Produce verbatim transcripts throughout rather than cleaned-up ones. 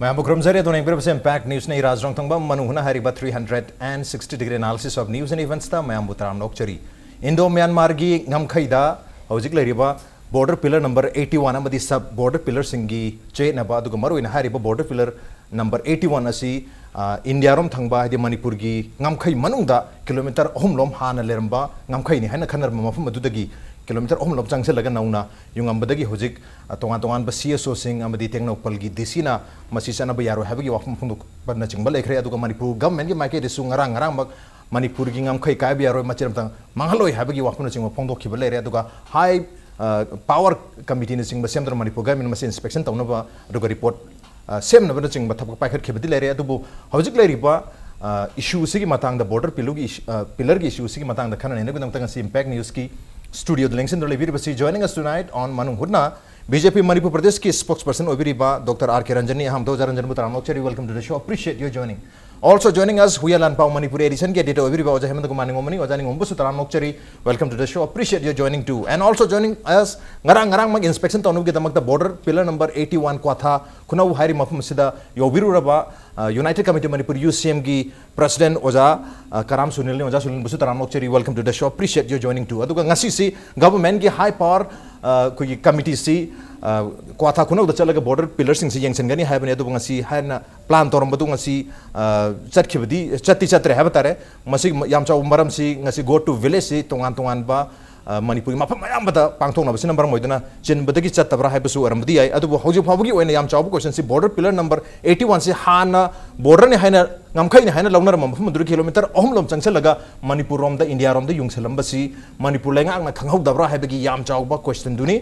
ꯃꯌꯥꯝꯕꯨ ꯈꯨꯔꯨꯝꯖꯔꯤ꯫ ꯑꯗꯨꯅ ꯌꯦꯡꯕꯤꯔꯤꯕꯁꯤ Impact News ꯅꯤ꯫ ꯔꯥꯖ ꯔꯣꯡꯊꯪꯕꯝ ꯃꯅꯨꯡ ꯍꯨꯠꯅ ꯍꯥꯏꯔꯤꯕ three hundred and sixty degree analysis of news and events ꯇ ꯃꯌꯥꯝꯕꯨ ꯇꯔꯥꯝꯅ ꯑꯣꯛꯆꯔꯤ꯫ ꯏꯟꯗꯣ ꯃ꯭ꯌꯥꯟꯃꯥꯔꯒꯤ ꯉꯝꯈꯩꯗ ꯍꯧꯖꯤꯛ ꯂꯩꯔꯤꯕ border pillar number eighty one ꯑꯃꯗꯤ sub border pillar ꯁꯤꯡꯒꯤ ꯆꯌꯦꯠꯅꯕ, ꯑꯗꯨꯒ ꯃꯔꯨꯑꯣꯏꯅ ꯍꯥꯏꯔꯤꯕ border pillar number eighty one ꯑꯁꯤ, ꯑ, ꯏꯟꯗꯤꯌꯥꯔꯣꯝ ꯊꯪꯕ, ꯍꯥꯏꯗꯤ ꯃꯅꯤꯄꯨꯔꯒꯤ ꯉꯝꯈꯩ ꯃꯅꯨꯡꯗ ꯀꯤꯂꯣꯃꯤꯇꯔ ꯑꯍꯨꯝꯂꯣꯝ ꯍꯥꯟꯅ ꯂꯩꯔꯝꯕ ꯉꯝꯈꯩꯅꯤ ꯍꯥꯏꯅ ꯈꯟꯅꯔꯝꯕ ꯃꯐꯝ ꯑꯗꯨꯗꯒꯤ ꯀꯤꯂꯣꯃꯤꯇꯔ ꯑꯍꯨꯝꯂꯣꯝ ꯆꯪꯁꯤꯜꯂꯒ ꯅꯧꯅ ꯌꯨꯡꯉꯝꯕꯗꯒꯤ ꯍꯧꯖꯤꯛ, ꯑ, ꯇꯣꯉꯥꯟ ꯇꯣꯉꯥꯟꯕ C S O ꯁꯤꯡ ꯑꯃꯗꯤ ꯇꯦꯡꯅꯧꯄꯜꯒꯤ D C ꯅ ꯃꯁꯤ ꯆꯠꯅꯕ ꯌꯥꯔꯣꯏ ꯍꯥꯏꯕꯒꯤ ꯋꯥꯐꯝ ꯐꯣꯡꯗꯣꯛꯄꯅꯆꯤꯡꯕ ꯂꯩꯈ꯭ꯔꯦ꯫ ꯑꯗꯨꯒ ꯃꯅꯤꯄꯨꯔ government ꯀꯤ ꯃꯥꯏꯀꯩꯗꯁꯨ ꯉꯔꯥꯡ ꯉꯔꯥꯡꯃꯛ ꯃꯅꯤꯄꯨꯔꯒꯤ ꯉꯝꯈꯩ ꯀꯥꯏꯕ ꯌꯥꯔꯣꯏ, ꯃꯆꯦꯠ ꯑꯃꯇꯪ ꯃꯥꯡꯍꯜꯂꯣꯏ ꯍꯥꯏꯕꯒꯤ ꯋꯥꯐꯝꯅꯆꯤꯡꯕ ꯐꯣꯡꯗꯣꯛꯈꯤꯕ ꯂꯩꯔꯦ꯫ ꯑꯗꯨꯒ high, ꯑ, power committee ꯅꯆꯤꯡꯕ ꯁꯦꯝꯗꯨꯅ ꯃꯅꯤꯄꯨꯔ government ꯃꯁꯤ inspection ꯇꯧꯅꯕ, ꯑꯗꯨꯒ report, ꯑ, ꯁꯦꯝꯅꯕꯅꯆꯤꯡꯕ ꯊꯕꯛ ꯄꯥꯏꯈꯠꯈꯤꯕꯗꯤ ꯂꯩꯔꯦ꯫ ꯑꯗꯨꯕꯨ ꯍꯧꯖꯤꯛ ꯂꯩꯔꯤꯕ, ꯑ, issue ꯁꯤꯒꯤ ꯃꯇꯥꯡꯗ, border pillar ꯒꯤ issue, ꯑ, pillar ꯒꯤ issue ꯁꯤꯒꯤ ꯃꯇꯥꯡꯗ ꯈꯟꯅ ꯅꯩꯅꯕꯒꯤꯗꯃꯛꯇ ꯉꯁꯤ Impact News ꯀꯤ studio the ꯂꯦꯡꯁꯤꯟꯗꯨꯅ ꯂꯩꯕꯤꯔꯤꯕꯁꯤ, joining us tonight on ꯃꯅꯨꯡ ꯍꯨꯠꯅ B J P ꯃꯅꯤꯄꯨꯔ ꯄ꯭ꯔꯗꯦꯁꯀꯤ spokesperson ꯑꯣꯏꯕꯤꯔꯤꯕ Doctor R K Ranjan ꯅꯤ꯫ ꯑꯍꯥꯟꯕꯗ ꯑꯣꯖꯥ ꯔꯟꯖꯟꯕꯨ ꯇꯔꯥꯝꯅ ꯑꯣꯛꯆꯔꯤ, welcome to the show, appreciate your joining. Also joining us, ꯍꯨꯌꯥ Lanpao Manipuri edition ꯒꯤ editor ꯑꯣꯏꯕꯤꯔꯤꯕ ꯑꯣꯖꯥ ꯍꯦꯃꯟꯇ ꯀꯨꯃꯥꯔ ꯅꯤꯉꯣꯝꯕꯅꯤ꯫ ꯑꯣꯖꯥ ꯅꯤꯉꯣꯝꯕꯁꯨ ꯇꯔꯥꯝꯅ ꯑꯣꯛꯆꯔꯤ, welcome to the show, appreciate your joining too. And also joining us, ꯉꯔꯥꯡ ꯉꯔꯥꯡꯃꯛ inspection ꯇꯧꯅꯕꯒꯤꯗꯃꯛꯇ border pillar number eighty one ꯀ꯭ꯋꯥꯊꯥ ꯈꯨꯅꯧ ꯍꯥꯏꯔꯤꯕ ꯃꯐꯝ ꯑꯁꯤꯗ ꯌꯧꯕꯤꯔꯨꯔꯕ, ꯑ, United Committee Manipur, U C M ꯒꯤ president ꯑꯣꯖꯥ, ꯑ, ꯀꯔꯥꯝ ꯁꯨꯅꯤꯜꯅꯤ꯫ ꯑꯣꯖꯥ ꯁꯨꯅꯤꯜꯕꯨꯁꯨ ꯇꯔꯥꯝꯅ ꯑꯣꯛꯆꯔꯤ, welcome to the show, appreciate your joining too. ꯑꯗꯨꯒ ꯉꯁꯤꯁꯤ government ꯒꯤ high power, ꯑ, ꯑꯩꯈꯣꯏꯒꯤ committee ꯁꯤ, ꯑ, ꯀ꯭ꯋꯥꯊꯥ ꯈꯨꯅꯧꯗ ꯆꯠꯂꯒ border pillar ꯁꯤꯡꯁꯤ ꯌꯦꯡꯁꯤꯟꯒꯅꯤ ꯍꯥꯏꯕꯅꯤ꯫ ꯑꯗꯨꯕꯨ ꯉꯁꯤ ꯍꯥꯏꯅ plan ꯇꯧꯔꯝꯕꯗꯨ ꯉꯁꯤ, ꯑ, ꯆꯠꯈꯤꯕꯗꯤ, ꯆꯠꯇꯤ ꯆꯠꯇ꯭ꯔꯦ ꯍꯥꯏꯕ ꯇꯥꯔꯦ꯫ ꯃꯁꯤ ꯌꯥꯝ ꯆꯥꯎꯕ ꯃꯔꯝꯁꯤ ꯉꯁꯤ Go to Village ꯁꯤ ꯇꯣꯉꯥꯟ ꯇꯣꯉꯥꯟꯕ, ꯑ, ꯃꯅꯤꯄꯨꯔꯒꯤ ꯃꯐꯝ ꯑꯌꯥꯝꯕꯗ ꯄꯥꯡꯊꯣꯛꯅꯕꯁꯤꯅ ꯃꯔꯝ ꯑꯣꯏꯗꯨꯅ ꯆꯤꯟꯕꯗꯒꯤ ꯆꯠꯇꯕ꯭ꯔꯥ ꯍꯥꯏꯕꯁꯨ ꯑꯣꯏꯔꯝꯕꯗꯤ ꯌꯥꯏ꯫ ꯑꯗꯨꯕꯨ ꯍꯧꯖꯤꯛ ꯐꯥꯎꯕꯒꯤ ꯑꯣꯏꯅ ꯌꯥꯝ ꯆꯥꯎꯕ question ꯁꯤ border pillar number eighty one ꯁꯤ ꯍꯥꯟꯅ border ꯅꯤ ꯍꯥꯏꯅ, ꯉꯝꯈꯩꯅꯤ ꯍꯥꯏꯅ ꯂꯧꯅꯔꯝꯕ ꯃꯐꯝ ꯑꯗꯨꯗ kilometre ꯑꯍꯨꯝꯂꯣꯝ ꯆꯪꯁꯤꯜꯂꯒ ꯃꯅꯤꯄꯨꯔ ꯔꯣꯝꯗ, ꯏꯟꯗꯤꯌꯥ ꯔꯣꯝꯗ ꯌꯨꯡꯁꯤꯜꯂꯝꯕꯁꯤ ꯃꯅꯤꯄꯨꯔ ꯂꯩꯉꯥꯛꯅ ꯈꯪꯍꯧꯗꯕ꯭ꯔꯥ ꯍꯥꯏꯕꯒꯤ ꯌꯥꯝ ꯆꯥꯎꯕ question ꯗꯨꯅꯤ꯫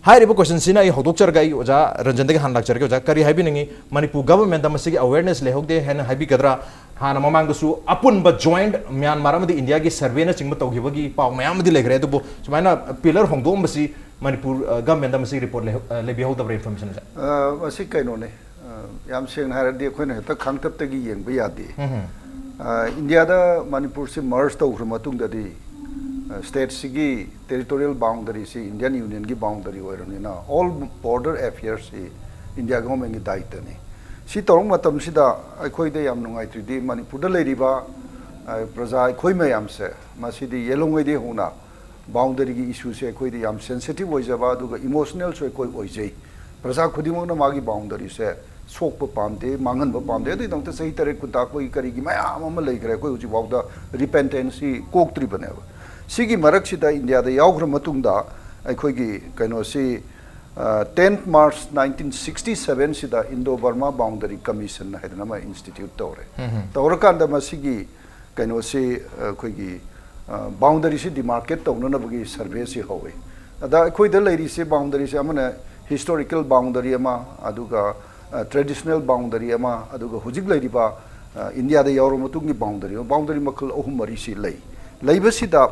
ꯍꯥꯏꯔꯤꯕ question ꯁꯤꯅ ꯑꯩ ꯍꯧꯗꯣꯛꯆꯔꯒ ꯑꯩ ꯑꯣꯖꯥ ꯔꯟꯖꯟꯗꯒꯤ ꯍꯥꯟꯅ ꯂꯥꯛꯆꯔꯒꯦ꯫ ꯑꯣꯖꯥ, ꯀꯔꯤ ꯍꯥꯏꯕꯤꯅꯤꯡꯉꯤ? ꯃꯅꯤꯄꯨꯔ government ꯇ ꯃꯁꯤꯒꯤ awareness ꯂꯩꯍꯧꯗꯦ ꯍꯥꯏꯅ ꯍꯥꯏꯕꯤꯒꯗ꯭ꯔꯥ? ꯍꯥꯟꯅ ꯃꯃꯥꯡꯗꯁꯨ ꯑꯄꯨꯟꯕ joint ꯃ꯭ꯌꯥꯟꯃꯥꯔ ꯑꯃꯗꯤ ꯏꯟꯗꯤꯌꯥꯒꯤ survey ꯅꯆꯤꯡꯕ ꯇꯧꯈꯤꯕꯒꯤ ꯄꯥꯎ ꯃꯌꯥꯝ ꯑꯃꯗꯤ ꯂꯩꯈ꯭ꯔꯦ꯫ ꯑꯗꯨꯕꯨ ꯁꯨꯃꯥꯏꯅ pillar ꯍꯣꯡꯗꯣꯛꯑꯝꯕꯁꯤ ꯃꯅꯤꯄꯨꯔ, ꯑ, government ꯇ ꯃꯁꯤꯒꯤ report ꯂꯩꯍꯧ-, ꯑ, ꯂꯩꯕꯤꯍꯧꯗꯕ꯭ꯔꯥ information ꯁꯦ? ꯑ, ꯃꯁꯤ ꯀꯩꯅꯣꯅꯦ꯫ ꯑ, ꯌꯥꯝ ꯁꯦꯡꯅ ꯍꯥꯏꯔꯗꯤ ꯑꯩꯈꯣꯏꯅ ꯍꯦꯛꯇ ꯈꯥꯡꯇꯞꯇꯒꯤ ꯌꯦꯡꯕ ꯌꯥꯗꯦ꯫ ꯎꯝ꯫ ꯑ, ꯏꯟꯗꯤꯌꯥꯗ ꯃꯅꯤꯄꯨꯔꯁꯤ merge ꯇꯧꯈ꯭ꯔ ꯃꯇꯨꯡꯗꯗꯤ, ꯑ, state ꯁꯤꯒꯤ territorial boundary ꯁꯤ Indian Union ꯒꯤ boundary ꯑꯣꯏꯔꯕꯅꯤꯅ all border affairs ꯁꯤ India government ꯀꯤ ꯗꯥꯏꯇꯅꯤ꯫ ꯁꯤ ꯇꯧꯔꯛꯄ ꯃꯇꯝꯁꯤꯗ ꯑꯩꯈꯣꯏꯗ ꯌꯥꯝ ꯅꯨꯡꯉꯥꯏꯇ꯭ꯔꯤꯗꯤ ꯃꯅꯤꯄꯨꯔꯗ ꯂꯩꯔꯤꯕ, ꯑ, ꯄ꯭ꯔꯖꯥ ꯑꯩꯈꯣꯏ ꯃꯌꯥꯝꯁꯦ, ꯃꯁꯤꯗꯤ ꯌꯦꯜꯍꯧꯉꯩꯗꯒꯤ ꯍꯧꯅ ꯕꯥꯎꯟꯗꯔꯤꯒꯤ ꯏꯁꯨꯁꯦ ꯑꯩꯈꯣꯏꯗ ꯌꯥꯝ ꯁꯦꯟꯁꯤꯇꯤꯚ ꯑꯣꯏꯖꯕ, ꯑꯗꯨꯒ ꯏꯃꯣꯁꯅꯦꯜꯁꯨ ꯑꯩꯈꯣꯏ ꯑꯣꯏꯖꯩ꯫ ꯄ꯭ꯔꯖꯥ ꯈꯨꯗꯤꯡꯃꯛꯅ ꯃꯥꯒꯤ ꯕꯥꯎꯟꯗꯔꯤꯁꯦ ꯁꯣꯛꯄ ꯄꯥꯝꯗꯦ, ꯃꯥꯡꯍꯟꯕ ꯄꯥꯝꯗꯦ꯫ ꯑꯗꯨꯒꯤꯗꯃꯛꯇ ꯆꯍꯤ ꯇꯔꯦꯠ ꯈꯨꯟꯇꯥꯛꯄꯒꯤ ꯀꯔꯤꯒꯤ ꯃꯌꯥꯝ ꯑꯃ ꯂꯩꯈ꯭ꯔꯦ꯫ ꯑꯩꯈꯣꯏ ꯍꯧꯖꯤꯛꯐꯥꯎꯗ ꯔꯤꯄꯦꯟꯇꯦꯟꯁꯁꯤ ꯀꯣꯛꯇ꯭ꯔꯤꯕꯅꯦꯕ꯫ ꯁꯤꯒꯤ ꯃꯔꯛꯁꯤꯗ ꯏꯟꯗꯤꯌꯥꯗ ꯌꯥꯎꯈ꯭ꯔ ꯃꯇꯨꯡꯗ ꯑꯩꯈꯣꯏꯒꯤ ꯀꯩꯅꯣꯁꯤ, ꯑ, tenth March nineteen sixty seven ꯁꯤꯗ ꯏꯟꯗꯣ ꯕꯔꯃꯥ ꯕꯥꯎꯟꯗꯔꯤ ꯀꯃꯤꯁꯟ ꯍꯥꯏꯗꯅ ꯑꯃ ꯏꯟꯁꯇꯤꯇ꯭ꯌꯨꯠ ꯇꯧꯔꯦ꯫ ꯎꯝ꯫ ꯇꯧꯔꯀꯥꯟꯗ ꯃꯁꯤꯒꯤ ꯀꯩꯅꯣꯁꯤ, ꯑ, ꯑꯩꯈꯣꯏꯒꯤ, ꯑ, ꯕꯥꯎꯟꯗꯔꯤꯁꯤ ꯗꯤꯃꯥꯔꯀꯦꯠ ꯇꯧꯅꯅꯕꯒꯤ ꯁꯔꯚꯦꯁꯤ ꯍꯧꯋꯤ꯫ ꯑꯗ ꯑꯩꯈꯣꯏꯗ ꯂꯩꯔꯤꯁꯦ ꯕꯥꯎꯟꯗꯔꯤꯁꯦ ꯑꯃꯅ ꯍꯤꯁꯇꯣꯔꯤꯀꯦꯜ ꯕꯥꯎꯟꯗꯔꯤ ꯑꯃ, ꯑꯗꯨꯒ, ꯑ, ꯇ꯭ꯔꯦꯗꯤꯁꯅꯦꯜ ꯕꯥꯎꯟꯗꯔꯤ ꯑꯃ, ꯑꯗꯨꯒ ꯍꯧꯖꯤꯛ ꯂꯩꯔꯤꯕ, ꯑ, ꯏꯟꯗꯤꯌꯥꯗ ꯌꯥꯎꯔꯕ ꯃꯇꯨꯡꯒꯤ ꯕꯥꯎꯟꯗꯔꯤ ꯑꯃ, ꯕꯥꯎꯟꯗꯔꯤ ꯃꯈꯜ ꯑꯍꯨꯝ ꯃꯔꯤꯁꯤ ꯂꯩ꯫ ꯂꯩꯕꯁꯤꯗ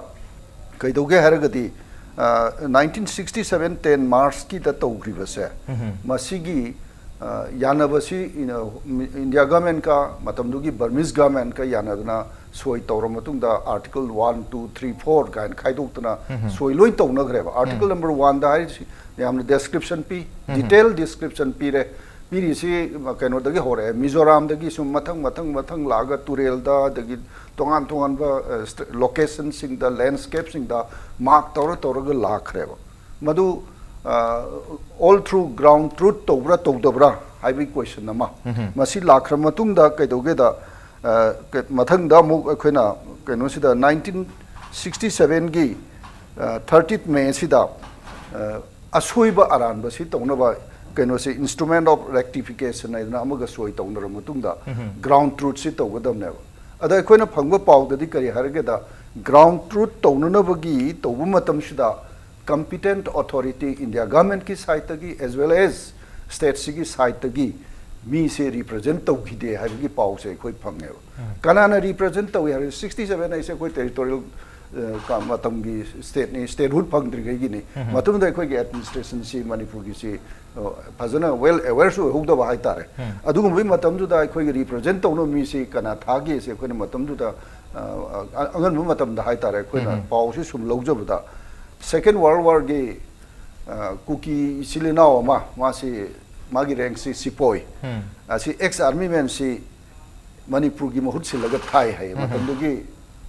ꯀꯩꯗꯧꯒꯦ ꯍꯥꯏꯔꯒꯗꯤ, ꯑ, nineteen sixty seven ten March ꯀꯤꯗ ꯇꯧꯈ꯭ꯔꯤꯕꯁꯦ, ꯎꯝ꯫ ꯃꯁꯤꯒꯤ, ꯑ, ꯌꯥꯅꯕꯁꯤ ꯏꯟ-, ꯏꯟꯗꯤꯌꯥ ꯒꯚꯔꯟꯃꯦꯟꯠꯀ ꯃꯇꯝꯗꯨꯒꯤ ꯕꯔꯃꯤꯁ ꯒꯚꯔꯟꯃꯦꯟꯠꯀ ꯌꯥꯅꯗꯅ ꯁꯣꯏ ꯇꯧꯔ ꯃꯇꯨꯡꯗ article one, two, three, four ꯀꯥꯏꯅ ꯈꯥꯏꯗꯣꯛꯇꯅ ꯎꯝ꯫ ꯁꯣꯏ ꯂꯣꯏ ꯇꯧꯅꯈ꯭ꯔꯦꯕ꯫ Article ꯎꯝ꯫ Number one ꯗ ꯍꯥꯏꯔꯤꯁꯤ ꯌꯥꯝꯅ ꯗꯦꯁꯀ꯭ꯔꯤꯞꯁꯟ ꯄꯤ, ꯎꯝ꯫ ꯗꯤꯇꯦꯜ ꯗꯤꯁꯀ꯭ꯔꯤꯞꯁꯟ ꯄꯤꯔꯦ꯫ ꯄꯤꯔꯤꯁꯤ ꯀꯩꯅꯣꯗꯒꯤ ꯍꯧꯔꯛꯑꯦ, ꯃꯤꯖꯣꯔꯥꯝꯗꯒꯤ ꯁꯨꯝ ꯃꯊꯪ, ꯃꯊꯪ, ꯃꯊꯪ ꯂꯥꯛꯑꯒ ꯇꯨꯔꯦꯜꯗ, ꯑꯗꯒꯤ ꯇꯣꯉꯥꯟ ꯇꯣꯉꯥꯟꯕ, ꯑ, ꯁ꯭ꯇ-, ꯂꯣꯀꯦꯁꯟꯁꯤꯡꯗ, ꯂꯦꯟꯁ꯭ꯀꯦꯞꯁꯤꯡꯗ ꯃꯥꯔꯛ ꯇꯧꯔ ꯇꯧꯔꯒ ꯂꯥꯛꯈ꯭ꯔꯦꯕ꯫ ꯃꯗꯨ, ꯑ, all through ground truth ꯇꯧꯕ꯭ꯔꯥ ꯇꯧꯗꯕ꯭ꯔꯥ ꯍꯥꯏꯕꯒꯤ ꯀꯣꯏꯁꯟ ꯑꯃ꯫ ꯎꯝ꯫ ꯃꯁꯤ ꯂꯥꯛꯈ꯭ꯔ ꯃꯇꯨꯡꯗ ꯀꯩꯗꯧꯒꯦꯗ, ꯑ, ꯀ-, ꯃꯊꯪꯗ ꯑꯃꯨꯛ ꯑꯩꯈꯣꯏꯅ ꯀꯩꯅꯣꯁꯤꯗ nineteen sixty seven ꯒꯤ, ꯑ, thirtieth May ꯁꯤꯗ, ꯑ, ꯑꯁꯣꯏꯕ ꯑꯔꯥꯟꯕꯁꯤ ꯇꯧꯅꯕ ꯀꯩꯅꯣꯁꯤ instrument of rectification ꯍꯥꯏꯗꯅ ꯑꯃꯒ ꯁꯣꯏ ꯇꯧꯅꯔ ꯃꯇꯨꯡꯗ ꯎꯝ꯫ Ground truth ꯁꯤ ꯇꯧꯒꯗꯕꯅꯦꯕ꯫ ꯑꯗ ꯑꯩꯈꯣꯏꯅ ꯐꯪꯕ ꯄꯥꯎꯗꯗꯤ ꯀꯔꯤ ꯍꯥꯏꯔꯒꯦꯗ, ground truth ꯇꯧꯅꯅꯕꯒꯤ ꯇꯧꯕ ꯃꯇꯝꯁꯤꯗ competent authority India government ꯀꯤ side ꯇꯒꯤ as well as state ꯁꯤꯒꯤ side ꯇꯒꯤ ꯃꯤꯁꯦ represent ꯇꯧꯈꯤꯗꯦ ꯍꯥꯏꯕꯒꯤ ꯄꯥꯎꯁꯦ ꯑꯩꯈꯣꯏ ꯐꯪꯉꯦꯕ꯫ ꯎꯝ꯫ ꯀꯅꯥꯅ represent ꯇꯧꯏ ꯍꯥꯏꯔꯒ, sixty seven ꯍꯥꯏꯁꯦ ꯑꯩꯈꯣꯏ territorial, ꯑ, ꯀ-, ꯃꯇꯝꯒꯤ stateꯅꯤ, statehood ꯐꯪꯗ꯭ꯔꯤꯉꯩꯒꯤꯅꯤ꯫ ꯎꯝ꯫ ꯃꯇꯝꯗꯨꯗ ꯑꯩꯈꯣꯏꯒꯤ administration ꯁꯤ ꯃꯅꯤꯄꯨꯔꯒꯤꯁꯤ, ꯑ, ꯐꯖꯅ well aware ꯁꯨ ꯑꯣꯏꯍꯧꯗꯕ ꯍꯥꯏꯇꯥꯔꯦ꯫ ꯎꯝ꯫ ꯑꯗꯨꯒꯨꯝꯕꯒꯤ ꯃꯇꯝꯗꯨꯗ ꯑꯩꯈꯣꯏꯒꯤ represent ꯇꯧꯅꯕ ꯃꯤꯁꯤ ꯀꯅꯥ ꯊꯥꯒꯦꯁꯦ ꯑꯩꯈꯣꯏꯅ ꯃꯇꯝꯗꯨꯗ, ꯑ, ꯑ, ꯑꯉꯟꯕ ꯃꯇꯝꯗ ꯍꯥꯏꯇꯥꯔꯦ, ꯑꯩꯈꯣꯏꯅ ꯎꯝ꯫ ꯄꯥꯎꯁꯤ ꯁꯨꯝ ꯂꯧꯖꯕꯗ, Second World War ꯒꯤ, ꯑ, ꯀꯨꯀꯤ ꯏꯆꯤꯜ ꯏꯅꯥꯎ ꯑꯃ, ꯃꯥꯁꯤ ꯃꯥꯒꯤ ꯔꯦꯡꯁꯤ ꯁꯤꯄꯣꯏ꯫ ꯑꯁꯤ ꯑꯦꯛꯁ ꯑꯥꯔꯃꯤ ꯃꯦꯟꯁꯤ ꯃꯅꯤꯄꯨꯔꯒꯤ ꯃꯍꯨꯠ ꯁꯤꯜꯂꯒ ꯊꯥꯏ ꯍꯥꯏꯌꯦ꯫ ꯃꯇꯝꯗꯨꯒꯤ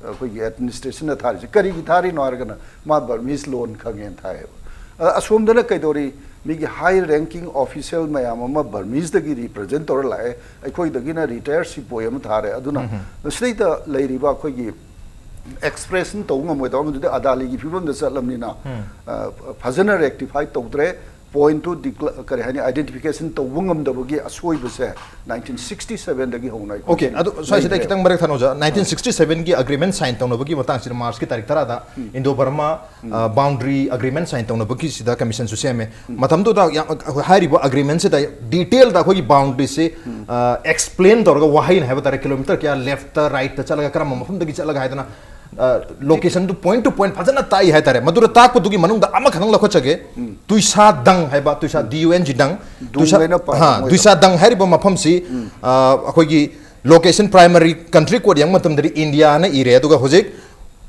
ꯑꯩꯈꯣꯏꯒꯤ ꯑꯦꯗꯃꯤꯅꯤꯁꯇ꯭ꯔꯦꯁꯟꯅ ꯊꯥꯔꯤꯁꯦ ꯀꯔꯤꯒꯤ ꯊꯥꯔꯤꯅꯣ ꯍꯥꯏꯔꯒꯅ, ꯃꯥ ꯕꯔꯃꯤꯁ ꯂꯣꯟ ꯈꯪꯉꯦꯅ ꯊꯥꯏꯌꯦꯕ꯫ ꯑ, ꯑꯁꯣꯝꯗꯅ ꯀꯩꯗꯧꯔꯤ? ꯃꯤꯒꯤ ꯍꯥꯏ ꯔꯦꯡꯀꯤꯡ ꯑꯣꯐꯤꯁꯤꯌꯦꯜ ꯃꯌꯥꯝ ꯑꯃ ꯕꯔꯃꯤꯁꯇꯒꯤ ꯔꯤꯄ꯭ꯔꯖꯦꯟ ꯇꯧꯔ ꯂꯥꯛꯑꯦ, ꯑꯩꯈꯣꯏꯗꯒꯤꯅ ꯔꯤꯇꯥꯌꯔ ꯁꯤꯄꯣꯏ ꯑꯃ ꯊꯥꯔꯦ꯫ ꯑꯗꯨꯅ ꯁꯤꯗꯩꯗ ꯂꯩꯔꯤꯕ ꯑꯩꯈꯣꯏꯒꯤ ꯑꯦꯛꯁꯄ꯭ꯔꯦꯁꯟ ꯇꯧꯕ ꯉꯝꯃꯣꯏꯗꯕ ꯑꯃꯗꯨꯗꯤ ꯑꯗꯥꯂꯤꯒꯤ ꯐꯤꯕꯝꯗ ꯆꯠꯂꯕꯅꯤꯅ, ꯑ, ꯐꯖꯅ ꯔꯦꯛꯇꯤꯐꯥꯏ ꯇꯧꯗ꯭ꯔꯦ꯫ ꯄꯣꯏꯟꯠꯇꯨ ꯗꯤꯀ꯭ꯂ-, ꯀꯔꯤ ꯍꯥꯏꯅꯤ, ꯑꯥꯏꯗꯦꯟꯇꯤꯐꯤꯀꯦꯁꯟ ꯇꯧꯕ ꯉꯝꯗꯕꯒꯤ ꯑꯁꯣꯏꯕꯁꯦ ꯅꯥꯏꯟꯇꯤꯟ ꯁꯤꯛꯁꯇꯤ ꯁꯚꯦꯟꯗꯒꯤ ꯍꯧꯅ ꯑꯩꯈꯣꯏ ꯑꯣꯀꯦ꯫ ꯑꯗꯨ ꯁ꯭ꯋꯥꯏꯁꯤꯗ ꯈꯤꯇꯪ ꯃꯔꯛ ꯊꯠꯅꯖ, ꯅꯥꯏꯟꯇꯤꯟ ꯁꯤꯛꯁꯇꯤ ꯁꯚꯦꯟꯒꯤ ꯑꯦꯒ꯭ꯔꯤꯃꯦꯟ ꯁꯥꯏꯟ ꯇꯧꯅꯕꯒꯤ ꯃꯇꯥꯡꯁꯤꯗ ꯃꯥꯔꯆꯀꯤ ꯇꯥꯔꯤꯛ ꯇꯔꯥꯗ ꯏꯟꯗꯣ ꯕꯔꯃꯥ ꯕꯥꯎꯟꯗ꯭ꯔꯤ ꯑꯦꯒ꯭ꯔꯤꯃꯦꯟ ꯁꯥꯏꯟ ꯇꯧꯅꯕꯒꯤꯁꯤꯗ ꯀꯃꯤꯁꯟꯁꯨ ꯁꯦꯝꯃꯦ꯫ ꯃꯇꯝꯗꯨꯗ ꯌꯥꯝ, ꯑꯩꯈꯣꯏ ꯍꯥꯏꯔꯤꯕ ꯑꯦꯒ꯭ꯔꯤꯃꯦꯟꯁꯤꯗ ꯗꯤꯇꯦꯜꯗ ꯑꯩꯈꯣꯏꯒꯤ ꯕꯥꯎꯟꯗ꯭ꯔꯤꯁꯤ ꯑꯦꯛꯁꯄ꯭ꯂꯦꯟ ꯇꯧꯔꯒ, ꯋꯥꯍꯩꯅ ꯍꯥꯏꯕ ꯇꯥꯔꯦ, ꯀꯤꯂꯣꯃꯤꯇꯔ ꯀꯌꯥ ꯂꯦꯐꯇ, ꯔꯥꯏꯠꯇ ꯆꯠꯂꯒ, ꯀꯔꯝꯕ ꯃꯐꯝꯗꯒꯤ ꯆꯠꯂꯒ ꯍꯥꯏꯗꯅ, ꯂꯣꯀꯦꯁꯟꯗꯨ ꯄꯣꯏꯟꯠ ꯇꯨ ꯄꯣꯏꯟꯠ ꯐꯖꯅ ꯇꯥꯛꯏ ꯍꯥꯏꯇꯥꯔꯦ꯫ ꯃꯗꯨꯗ ꯇꯥꯛꯄꯗꯨꯒꯤ ꯃꯅꯨꯡꯗ ꯑꯃꯈꯛꯇꯪ ꯂꯧꯈꯠꯆꯒꯦ꯫ ꯇꯨꯏꯁꯥ ꯗꯪ ꯍꯥꯏꯕ, ꯇꯨꯏꯁꯥ, ꯗꯤ ꯌꯨ ꯑꯦꯟ ꯖꯤ, ꯗꯪ, ꯗꯨꯡ ꯇꯨꯏꯁꯥ, ꯍꯥꯏꯅ ꯄꯥꯏ ꯍꯥ, ꯃꯣꯏꯗꯣ꯫ ꯇꯨꯏꯁꯥ ꯗꯪ ꯍꯥꯏꯔꯤꯕ ꯃꯐꯝꯁꯤ, ꯑ, ꯑꯩꯈꯣꯏꯒꯤ ꯂꯣꯀꯦꯁꯟ, ꯄ꯭ꯔꯥꯏꯃꯔꯤ ꯀꯟꯇ꯭ꯔꯤ ꯀꯣꯗ ꯌꯦꯡꯕ ꯃꯇꯝꯗꯗꯤ ꯏꯟꯗꯤꯌꯥꯅ ꯏꯔꯦ, ꯑꯗꯨꯒ ꯍꯧꯖꯤꯛ,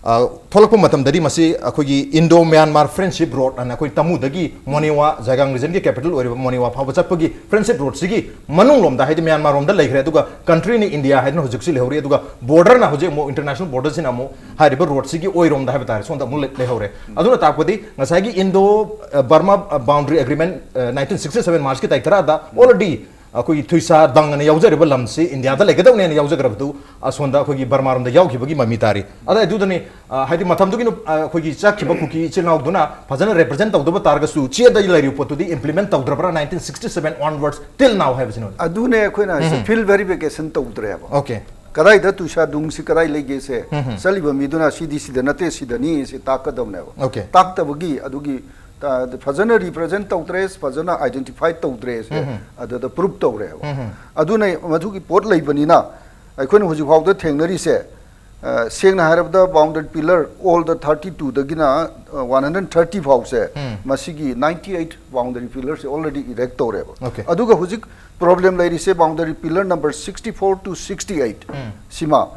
ꯑ, ꯊꯣꯛꯂꯛꯄ ꯃꯇꯝꯗꯗꯤ ꯃꯁꯤ ꯑꯩꯈꯣꯏꯒꯤ ꯏꯟꯗꯣ ꯃ꯭ꯌꯥꯟꯃꯥꯔ ꯐ꯭ꯔꯦꯟꯁꯤꯞ ꯔꯣꯗ ꯑꯅ ꯑꯩꯈꯣꯏ ꯇꯃꯨꯗꯒꯤ ꯃꯣꯅꯦꯋꯥ, ꯖꯥꯏꯒꯥꯡ ꯔꯤꯖꯟꯒꯤ ꯀꯦꯄꯤꯇꯦꯜ ꯑꯣꯏꯔꯤꯕ ꯃꯣꯅꯦꯋꯥ ꯐꯥꯎꯕ ꯆꯠꯄꯒꯤ ꯐ꯭ꯔꯦꯟꯁꯤꯞ ꯔꯣꯗꯁꯤꯒꯤ ꯃꯅꯨꯡ ꯂꯣꯝꯗ, ꯍꯥꯏꯗꯤ ꯃ꯭ꯌꯥꯟꯃꯥꯔ ꯔꯣꯝꯗ ꯂꯩꯈ꯭ꯔꯦ, ꯑꯗꯨꯒ ꯀꯟꯇ꯭ꯔꯤꯅ ꯏꯟꯗꯤꯌꯥ ꯍꯥꯏꯗꯅ ꯍꯧꯖꯤꯛꯁꯨ ꯂꯩꯍꯧꯔꯤ, ꯑꯗꯨꯒ ꯕꯣꯔꯗꯔꯅ ꯍꯧꯖꯤꯛ ꯑꯃꯨꯛ, ꯏꯟꯇꯔꯅꯦꯁꯅꯦꯜ ꯕꯣꯔꯗꯔꯁꯤꯅ ꯑꯃꯨꯛ ꯍꯥꯏꯔꯤꯕ ꯔꯣꯗꯁꯤꯒꯤ ꯑꯣꯏꯔꯣꯝꯗ ꯍꯥꯏꯕ ꯇꯥꯔꯦ, ꯁꯣꯝꯗ ꯑꯃꯨꯛ ꯂꯩ-, ꯂꯩꯍꯧꯔꯦ꯫ ꯑꯗꯨꯅ ꯇꯥꯛꯄꯗꯤ ꯉꯁꯥꯏꯒꯤ ꯏꯟꯗꯣ, ꯑ, ꯕꯔꯃꯥ, ꯑ, ꯕꯥꯎꯟꯗꯔꯤ ꯑꯦꯒ꯭ꯔꯤꯃꯦꯟ, ꯑ, ꯅꯥꯏꯟꯇꯤꯟ ꯁꯤꯛꯁꯇꯤ ꯁꯚꯦꯟ ꯃꯥꯔꯆꯀꯤ ꯇꯥꯔꯤꯛ ꯇꯔꯥꯗ ꯑꯣꯜꯔꯦꯗꯤ ꯑꯩꯈꯣꯏꯒꯤ ꯊꯨꯏꯁꯥ ꯗꯪ ꯑꯅ ꯌꯥꯎꯖꯔꯤꯕ ꯂꯝꯁꯤ ꯏꯟꯗꯤꯌꯥꯗ ꯂꯩꯒꯗꯧꯅꯦꯅ ꯌꯥꯎꯖꯈ꯭ꯔꯕꯗꯨ ꯑꯁꯣꯝꯗ ꯑꯩꯈꯣꯏꯒꯤ ꯕꯔꯃꯥꯔꯣꯝꯗ ꯌꯥꯎꯈꯤꯕꯒꯤ ꯃꯃꯤ ꯇꯥꯔꯤ꯫ ꯑꯗ ꯑꯗꯨꯗꯅꯤ, ꯑ, ꯍꯥꯏꯗꯤ ꯃꯇꯝꯗꯨꯒꯤ ꯅꯨ-, ꯑ, ꯑꯩꯈꯣꯏꯒꯤ ꯆꯠꯈꯤꯕ ꯀꯨꯀꯤ ꯏꯆꯤꯜ ꯏꯅꯥꯎꯗꯨꯅ ꯐꯖꯅ ꯔꯦꯄ꯭ꯔꯖꯦꯟ ꯇꯧꯗꯕ ꯇꯥꯔꯒꯁꯨ, ꯆꯦꯗ ꯂꯩꯔꯤꯕ ꯄꯣꯠꯇꯨꯗꯤ ꯏꯝꯄ꯭ꯂꯤꯃꯦꯟ ꯇꯧꯗ꯭ꯔꯕ꯭ꯔꯥ, ꯅꯥꯏꯟꯇꯤꯟ ꯁꯤꯛꯁꯇꯤ ꯁꯚꯦꯟ ꯑꯣꯟꯋꯥꯔꯗꯁ ꯇꯤꯜ ꯅꯥꯎ ꯍꯥꯏꯕꯁꯤꯅ? ꯑꯗꯨꯅꯦ ꯑꯩꯈꯣꯏꯅ ꯍꯥꯏꯁꯦ, ꯐꯤꯜꯗ ꯚꯦꯔꯤꯐꯤꯀꯦꯁꯟ ꯇꯧꯗ꯭ꯔꯦꯕ꯫ ꯑꯣꯀꯦ꯫ ꯀꯗꯥꯏꯗ ꯇꯨꯏꯁꯥ ꯗꯨꯡꯁꯤ ꯀꯗꯥꯏ ꯂꯩꯒꯦꯁꯦ, ꯆꯠꯂꯤꯕ ꯃꯤꯗꯨꯅ ꯁꯤꯗꯤ ꯁꯤꯗ ꯅꯠꯇꯦ, ꯁꯤꯗꯅꯤ ꯁꯤ ꯇꯥꯛꯀꯗꯕꯅꯦꯕ꯫ ꯑꯣꯀꯦ꯫ ꯇꯥꯛꯇꯕꯒꯤ ꯑꯗꯨꯒꯤ, ꯇ-, ꯐꯖꯅ ꯔꯤꯄ꯭ꯔꯖꯦꯟ ꯇꯧꯗ꯭ꯔꯦ, ꯐꯖꯅ ꯑꯥꯏꯗꯦꯟꯇꯤꯐꯥꯏ ꯇꯧꯗ꯭ꯔꯦꯁꯦ ꯑꯗꯨꯗ ꯄ꯭ꯔꯨꯞ ꯇꯧꯔꯦꯕ꯫ ꯑꯗꯨꯅ ꯃꯗꯨꯒꯤ ꯄꯣꯠ ꯂꯩꯕꯅꯤꯅ ꯑꯩꯈꯣꯏꯅ ꯍꯧꯖꯤꯛ ꯐꯥꯎꯗ ꯊꯦꯡꯅꯔꯤꯁꯦ, ꯑ, ꯁꯦꯡꯅ ꯍꯥꯏꯔꯕꯗ, boundary pillar all the thirty ꯇꯨꯗꯒꯤꯅ, ꯑ, ꯋꯥꯟ ꯍꯟꯗ꯭ꯔꯦꯠ ꯊꯥꯔꯇꯤ ꯐꯥꯎꯁꯦ, ꯃꯁꯤꯒꯤ ꯅꯥꯏꯟꯇꯤ ꯑꯩꯠ ꯕꯥꯎꯟꯗꯔꯤ ꯄꯤꯂꯔꯁꯦ ꯑꯣꯜꯔꯦꯗꯤ ꯏꯔꯦꯛ ꯇꯧꯔꯦꯕ꯫ ꯑꯣꯀꯦ꯫ ꯑꯗꯨꯒ ꯍꯧꯖꯤꯛ ꯄ꯭ꯔꯣꯕ꯭ꯂꯦꯝ ꯂꯩꯔꯤꯁꯦ boundary pillar number sixty four two sixty eight ꯁꯤꯃ,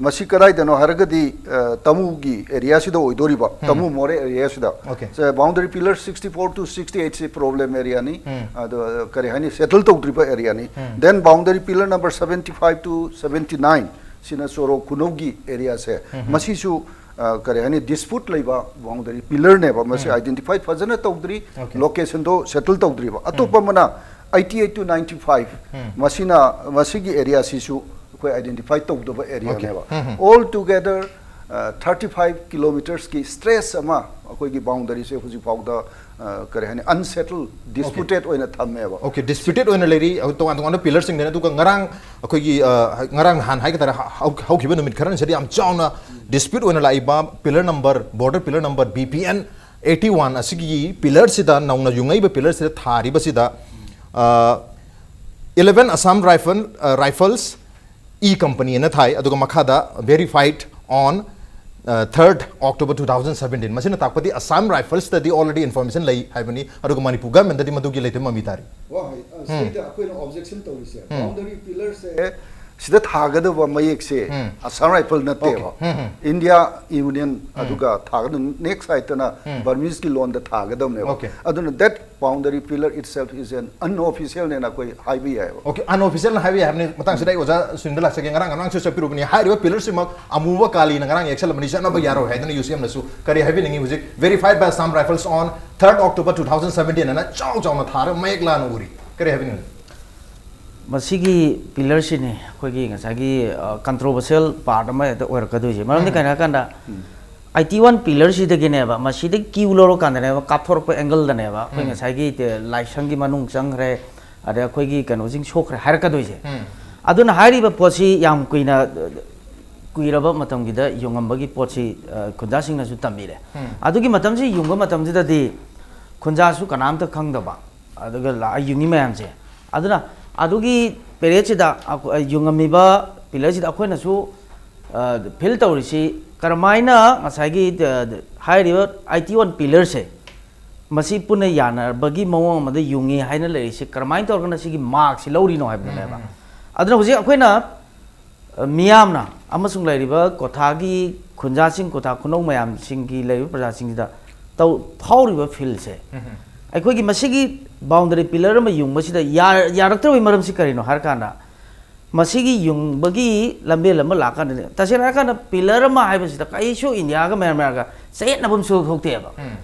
ꯃꯁꯤ ꯀꯗꯥꯏꯗꯅꯣ ꯍꯥꯏꯔꯒꯗꯤ, ꯑ, ꯇꯥꯃꯨꯒꯤ ꯑꯦꯔꯤꯌꯥꯁꯤꯗ ꯑꯣꯏꯗꯣꯔꯤꯕ, ꯇꯥꯃꯨ ꯃꯣꯔꯦ ꯑꯦꯔꯤꯌꯥꯁꯤꯗ꯫ Okay. Say, boundary pillar sixty four to sixty eight ꯁꯤ ꯄ꯭ꯔꯣꯕ꯭ꯂꯦꯝ ꯑꯦꯔꯤꯌꯥꯅꯤ꯫ ꯑꯗꯣ, ꯀꯔꯤ ꯍꯥꯏꯅꯤ, settle ꯇꯧꯗ꯭ꯔꯤꯕ ꯑꯦꯔꯤꯌꯥꯅꯤ꯫ Then boundary pillar number seventy five to seventy nine ꯁꯤꯅ ꯆꯣꯔꯣ ꯈꯨꯅꯧꯒꯤ ꯑꯦꯔꯤꯌꯥꯁꯦ, ꯃꯁꯤꯁꯨ, ꯑ, ꯀꯔꯤ ꯍꯥꯏꯅꯤ, ꯗꯤꯁꯄ꯭ꯌꯨꯠ ꯂꯩꯕ ꯕꯥꯎꯟꯗꯔꯤ ꯄꯤꯂꯔꯅꯦꯕ꯫ ꯃꯁꯤ ꯑꯥꯏꯗꯦꯟꯇꯤꯐꯥꯏ ꯐꯖꯅ ꯇꯧꯗ꯭ꯔꯤ, Okay. ꯂꯣꯀꯦꯁꯟꯗꯣ ꯁꯦꯇꯜ ꯇꯧꯗ꯭ꯔꯤꯕ꯫ ꯑꯇꯣꯞꯄ ꯑꯃꯅ eighty eight to ninety five, ꯃꯁꯤꯅ, ꯃꯁꯤꯒꯤ ꯑꯦꯔꯤꯌꯥꯁꯤꯁꯨ ꯑꯩꯈꯣꯏ ꯑꯥꯏꯗꯦꯟꯇꯤꯐꯥꯏ ꯇꯧꯗꯕ ꯑꯦꯔꯤꯌꯥꯅꯦꯕ꯫ All together, thirty five kilometersꯀꯤ stretch ꯑꯃ ꯑꯩꯈꯣꯏꯒꯤ ꯕꯥꯎꯟꯗꯔꯤꯁꯦ ꯍꯧꯖꯤꯛ ꯐꯥꯎꯗ, ꯑ, ꯀꯔꯤ ꯍꯥꯏꯅꯤ, unsettled, disputed ꯑꯣꯏꯅ ꯊꯝꯃꯦꯕ꯫ Okay, disputed ꯑꯣꯏꯅ ꯂꯩꯔꯤ, ꯑ, ꯇꯣꯉꯥꯟ ꯇꯣꯉꯥꯟꯕ ꯄꯤꯂꯔꯁꯤꯡꯗꯅ꯫ ꯑꯗꯨꯒ ꯉꯔꯥꯡ ꯑꯩꯈꯣꯏꯒꯤ, ꯑ, ꯉꯔꯥꯡ ꯅꯍꯥꯟ ꯍꯥꯏꯒꯗ꯭ꯔꯥ, ꯍꯧ-, ꯍꯧꯈꯤꯕ ꯅꯨꯃꯤꯠ ꯈꯔꯅꯤꯁꯤꯗ ꯌꯥꯝ ꯆꯥꯎꯅ ꯗꯤꯁꯄ꯭ꯌꯨꯠ ꯑꯣꯏꯅ ꯂꯥꯛꯏꯕ pillar number, border pillar number B P N eighty one ꯑꯁꯤꯒꯤ ꯄꯤꯂꯔꯁꯤꯗ, ꯅꯧꯅ ꯌꯨꯡꯉꯛꯏꯕ ꯄꯤꯂꯔꯁꯤꯗ ꯊꯥꯔꯤꯕꯁꯤꯗ, ꯑ, eleven Assam Rifle, ꯑ, Rifles, E company ꯑꯅ ꯊꯥꯏ, ꯑꯗꯨꯒ ꯃꯈꯥꯗ verified on, uh, third October two thousand seventeen꯫ ꯃꯁꯤꯅ ꯇꯥꯛꯄꯗꯤ Assam Riflesꯇꯗꯤ already information ꯂꯩ ꯍꯥꯏꯕꯅꯤ, ꯑꯗꯨꯒ ꯃꯅꯤꯄꯨꯔ ꯒꯚꯔꯟꯃꯦꯟꯗꯗꯤ ꯃꯗꯨꯒꯤ ꯂꯩꯇꯕ ꯃꯃꯤ ꯇꯥꯔꯤ꯫ ꯋꯥꯍꯩ, ꯑ, ꯁꯤꯗ ꯑꯩꯈꯣꯏꯅ ꯑꯣꯕꯖꯦꯛꯁꯟ ꯇꯧꯔꯤꯁꯦ, ꯕꯥꯎꯟꯗꯔꯤ ꯄꯤꯂꯔꯁꯦ ꯁꯤꯗ ꯊꯥꯒꯗꯕ ꯃꯌꯦꯛꯁꯦ ꯑꯁꯥꯝ ꯔꯥꯏꯐꯜ ꯅꯠꯇꯦꯕ꯫ Okay. ꯏꯟꯗꯤꯌꯥ ꯌꯨꯅꯤꯌꯟ, ꯑꯗꯨꯒ ꯊꯥꯒꯗꯕ ꯅꯦꯛꯁ ꯁꯥꯏꯠꯇꯅ ꯕꯔꯃꯤꯁꯀꯤ ꯂꯣꯟꯗ ꯊꯥꯒꯗꯕꯅꯦꯕ꯫ Okay. ꯑꯗꯨꯅ that boundary pillar itself is an unofficial ꯅꯦꯅ ꯑꯩꯈꯣꯏ ꯍꯥꯏꯕ ꯌꯥꯏꯑꯕ꯫ Okay, unofficial ꯍꯥꯏꯕ ꯌꯥꯏ ꯍꯥꯏꯕꯅꯤ꯫ ꯃꯇꯥꯡꯁꯤꯗ ꯑꯩ ꯑꯣꯖꯥ ꯁꯨꯅꯤꯜꯗ ꯂꯥꯛꯆꯒꯦ꯫ ꯉꯔꯥꯡ ꯉꯔꯥꯡꯁꯨ ꯆꯠꯄꯤꯔꯨꯕꯅꯤ꯫ ꯍꯥꯏꯔꯤꯕ ꯄꯤꯂꯔꯁꯤꯃꯛ ꯑꯃꯨꯕ ꯀꯥꯂꯤꯅ ꯉꯔꯥꯡ ꯌꯦꯛꯁꯜꯂꯕꯅꯤ, ꯆꯠꯅꯕ ꯌꯥꯔꯣꯏ ꯍꯥꯏꯗꯅ UCMꯅꯁꯨ꯫ ꯀꯔꯤ ꯍꯥꯏꯕꯤꯅꯤꯡꯉꯤ? ꯍꯧꯖꯤꯛ verified by Assam Rifles on third October two thousand seventeen ꯑꯅ ꯆꯥꯎ ꯆꯥꯎꯅ ꯊꯥꯔꯒ ꯃꯌꯦꯛ ꯂꯥꯅ ꯎꯔꯤ꯫ ꯀꯔꯤ ꯍꯥꯏꯕꯤꯅꯤꯡꯉꯤ? ꯃꯁꯤꯒꯤ ꯄꯤꯂꯔꯁꯤꯅꯤ ꯑꯩꯈꯣꯏꯒꯤ ꯉꯁꯥꯏꯒꯤ, ꯑ, controversial part ꯑꯃ ꯍꯦꯛꯇ ꯑꯣꯏꯔꯛꯀꯗꯣꯏꯁꯦ꯫ ꯃꯔꯝꯗꯤ ꯀꯩꯅꯣ ꯍꯥꯏꯔꯀꯥꯟꯗ, eighty one ꯄꯤꯂꯔꯁꯤꯗꯒꯤꯅꯦꯕ, ꯃꯁꯤꯗꯒꯤ ꯀ꯭ꯌꯨ ꯂꯧꯔꯀꯥꯟꯗꯅꯦꯕ, ꯀꯥꯞꯊꯣꯔꯛꯄ ꯑꯦꯡꯒꯜꯗꯅꯦꯕ ꯑꯩꯈꯣꯏ ꯉꯁꯥꯏꯒꯤ ꯇꯦ-, ꯂꯥꯏꯁꯪꯒꯤ ꯃꯅꯨꯡ ꯆꯪꯈ꯭ꯔꯦ, ꯑꯗꯩ ꯑꯩꯈꯣꯏꯒꯤ ꯀꯩꯅꯣꯁꯤꯡ ꯁꯣꯛꯈ꯭ꯔꯦ ꯍꯥꯏꯔꯛꯀꯗꯣꯏꯁꯦ꯫ ꯑꯗꯨꯅ ꯍꯥꯏꯔꯤꯕ ꯄꯣꯠꯁꯤ ꯌꯥꯝ ꯀꯨꯏꯅ, ꯀꯨꯏꯔꯕ ꯃꯇꯝꯒꯤꯗ ꯌꯨꯡꯉꯝꯕꯒꯤ ꯄꯣꯠꯁꯤ, ꯑ, ꯈꯨꯟꯖꯥꯁꯤꯡꯅꯁꯨ ꯇꯝꯕꯤꯔꯦ꯫ ꯑꯗꯨꯒꯤ ꯃꯇꯝꯁꯤ ꯌꯨꯡꯕ ꯃꯇꯝꯁꯤꯗꯗꯤ ꯈꯨꯟꯖꯥꯁꯨ ꯀꯅꯥꯝꯇ ꯈꯪꯗꯕ, ꯑꯗꯨꯒ ꯂꯥꯛꯑ ꯌꯨꯡꯉꯤ ꯃꯌꯥꯝꯁꯦ꯫ ꯑꯗꯨꯅ ꯑꯗꯨꯒꯤ ꯄꯦꯔꯦꯠꯁꯤꯗ ꯑꯩꯈꯣꯏ, ꯌꯨꯡꯉꯝꯃꯤꯕ ꯄꯤꯂꯔꯁꯤꯗ ꯑꯩꯈꯣꯏꯅꯁꯨ, ꯑ, ꯐꯤꯜ ꯇꯧꯔꯤꯁꯤ ꯀꯔꯝꯍꯥꯏꯅ ꯉꯁꯥꯏꯒꯤ, ꯑ, ꯍꯥꯏꯔꯤꯕ eighty one ꯄꯤꯂꯔꯁꯦ ꯃꯁꯤ ꯄꯨꯟꯅ ꯌꯥꯅꯕꯒꯤ ꯃꯑꯣꯡ ꯑꯃꯗ ꯌꯨꯡꯉꯤ ꯍꯥꯏꯅ ꯂꯩꯔꯤꯁꯤ ꯀꯔꯝꯍꯥꯏꯅ ꯇꯧꯔꯒꯅ ꯁꯤꯒꯤ ꯃꯥꯔꯛꯁꯤ ꯂꯧꯔꯤꯅꯣ ꯍꯥꯏꯕꯗꯨꯅꯦꯕ꯫ ꯑꯗꯨꯅ ꯍꯧꯖꯤꯛ ꯑꯩꯈꯣꯏꯅ, ꯑ, ꯃꯤꯌꯥꯝꯅ ꯑꯃꯁꯨꯡ ꯂꯩꯔꯤꯕ ꯀꯣꯊꯥꯒꯤ ꯈꯨꯟꯖꯥꯁꯤꯡ, ꯀꯣꯊꯥ ꯈꯨꯅꯧ ꯃꯌꯥꯝꯁꯤꯡꯒꯤ ꯂꯩꯔꯤꯕ ꯄ꯭ꯔꯖꯥꯁꯤꯡꯁꯤꯗ ꯇꯧ-, ꯐꯥꯎꯔꯤꯕ ꯐꯤꯜꯁꯦ, ꯑꯩꯈꯣꯏꯒꯤ ꯃꯁꯤꯒꯤ ꯕꯥꯎꯟꯗꯔꯤ ꯄꯤꯂꯔ ꯑꯃ ꯌꯨꯡꯕꯁꯤꯗ ꯌꯥ-, ꯌꯥꯔꯛꯇ꯭ꯔꯕꯒꯤ ꯃꯔꯝꯁꯤ ꯀꯔꯤꯅꯣ ꯍꯥꯏꯔꯀꯥꯟꯗ, ꯃꯁꯤꯒꯤ ꯌꯨꯡꯕꯒꯤ ꯂꯝꯕꯦꯜ ꯑꯃ ꯂꯥꯛꯀꯥꯟꯗꯗꯤ, ꯇꯁꯦꯡꯅ ꯍꯥꯏꯔꯀꯥꯟꯗ ꯄꯤꯂꯔ ꯑꯃ ꯍꯥꯏꯕꯁꯤꯗ ꯀꯩꯁꯨ ꯏꯟꯗꯤꯌꯥꯒ ꯃꯌꯥꯟꯃꯥꯔꯒ ꯆꯌꯦꯠꯅꯐꯝ ꯁꯨꯡꯊꯣꯛ ꯊꯣꯛꯇꯦꯕ꯫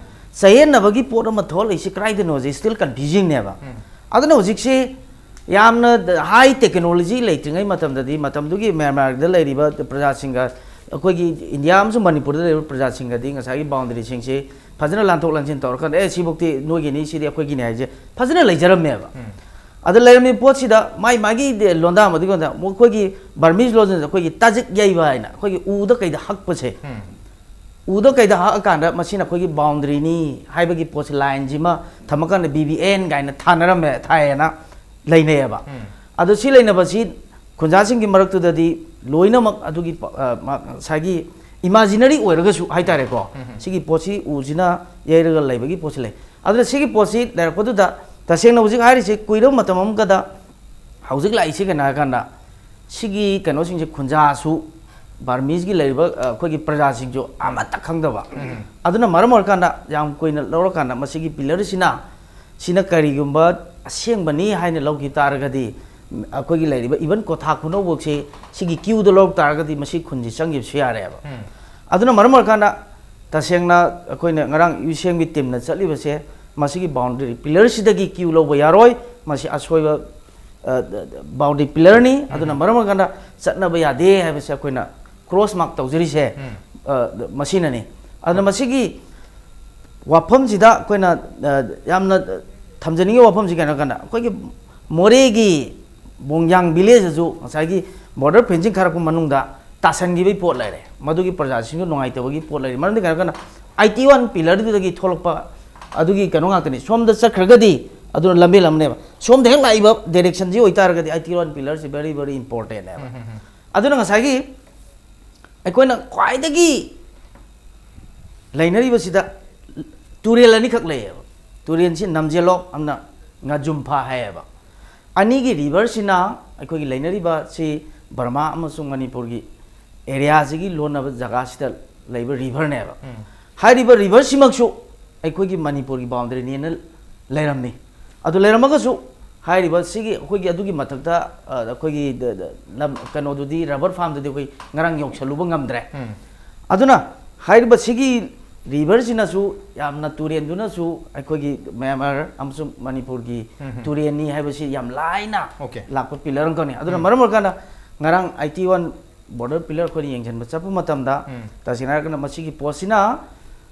ꯆꯌꯦꯠꯅꯕꯒꯤ ꯄꯣꯠ ꯑꯃ ꯊꯣꯛꯂꯛꯏꯁꯤ ꯀꯗꯥꯏꯗꯅꯣꯁꯦ still confusing ꯅꯦꯕ꯫ ꯑꯗꯨꯅ ꯍꯧꯖꯤꯛꯁꯤ ꯌꯥꯝꯅ ꯍꯥꯏ ꯇꯦꯛꯅꯣꯂꯣꯖꯤ ꯂꯩꯇ꯭ꯔꯤꯉꯩ ꯃꯇꯝꯗꯗꯤ, ꯃꯇꯝꯗꯨꯒꯤ ꯃꯌꯥꯟꯃꯥꯔꯗ ꯂꯩꯔꯤꯕ ꯄ꯭ꯔꯖꯥꯁꯤꯡꯒ ꯑꯩꯈꯣꯏꯒꯤ ꯏꯟꯗꯤꯌꯥ ꯑꯃꯁꯨꯡ ꯃꯅꯤꯄꯨꯔꯗ ꯂꯩꯔꯤꯕ ꯄ꯭ꯔꯖꯥꯁꯤꯡꯒꯗꯤ ꯉꯁꯥꯏꯒꯤ ꯕꯥꯎꯟꯗꯔꯤꯁꯤꯡꯁꯤ ꯐꯖꯅ ꯂꯥꯟꯊꯣꯛ ꯂꯥꯟꯁꯤꯟ ꯇꯧꯔꯀꯥꯟꯗ, "ꯑꯦ, ꯁꯤꯐꯧꯇꯤ ꯅꯣꯏꯒꯤꯅꯤ, ꯁꯤꯗꯤ ꯑꯩꯈꯣꯏꯒꯤꯅꯤ" ꯍꯥꯏꯁꯦ ꯐꯖꯅ ꯂꯩꯖꯔꯝꯃꯦꯕ꯫ ꯑꯗ ꯂꯩꯔꯝꯃꯤꯕ ꯄꯣꯠꯁꯤꯗ ꯃꯥꯏ ꯃꯥꯒꯤ ꯂꯣꯟꯗꯥ ꯑꯃꯗꯤ ꯂꯣꯟꯗꯥ, ꯑꯩꯈꯣꯏꯒꯤ ꯕꯔꯃꯤꯁ ꯂꯣꯟꯁꯤꯗ ꯑꯩꯈꯣꯏꯒꯤ ꯇꯥꯖꯤꯛ ꯌꯩꯕ ꯍꯥꯏꯅ ꯑꯩꯈꯣꯏꯒꯤ ꯎꯗ ꯀꯩꯗ ꯍꯛꯄꯁꯦ, ꯎꯗ ꯀꯩꯗ ꯍꯛꯑꯀꯥꯟꯗ ꯃꯁꯤꯅ ꯑꯩꯈꯣꯏꯒꯤ ꯕꯥꯎꯟꯗꯔꯤꯅꯤ ꯍꯥꯏꯕꯒꯤ ꯄꯣꯠꯁꯦ, ꯂꯥꯏꯟꯁꯤꯃ ꯊꯝꯃꯀꯥꯟꯗ ꯕꯤ ꯕꯤ ꯑꯦꯟ ꯀꯥꯏꯅ ꯊꯥꯅꯔꯝꯃꯦ, ꯊꯥꯏꯌꯦꯅ ꯂꯩꯅꯩꯌꯦꯕ꯫ ꯑꯗꯣ ꯁꯤ ꯂꯩꯅꯕꯁꯤ ꯈꯨꯟꯖꯥꯁꯤꯡꯒꯤ ꯃꯔꯛꯇꯨꯗꯗꯤ ꯂꯣꯏꯅꯃꯛ ꯑꯗꯨꯒꯤ ꯄ-, ꯑ, ꯃꯥ-, ꯉꯁꯥꯏꯒꯤ ꯏꯃꯥꯖꯤꯅꯔꯤ ꯑꯣꯏꯔꯒꯁꯨ ꯍꯥꯏꯇꯥꯔꯦꯀꯣ, ꯁꯤꯒꯤ ꯄꯣꯠꯁꯤ ꯎꯁꯤꯅ ꯌꯩꯔꯒ ꯂꯩꯕꯒꯤ ꯄꯣꯠꯁꯤ ꯂꯩ꯫ ꯑꯗꯨꯅ ꯁꯤꯒꯤ ꯄꯣꯠꯁꯤ ꯂꯩꯔꯛꯄꯗꯨꯗ ꯇꯁꯦꯡꯅ ꯍꯧꯖꯤꯛ ꯍꯥꯏꯔꯤꯁꯤ ꯀꯨꯏꯔꯕ ꯃꯇꯝ ꯑꯃꯒꯗ ꯍꯧꯖꯤꯛ ꯂꯥꯛꯏꯁꯤ ꯀꯩꯅꯣ ꯍꯥꯏꯔꯀꯥꯟꯗ, ꯁꯤꯒꯤ ꯀꯩꯅꯣꯁꯤꯡꯁꯦ ꯈꯨꯟꯖꯥꯁꯨ, ꯕꯔꯃꯤꯁꯀꯤ ꯂꯩꯔꯤꯕ, ꯑ, ꯑꯩꯈꯣꯏꯒꯤ ꯄ꯭ꯔꯖꯥꯁꯤꯡꯁꯨ ꯑꯃꯠꯇ ꯈꯪꯗꯕ꯫ ꯑꯗꯨꯅ ꯃꯔꯝ ꯑꯣꯏꯔꯀꯥꯟꯗ ꯌꯥꯝ ꯀꯨꯏꯅ ꯂꯧꯔꯀꯥꯟꯗ ꯃꯁꯤꯒꯤ ꯄꯤꯂꯔꯁꯤꯅ, ꯁꯤꯅ ꯀꯔꯤꯒꯨꯝꯕ ꯑꯁꯦꯡꯕꯅꯤ ꯍꯥꯏꯅ ꯂꯧꯈꯤ ꯇꯥꯔꯒꯗꯤ, ꯑꯩꯈꯣꯏꯒꯤ ꯂꯩꯔꯤꯕ ꯏꯚꯟ ꯀꯣꯊꯥ ꯈꯨꯅꯧꯕꯣꯛꯁꯤ ꯁꯤꯒꯤ ꯀ꯭ꯌꯨꯗ ꯂꯧꯔꯛ ꯇꯥꯔꯒꯗꯤ ꯃꯁꯤ ꯈꯨꯟꯁꯤ ꯆꯪꯈꯤꯕꯁꯨ ꯌꯥꯔꯦꯕ꯫ ꯑꯗꯨꯅ ꯃꯔꯝ ꯑꯣꯏꯔꯀꯥꯟꯗ ꯇꯁꯦꯡꯅ ꯑꯩꯈꯣꯏꯅ ꯉꯔꯥꯡ ꯌꯨꯁꯦꯡꯒꯤ ꯇꯤꯝꯅ ꯆꯠꯂꯤꯕꯁꯦ, ꯃꯁꯤꯒꯤ ꯕꯥꯎꯟꯗꯔꯤ ꯄꯤꯂꯔꯁꯤꯗꯒꯤ ꯀ꯭ꯌꯨ ꯂꯧꯕ ꯌꯥꯔꯣꯏ, ꯃꯁꯤ ꯑꯁꯣꯏꯕ, ꯑ, ꯕꯥꯎꯟꯗꯔꯤ ꯄꯤꯂꯔꯅꯤ꯫ ꯑꯗꯨꯅ ꯃꯔꯝ ꯑꯣꯏꯔꯀꯥꯟꯗ ꯆꯠꯅꯕ ꯌꯥꯗꯦ ꯍꯥꯏꯕꯁꯦ ꯑꯩꯈꯣꯏꯅ ꯀ꯭ꯔꯣꯁ ꯃꯥꯔꯛ ꯇꯧꯖꯔꯤꯁꯦ, ꯑ, ꯃꯁꯤꯅꯅꯤ꯫ ꯑꯗꯨꯅ ꯃꯁꯤꯒꯤ ꯋꯥꯐꯝꯁꯤꯗ ꯑꯩꯈꯣꯏꯅ, ꯑ, ꯌꯥꯝꯅ ꯊꯝꯖꯅꯤꯡꯉꯤ ꯋꯥꯐꯝꯁꯤ ꯀꯩꯅꯣ ꯍꯥꯏꯔꯀꯥꯟꯗ, ꯑꯩꯈꯣꯏꯒꯤ ꯃꯣꯔꯦꯒꯤ ꯕꯣꯡꯌꯥꯡ ꯚꯤꯂꯦꯖꯇꯁꯨ ꯉꯁꯥꯏꯒꯤ ꯕꯣꯔꯗꯔ ꯐꯦꯟꯁꯤꯡ ꯈꯥꯔꯛꯄ ꯃꯅꯨꯡꯗ ꯇꯥꯁꯟꯈꯤꯕꯒꯤ ꯄꯣꯠ ꯂꯩꯔꯦ, ꯃꯗꯨꯒꯤ ꯄ꯭ꯔꯖꯥꯁꯤꯡꯁꯨ ꯅꯨꯡꯉꯥꯏꯇꯕꯒꯤ ꯄꯣꯠ ꯂꯩꯔꯦ꯫ ꯃꯔꯝꯗꯤ ꯀꯩꯅꯣ ꯍꯥꯏꯔꯀꯥꯟꯗ, ꯑꯥꯏꯇꯤ ꯋꯥꯟ ꯄꯤꯂꯔꯗꯨꯗꯒꯤ ꯊꯣꯛꯂꯛꯄ ꯑꯗꯨꯒꯤ ꯀꯩꯅꯣ ꯉꯥꯛꯇꯅꯤ꯫ ꯁꯣꯝꯗ ꯆꯠꯈ꯭ꯔꯒꯗꯤ ꯑꯗꯨꯅ ꯂꯝꯕꯤ ꯂꯝꯅꯦꯕ, ꯁꯣꯝꯗ ꯍꯦꯛ ꯂꯥꯛꯏꯕ ꯗꯥꯏꯔꯦꯛꯁꯟꯁꯤ ꯑꯣꯏꯇꯥꯔꯒꯗꯤ ꯑꯥꯏꯇꯤ ꯋꯥꯟ ꯄꯤꯂꯔꯁꯤ very very important ꯅꯦꯕ꯫ ꯑꯗꯨꯅ ꯉꯁꯥꯏꯒꯤ ꯑꯩꯈꯣꯏꯅ ꯈ꯭ꯋꯥꯏꯗꯒꯤ ꯂꯩꯅꯔꯤꯕꯁꯤꯗ ꯇꯨꯔꯦꯜ ꯑꯅꯤꯈꯛ ꯂꯩꯌꯦꯕ꯫ ꯇꯨꯔꯦꯜꯁꯤ ꯅꯝꯖꯦꯂꯣꯛ ꯑꯃꯅ ꯉꯥꯖꯨꯝꯐꯥ ꯍꯥꯏꯌꯦꯕ꯫ ꯑꯅꯤꯒꯤ ꯔꯤꯚꯔꯁꯤꯅ ꯑꯩꯈꯣꯏꯒꯤ ꯂꯩꯅꯔꯤꯕꯁꯤ ꯕꯔꯃꯥ ꯑꯃꯁꯨꯡ ꯃꯅꯤꯄꯨꯔꯒꯤ ꯑꯦꯔꯤꯌꯥꯁꯤꯒꯤ ꯂꯣꯟꯅꯕ ꯖꯒꯥꯁꯤꯗ ꯂꯩꯕ ꯔꯤꯚꯔꯅꯦꯕ꯫ ꯍꯥꯏꯔꯤꯕ ꯔꯤꯚꯔꯁꯤꯃꯛꯁꯨ ꯑꯩꯈꯣꯏꯒꯤ ꯃꯅꯤꯄꯨꯔꯒꯤ ꯕꯥꯎꯟꯗꯔꯤꯅꯦꯅ ꯂꯩꯔꯝꯃꯤ꯫ ꯑꯗꯨ ꯂꯩꯔꯝꯃꯒꯁꯨ ꯍꯥꯏꯔꯤꯕ ꯁꯤꯒꯤ ꯑꯩꯈꯣꯏꯒꯤ ꯑꯗꯨꯒꯤ ꯃꯊꯛꯇ, ꯑ, ꯑꯩꯈꯣꯏꯒꯤ ꯗ-, ꯗ-, ꯂꯝ ꯀꯩꯅꯣꯗꯨꯗꯤ, ꯔꯕꯔ ꯐꯥꯝꯗꯨꯗꯤ ꯑꯩꯈꯣꯏ ꯉꯔꯥꯡ ꯌꯧꯁꯜꯂꯨꯕ ꯉꯝꯗ꯭ꯔꯦ꯫ ꯑꯗꯨꯅ ꯍꯥꯏꯔꯤꯕ ꯁꯤꯒꯤ ꯔꯤꯚꯔꯁꯤꯅꯁꯨ ꯌꯥꯝꯅ, ꯇꯨꯔꯦꯟꯗꯨꯅꯁꯨ ꯑꯩꯈꯣꯏꯒꯤ ꯃ꯭ꯌꯥꯟꯃꯥꯔ ꯑꯃꯁꯨꯡ ꯃꯅꯤꯄꯨꯔꯒꯤ ꯇꯨꯔꯦꯟꯅꯤ ꯍꯥꯏꯕꯁꯤ ꯌꯥꯝ ꯂꯥꯏꯅ Okay. ꯂꯥꯛꯄ ꯄꯤꯂꯔ ꯑꯃꯈꯛꯅꯤ꯫ ꯑꯗꯨꯅ ꯃꯔꯝ ꯑꯣꯏꯔꯀꯥꯟꯗ ꯉꯔꯥꯡ ꯑꯥꯏꯇꯤ ꯋꯥꯟ ꯕꯣꯔꯗꯔ ꯄꯤꯂꯔ ꯑꯩꯈꯣꯏꯅ ꯌꯦꯡꯁꯤꯟꯕ ꯆꯠꯄ ꯃꯇꯝꯗ, ꯎꯝ꯫ ꯇꯁꯦꯡꯅ ꯍꯥꯏꯔꯒꯅ ꯃꯁꯤꯒꯤ ꯄꯣꯠꯁꯤꯅ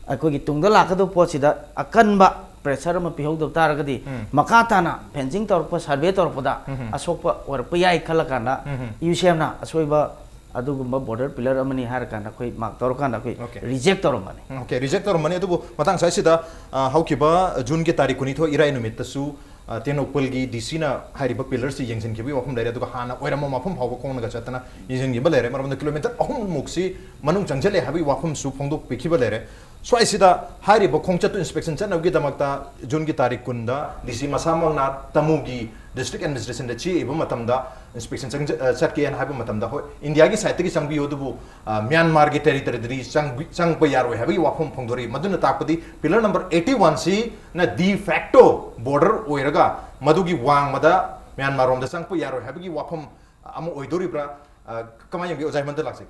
ꯑꯩꯈꯣꯏꯒꯤ ꯇꯨꯡꯗ ꯂꯥꯛꯀꯗꯕ ꯄꯣꯠꯁꯤꯗ ꯑꯀꯟꯕ ꯄ꯭ꯔꯦꯁꯔ ꯑꯃ ꯄꯤꯍꯧꯗꯕ ꯇꯥꯔꯒꯗꯤ, ꯎꯝ꯫ ꯃꯈꯥ ꯇꯥꯅ ꯐꯦꯟꯁꯤꯡ ꯇꯧꯔꯛꯄ, ꯁꯔꯚꯦ ꯇꯧꯔꯛꯄꯗ ꯎꯝ꯫ ꯑꯁꯣꯛꯄ ꯑꯣꯏꯔꯛꯄ ꯌꯥꯏ ꯈꯜꯂꯀꯥꯟꯗ, ꯎꯝ꯫ ꯌꯨ ꯁꯤ ꯑꯦꯝꯅ ꯑꯁꯣꯏꯕ ꯑꯗꯨꯒꯨꯝꯕ ꯕꯣꯔꯗꯔ ꯄꯤꯂꯔ ꯑꯃꯅꯤ ꯍꯥꯏꯔꯀꯥꯟꯗ ꯑꯩꯈꯣꯏ ꯃꯥꯔꯛ ꯇꯧꯔꯀꯥꯟꯗ ꯑꯩꯈꯣꯏ Okay. ꯔꯤꯖꯦꯛ ꯇꯧꯔꯝꯕꯅꯤ꯫ Okay, ꯔꯤꯖꯦꯛ ꯇꯧꯔꯝꯕꯅꯤ꯫ ꯑꯗꯨꯕꯨ ꯃꯇꯥꯡ ꯑꯁꯤꯗ, ꯑ, ꯍꯧꯈꯤꯕ ꯖꯨꯟꯒꯤ ꯇꯥꯔꯤꯛ ꯀꯨꯟꯅꯤꯊꯣꯏ ꯏꯔꯥꯏ ꯅꯨꯃꯤꯠꯇꯁꯨ, ꯑ, ꯇꯦꯡꯅꯧꯄꯜꯒꯤ ꯗꯤ ꯁꯤꯅ ꯍꯥꯏꯔꯤꯕ ꯄꯤꯂꯔꯁꯤ ꯌꯦꯡꯁꯤꯟꯈꯤꯕꯒꯤ ꯋꯥꯐꯝ ꯂꯩꯔꯦ꯫ ꯑꯗꯨꯒ ꯍꯥꯟꯅ ꯑꯣꯏꯔꯝꯕ ꯃꯐꯝ ꯐꯥꯎꯕ ꯈꯣꯡꯅꯒ ꯆꯠꯇꯅ ꯌꯦꯡꯁꯤꯟꯈꯤꯕ ꯂꯩꯔꯦ꯫ ꯃꯔꯝꯗꯤ ꯀꯤꯂꯣꯃꯤꯇꯔ ꯑꯍꯨꯝꯃꯨꯛꯁꯤ ꯃꯅꯨꯡ ꯆꯪꯁꯤꯜꯂꯦ ꯍꯥꯏꯕꯒꯤ ꯋꯥꯐꯝꯁꯨ ꯐꯣꯡꯗꯣꯛꯄꯤꯈꯤꯕ ꯂꯩꯔꯦ꯫ ꯁ꯭ꯋꯥꯏꯁꯤꯗ ꯍꯥꯏꯔꯤꯕ ꯈꯣꯡꯆꯠꯇꯨ ꯏꯟꯁꯄꯦꯛꯁꯟ ꯆꯠꯅꯕꯒꯤꯗꯃꯛꯇ ꯖꯨꯟꯒꯤ ꯇꯥꯔꯤꯛ ꯀꯨꯟꯗ ꯗꯤ ꯁꯤ ꯃꯁꯥꯃꯛꯅ ꯇꯃꯨꯒꯤ ꯗꯤꯁꯇ꯭ꯔꯤꯛ ꯑꯦꯗꯃꯤꯅꯤꯁꯇ꯭ꯔꯦꯁꯟꯗ ꯆꯦ ꯏꯕ ꯃꯇꯝꯗ, ꯏꯟꯁꯄꯦꯛꯁꯟ ꯆꯪꯖ-, ꯑ, ꯆꯠꯀꯦꯅ ꯍꯥꯏꯕ ꯃꯇꯝꯗ, ꯍꯣꯏ, ꯏꯟꯗꯤꯌꯥꯒꯤ ꯁꯥꯏꯠꯇꯒꯤ ꯆꯪꯕꯤꯌꯨ, ꯑꯗꯨꯕꯨ, ꯑ, ꯃ꯭ꯌꯥꯟꯃꯥꯔꯒꯤ ꯇꯦꯔꯤꯇꯣꯔꯤꯗꯗꯤ ꯆꯪꯕꯤ-, ꯆꯪꯕ ꯌꯥꯔꯣꯏ ꯍꯥꯏꯕꯒꯤ ꯋꯥꯐꯝ ꯐꯣꯡꯗꯣꯔꯛꯏ꯫ ꯃꯗꯨꯅ ꯇꯥꯛꯄꯗꯤ ꯄꯤꯂꯔ ꯅꯝꯕꯔ ꯑꯩꯠꯇꯤ ꯋꯥꯟꯁꯤꯅ de facto border ꯑꯣꯏꯔꯒ ꯃꯗꯨꯒꯤ ꯋꯥꯡꯃꯗ ꯃ꯭ꯌꯥꯟꯃꯥꯔ ꯔꯣꯝꯗ ꯆꯪꯉꯛꯄ ꯌꯥꯔꯣꯏ ꯍꯥꯏꯕꯒꯤ ꯋꯥꯐꯝ ꯑꯃ ꯑꯣꯏꯗꯣꯔꯤꯕ꯭ꯔꯥ? ꯑ, ꯀꯃꯥꯏꯅ ꯌꯦꯡꯕꯤ, ꯑꯣꯖꯥ ꯍꯦꯃꯟꯇ ꯂꯥꯛꯆꯩ꯫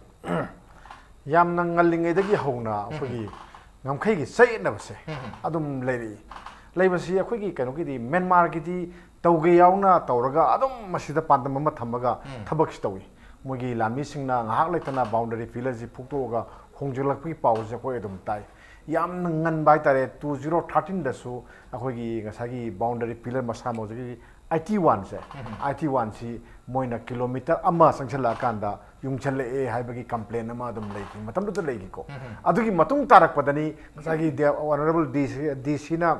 ꯌꯥꯝꯅ ꯉꯜꯂꯤꯉꯩꯗꯒꯤ ꯍꯧꯅ ꯑꯩꯈꯣꯏꯒꯤ ꯉꯝꯈꯩꯒꯤ ꯆꯌꯦꯠꯅꯕꯁꯦ ꯑꯗꯨꯝ ꯂꯩꯔꯛꯏ꯫ ꯂꯩꯕꯁꯤ ꯑꯩꯈꯣꯏꯒꯤ ꯀꯩꯅꯣꯒꯤꯗꯤ, ꯃ꯭ꯌꯥꯟꯃꯥꯔꯒꯤꯗꯤ ꯇꯧꯒꯦ ꯌꯥꯎꯅ ꯇꯧꯔꯒ ꯑꯗꯨꯝ ꯃꯁꯤꯗ ꯄꯥꯟꯗꯝ ꯑꯃ ꯊꯝꯃꯒ ꯊꯕꯛꯁꯤ ꯇꯧꯏ꯫ ꯃꯣꯏꯒꯤ ꯂꯥꯟꯃꯤꯁꯤꯡꯅ ꯉꯥꯏꯍꯥꯛ ꯂꯩꯇꯅ ꯕꯥꯎꯟꯗꯔꯤ ꯄꯤꯂꯔꯁꯤ ꯐꯨꯛꯇꯣꯛꯑꯒ ꯍꯣꯡꯖꯤꯜꯂꯛꯄꯒꯤ ꯄꯥꯎꯁꯦ ꯑꯩꯈꯣꯏ ꯑꯗꯨꯝ ꯇꯥꯏ꯫ ꯌꯥꯝꯅ ꯉꯟꯕ ꯍꯥꯏꯇꯥꯔꯦ, ꯇꯨ ꯖꯤꯔꯣ ꯊꯥꯔꯇꯤꯟꯗꯁꯨ ꯑꯩꯈꯣꯏꯒꯤ ꯉꯁꯥꯏꯒꯤ ꯕꯥꯎꯟꯗꯔꯤ ꯄꯤꯂꯔ ꯃꯁꯥ ꯃꯛ ꯍꯧꯖꯤꯛꯀꯤ ꯑꯥꯏꯇꯤ ꯋꯥꯟꯁꯦ, ꯑꯥꯏꯇꯤ ꯋꯥꯟꯁꯤ ꯃꯣꯏꯅ ꯀꯤꯂꯣꯃꯤꯇꯔ ꯑꯃ ꯆꯪꯁꯤꯜꯂꯛꯑꯀꯥꯟꯗ ꯌꯨꯡꯁꯜꯂꯛꯑꯦ ꯍꯥꯏꯕꯒꯤ ꯀꯝꯄ꯭ꯂꯦꯟ ꯑꯃ ꯑꯗꯨꯝ ꯂꯩꯈꯤ, ꯃꯇꯝꯗꯨꯗ ꯂꯩꯈꯤꯀꯣ꯫ ꯑꯗꯨꯒꯤ ꯃꯇꯨꯡ ꯇꯥꯔꯛꯄꯗꯅꯤ ꯉꯁꯥꯏꯒꯤ ꯑꯣꯅꯔꯦꯕꯜ ꯗꯤ ꯁꯤꯅ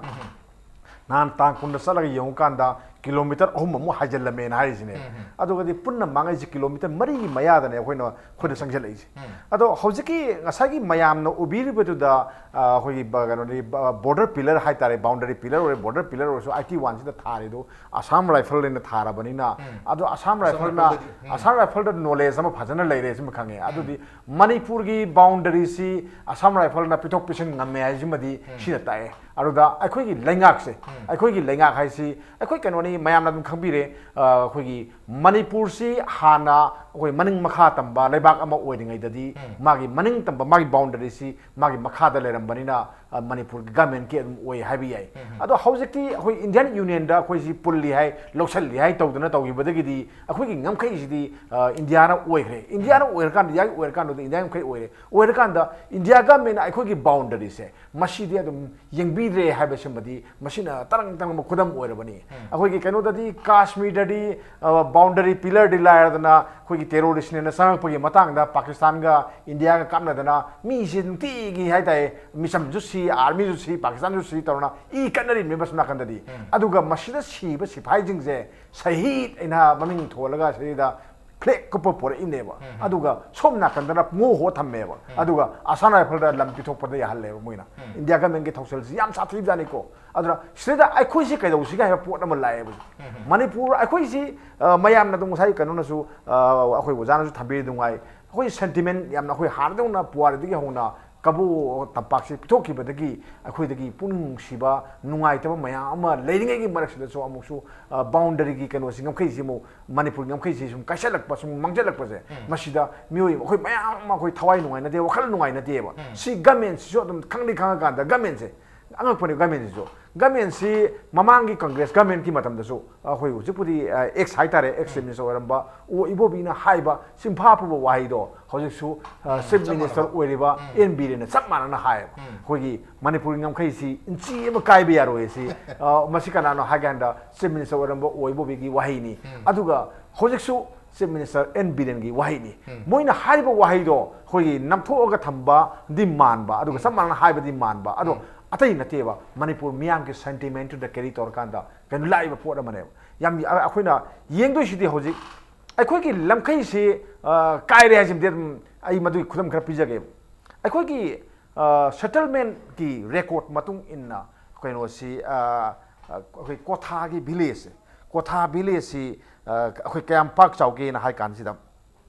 ꯅꯍꯥꯟ ꯇꯥꯡ ꯀꯨꯟꯗ ꯆꯠꯂꯒ ꯌꯦꯡꯉꯨꯀꯥꯟꯗ ꯀꯤꯂꯣꯃꯤꯇꯔ ꯑꯍꯨꯝ ꯑꯃꯨꯛ ꯍꯥꯏꯖꯤꯜꯂꯝꯃꯦꯅ ꯍꯥꯏꯔꯤꯁꯤꯅꯦ꯫ ꯑꯗꯨꯒꯗꯤ ꯄꯨꯟꯅ ꯃꯥꯡꯉꯛꯏꯁꯦ ꯀꯤꯂꯣꯃꯤꯇꯔ ꯃꯔꯤꯒꯤ ꯃꯌꯥꯗꯅꯦ ꯑꯩꯈꯣꯏꯅ ꯈꯨꯠꯇ ꯆꯪꯁꯤꯜꯂꯛꯏꯁꯦ꯫ ꯑꯗꯣ ꯍꯧꯖꯤꯛꯀꯤ ꯉꯁꯥꯏꯒꯤ ꯃꯌꯥꯝꯅ ꯎꯕꯤꯔꯤꯕꯗꯨꯗ, ꯑ, ꯑꯩꯈꯣꯏꯒꯤ ꯕ-, ꯀꯩꯅꯣꯗꯤ, ꯕ-, ꯕꯣꯔꯗꯔ ꯄꯤꯂꯔ ꯍꯥꯏꯇꯥꯔꯦ, ꯕꯥꯎꯟꯗꯔꯤ ꯄꯤꯂꯔ ꯑꯣꯏꯔꯦ, ꯕꯣꯔꯗꯔ ꯄꯤꯂꯔ ꯑꯣꯏꯔꯁꯨ, ꯑꯥꯏꯇꯤ ꯋꯥꯟꯁꯤꯗ ꯊꯥꯔꯤꯗꯣ ꯑꯁꯥꯝ ꯔꯥꯏꯐꯜꯅ ꯊꯥꯔꯕꯅꯤꯅ, ꯑꯗꯣ ꯑꯁꯥꯝ ꯔꯥꯏꯐꯜꯅ, ꯔꯥꯏꯐꯜꯗꯗꯤ, ꯎꯝ꯫ ꯑꯁꯥꯝ ꯔꯥꯏꯐꯜꯗ ꯅꯣꯂꯦꯖ ꯑꯃ ꯐꯖꯅ ꯂꯩꯔꯦ ꯁꯤꯃ ꯈꯪꯉꯦ꯫ ꯑꯗꯨꯗꯤ ꯃꯅꯤꯄꯨꯔꯒꯤ ꯕꯥꯎꯟꯗꯔꯤꯁꯤ ꯑꯁꯥꯝ ꯔꯥꯏꯐꯜꯅ ꯄꯤꯊꯣꯛ ꯄꯤꯁꯤꯟ ꯉꯝꯃꯦ ꯍꯥꯏꯁꯤꯃꯗꯤ ꯁꯤꯅ ꯇꯥꯛꯑꯦ꯫ ꯑꯗꯨꯗ ꯑꯩꯈꯣꯏꯒꯤ ꯂꯩꯉꯥꯛꯁꯦ, ꯑꯩꯈꯣꯏꯒꯤ ꯂꯩꯉꯥꯛ ꯍꯥꯏꯁꯤ ꯑꯩꯈꯣꯏ ꯀꯩꯅꯣꯅꯤ, ꯃꯌꯥꯝꯅ ꯑꯗꯨꯝ ꯈꯪꯕꯤꯔꯦ꯫ ꯑ, ꯑꯩꯈꯣꯏꯒꯤ ꯃꯅꯤꯄꯨꯔꯁꯤ ꯍꯥꯟꯅ ꯑꯩꯈꯣꯏ ꯃꯅꯤꯡ ꯃꯈꯥ ꯇꯝꯕ ꯂꯩꯕꯥꯛ ꯑꯃ ꯑꯣꯏꯔꯤꯉꯩꯗꯗꯤ ꯃꯥꯒꯤ ꯃꯅꯤꯡ ꯇꯝꯕ, ꯃꯥꯒꯤ ꯕꯥꯎꯟꯗꯔꯤꯁꯤ ꯃꯥꯒꯤ ꯃꯈꯥꯗ ꯂꯩꯔꯝꯕꯅꯤꯅ, ꯑ, ꯃꯅꯤꯄꯨꯔꯒꯤ ꯒꯃꯦꯟꯒꯤ ꯑꯗꯨꯝ ꯑꯣꯏ ꯍꯥꯏꯕ ꯌꯥꯏ꯫ ꯑꯗꯣ ꯍꯧꯖꯤꯛꯇꯤ ꯑꯩꯈꯣꯏ ꯏꯟꯗꯤꯌꯥꯟ ꯌꯨꯅꯤꯌꯟꯗ ꯑꯩꯈꯣꯏꯁꯤ ꯄꯨꯜꯂꯤ ꯍꯥꯏ, ꯂꯧꯁꯜꯂꯤ ꯍꯥꯏ ꯇꯧꯗꯅ ꯇꯧꯈꯤꯕꯗꯒꯤꯗꯤ ꯑꯩꯈꯣꯏꯒꯤ ꯉꯝꯈꯩꯁꯤꯗꯤ, ꯑ, ꯏꯟꯗꯤꯌꯥꯅ ꯑꯣꯏꯈ꯭ꯔꯦ꯫ ꯏꯟꯗꯤꯌꯥꯅ ꯑꯣꯏꯔꯀꯥꯟꯗ, ꯏꯟꯗꯤꯌꯥꯒꯤ ꯑꯣꯏꯔꯀꯥꯟꯗꯨꯗ ꯏꯟꯗꯤꯌꯥ ꯉꯝꯈꯩ ꯑꯣꯏꯔꯦ꯫ ꯑꯣꯏꯔꯀꯥꯟꯗ ꯏꯟꯗꯤꯌꯥ ꯒꯃꯦꯟꯅ ꯑꯩꯈꯣꯏꯒꯤ ꯕꯥꯎꯟꯗꯔꯤꯁꯦ ꯃꯁꯤꯗꯤ ꯑꯗꯨꯝ ꯌꯦꯡꯕꯤꯗ꯭ꯔꯦ ꯍꯥꯏꯕꯁꯤꯃꯗꯤ ꯃꯁꯤꯅ ꯇꯔꯪ ꯇꯔꯪꯕ ꯈꯨꯗꯝ ꯑꯣꯏꯔꯕꯅꯤ꯫ ꯑꯩꯈꯣꯏꯒꯤ ꯀꯩꯅꯣꯗꯗꯤ, ꯀꯥꯁꯃꯤꯔꯗꯗꯤ, ꯑ, ꯕꯥꯎꯟꯗꯔꯤ ꯄꯤꯂꯔꯗꯤ ꯂꯥꯏꯔꯗꯅ, ꯑꯩꯈꯣꯏꯒꯤ ꯇꯦꯔꯣꯔꯤꯁꯅꯦꯅ ꯆꯪꯉꯛꯄꯒꯤ ꯃꯇꯥꯡꯗ ꯄꯥꯀꯤꯁꯇꯥꯟꯒ ꯏꯟꯗꯤꯌꯥꯒ ꯀꯥꯞꯅꯗꯅ ꯃꯤꯁꯤ ꯅꯨꯡꯇꯤꯒꯤ ꯍꯥꯏꯇꯥꯔꯦ, ꯃꯤꯆꯝꯁꯨ ꯁꯤ, ꯑꯥꯔꯃꯤꯁꯨ ꯁꯤ, ꯄꯥꯀꯤꯁꯇꯥꯟꯁꯨ ꯁꯤ ꯇꯧꯔꯅ ꯏ ꯀꯠꯅꯔꯤꯕꯅꯦꯕ ꯁꯣꯝ ꯅꯥꯀꯟꯗꯗꯤ꯫ ꯑꯗꯨꯒ ꯃꯁꯤꯗ ꯁꯤꯕ ꯁꯤꯐꯥꯏꯁꯤꯡꯁꯦ ꯁꯍꯤꯗ ꯑꯩꯅ ꯃꯃꯤꯡ ꯊꯣꯜꯂꯒ ꯁꯤꯗ ꯐ꯭ꯂꯦꯛ ꯀꯨꯞꯄ ꯄꯣꯔꯛꯏꯅꯦꯕ꯫ ꯑꯗꯨꯒ ꯁꯣꯝ ꯅꯥꯀꯟꯗꯅ ꯄꯨꯡꯍꯣ ꯍꯣ ꯊꯝꯃꯦꯕ꯫ ꯑꯗꯨꯒ ꯑꯁꯥꯝ ꯔꯥꯏꯐꯜꯗ ꯂꯝ ꯄꯤꯊꯣꯛꯄꯗ ꯌꯥꯍꯜꯂꯦꯕ ꯃꯣꯏꯅ꯫ ꯏꯟꯗꯤꯌꯥ ꯒꯃꯦꯟꯒꯤ ꯊꯧꯁꯤꯜꯁꯤ ꯌꯥꯝ ꯁꯥꯊꯤꯕꯖꯥꯠꯅꯤꯀꯣ꯫ ꯑꯗꯨꯅ ꯁꯤꯗꯩꯗ ꯑꯩꯈꯣꯏꯁꯤ ꯀꯩꯗꯧꯁꯤꯒꯦ ꯍꯥꯏꯕ ꯄꯣꯠ ꯑꯃ ꯂꯥꯛꯑꯦꯕ꯫ ꯃꯅꯤꯄꯨꯔ ꯑꯩꯈꯣꯏꯁꯤ, ꯑ, ꯃꯌꯥꯝꯅ ꯑꯗꯨꯝ ꯉꯁꯥꯏ ꯀꯩꯅꯣꯅꯁꯨ, ꯑ, ꯑꯩꯈꯣꯏ ꯑꯣꯖꯥꯅꯁꯨ ꯊꯝꯕꯤꯔꯤ ꯅꯨꯡꯉꯥꯏ꯫ ꯑꯩꯈꯣꯏ ꯁꯦꯟꯇꯤꯃꯦꯟ ꯌꯥꯝꯅ, ꯑꯩꯈꯣꯏ ꯍꯥꯟꯅꯗꯧꯅ ꯄꯨꯋꯥꯔꯤꯗꯒꯤ ꯍꯧꯅ ꯀꯕꯣ ꯇꯝꯄꯥꯛꯁꯤ ꯄꯤꯊꯣꯛꯈꯤꯕꯗꯒꯤ ꯑꯩꯈꯣꯏꯗꯒꯤ ꯄꯨꯛꯅꯤꯡ ꯅꯨꯡꯁꯤꯕ, ꯅꯨꯡꯉꯥꯏꯇꯕ ꯃꯌꯥꯝ ꯑꯃ ꯂꯩꯔꯤꯉꯩꯒꯤ ꯃꯔꯛꯁꯤꯗꯁꯨ ꯑꯃꯨꯛꯁꯨ, ꯑ, ꯕꯥꯎꯟꯗꯔꯤꯒꯤ ꯀꯩꯅꯣꯁꯤ, ꯉꯝꯈꯩꯁꯤ ꯑꯃꯨꯛ, ꯃꯅꯤꯄꯨꯔꯒꯤ ꯉꯝꯈꯩꯁꯤ ꯁꯨꯝ ꯀꯥꯏꯁꯜꯂꯛꯄ, ꯁꯨꯝ ꯃꯥꯡꯁꯤꯜꯂꯛꯄꯁꯦ, ꯃꯁꯤꯗ ꯃꯤꯑꯣꯏ ꯑꯩꯈꯣꯏ ꯃꯌꯥꯝ ꯑꯃ ꯑꯩꯈꯣꯏ ꯊꯋꯥꯏ ꯅꯨꯡꯉꯥꯏꯅꯗꯦ, ꯋꯥꯈꯜ ꯅꯨꯡꯉꯥꯏꯅꯗꯦꯕ꯫ ꯁꯤ ꯒꯃꯦꯟꯁꯤꯁꯨ ꯑꯗꯨꯝ ꯈꯪꯗꯤ ꯈꯪꯉꯀꯥꯟꯗ, ꯒꯃꯦꯟꯁꯦ ꯑꯉꯛꯄꯅꯦ꯫ ꯒꯃꯦꯟꯁꯤꯁꯨ, ꯒꯃꯦꯟꯁꯤ ꯃꯃꯥꯡꯒꯤ ꯀꯪꯒ꯭ꯔꯦꯁ ꯒꯃꯦꯟꯒꯤ ꯃꯇꯝꯗꯁꯨ, ꯑꯩꯈꯣꯏ ꯍꯧꯖꯤꯛꯄꯨꯗꯤ, ꯑ, ꯑꯦꯛꯁ ꯍꯥꯏꯇꯥꯔꯦ, ꯑꯦꯛꯁ ꯆꯤꯐ ꯃꯤꯅꯤꯁꯇꯔ ꯑꯣꯏꯔꯝꯕ ꯑꯣ ꯏꯕꯣꯕꯤꯅ ꯍꯥꯏꯕ ꯆꯤꯟꯐꯥ ꯄꯨꯕ ꯋꯥꯍꯩꯗꯣ ꯍꯧꯖꯤꯛꯁꯨ, ꯑ, ꯆꯤꯐ ꯃꯤꯅꯤꯁꯇꯔ ꯑꯣꯏꯔꯤꯕ ꯑꯦꯟ ꯕꯤꯔꯦꯟꯅ ꯆꯞ ꯃꯥꯟꯅꯅ ꯍꯥꯏꯌꯦꯕ꯫ ꯑꯩꯈꯣꯏꯒꯤ ꯃꯅꯤꯄꯨꯔꯒꯤ ꯉꯝꯈꯩꯁꯤ ꯏꯟꯆꯤ ꯑꯃ ꯀꯥꯏꯕ ꯌꯥꯔꯣꯏ ꯁꯤ, ꯑ, ꯃꯁꯤ ꯀꯅꯥꯅꯣ ꯍꯥꯏ ꯀꯥꯟꯗ ꯆꯤꯐ ꯃꯤꯅꯤꯁꯇꯔ ꯑꯣꯏꯔꯝꯕ ꯑꯣ ꯏꯕꯣꯕꯤꯒꯤ ꯋꯥꯍꯩꯅꯤ꯫ ꯑꯗꯨꯒ ꯍꯧꯖꯤꯛꯁꯨ ꯆꯤꯐ ꯃꯤꯅꯤꯁꯇꯔ ꯑꯦꯟ ꯕꯤꯔꯦꯟꯒꯤ ꯋꯥꯍꯩꯅꯤ꯫ ꯃꯣꯏꯅ ꯍꯥꯏꯔꯤꯕ ꯋꯥꯍꯩꯗꯣ ꯑꯩꯈꯣꯏꯒꯤ ꯅꯝꯊꯣꯛꯑꯒ ꯊꯝꯕꯗꯤ ꯃꯥꯟꯕ, ꯑꯗꯨꯒ ꯆꯞ ꯃꯥꯟꯅꯅ ꯍꯥꯏꯕꯗꯤ ꯃꯥꯟꯕ, ꯑꯗꯣ ꯑꯇꯩ ꯅꯠꯇꯦꯕ, ꯃꯅꯤꯄꯨꯔ ꯃꯤꯌꯥꯝꯒꯤ sentiment ꯇꯨꯗ carry ꯇꯧꯔꯀꯥꯟꯗ ꯀꯩꯅꯣ ꯂꯥꯛꯏꯕ ꯄꯣꯠ ꯑꯃꯅꯦꯕ꯫ ꯌꯥꯝ ꯑꯩꯈꯣꯏꯅ ꯌꯦꯡꯗꯣꯏꯁꯤꯗꯤ ꯍꯧꯖꯤꯛ ꯑꯩꯈꯣꯏꯒꯤ ꯂꯝꯈꯩꯁꯤ, ꯑ, ꯀꯥꯏꯔꯦ ꯍꯥꯏꯁꯤꯃꯗꯤ ꯑꯗꯨꯝ ꯑꯩ ꯃꯗꯨꯒꯤ ꯈꯨꯗꯝ ꯈꯔ ꯄꯤꯖꯒꯦꯕ꯫ ꯑꯩꯈꯣꯏꯒꯤ, ꯑ, settlement ꯀꯤ record ꯃꯇꯨꯡ ꯏꯟꯅ ꯀꯩꯅꯣꯁꯤ, ꯑ, ꯑ, ꯑꯩꯈꯣꯏ ꯀ꯭ꯋꯥꯊꯥꯒꯤ village ꯁꯦ, ꯀ꯭ꯋꯥꯊꯥ village ꯁꯤ, ꯑ, ꯑꯩꯈꯣꯏ ꯀꯌꯥꯝ ꯄꯥꯛ ꯆꯥꯎꯒꯦꯅ ꯍꯥꯏ ꯀꯥꯟꯁꯤꯗ,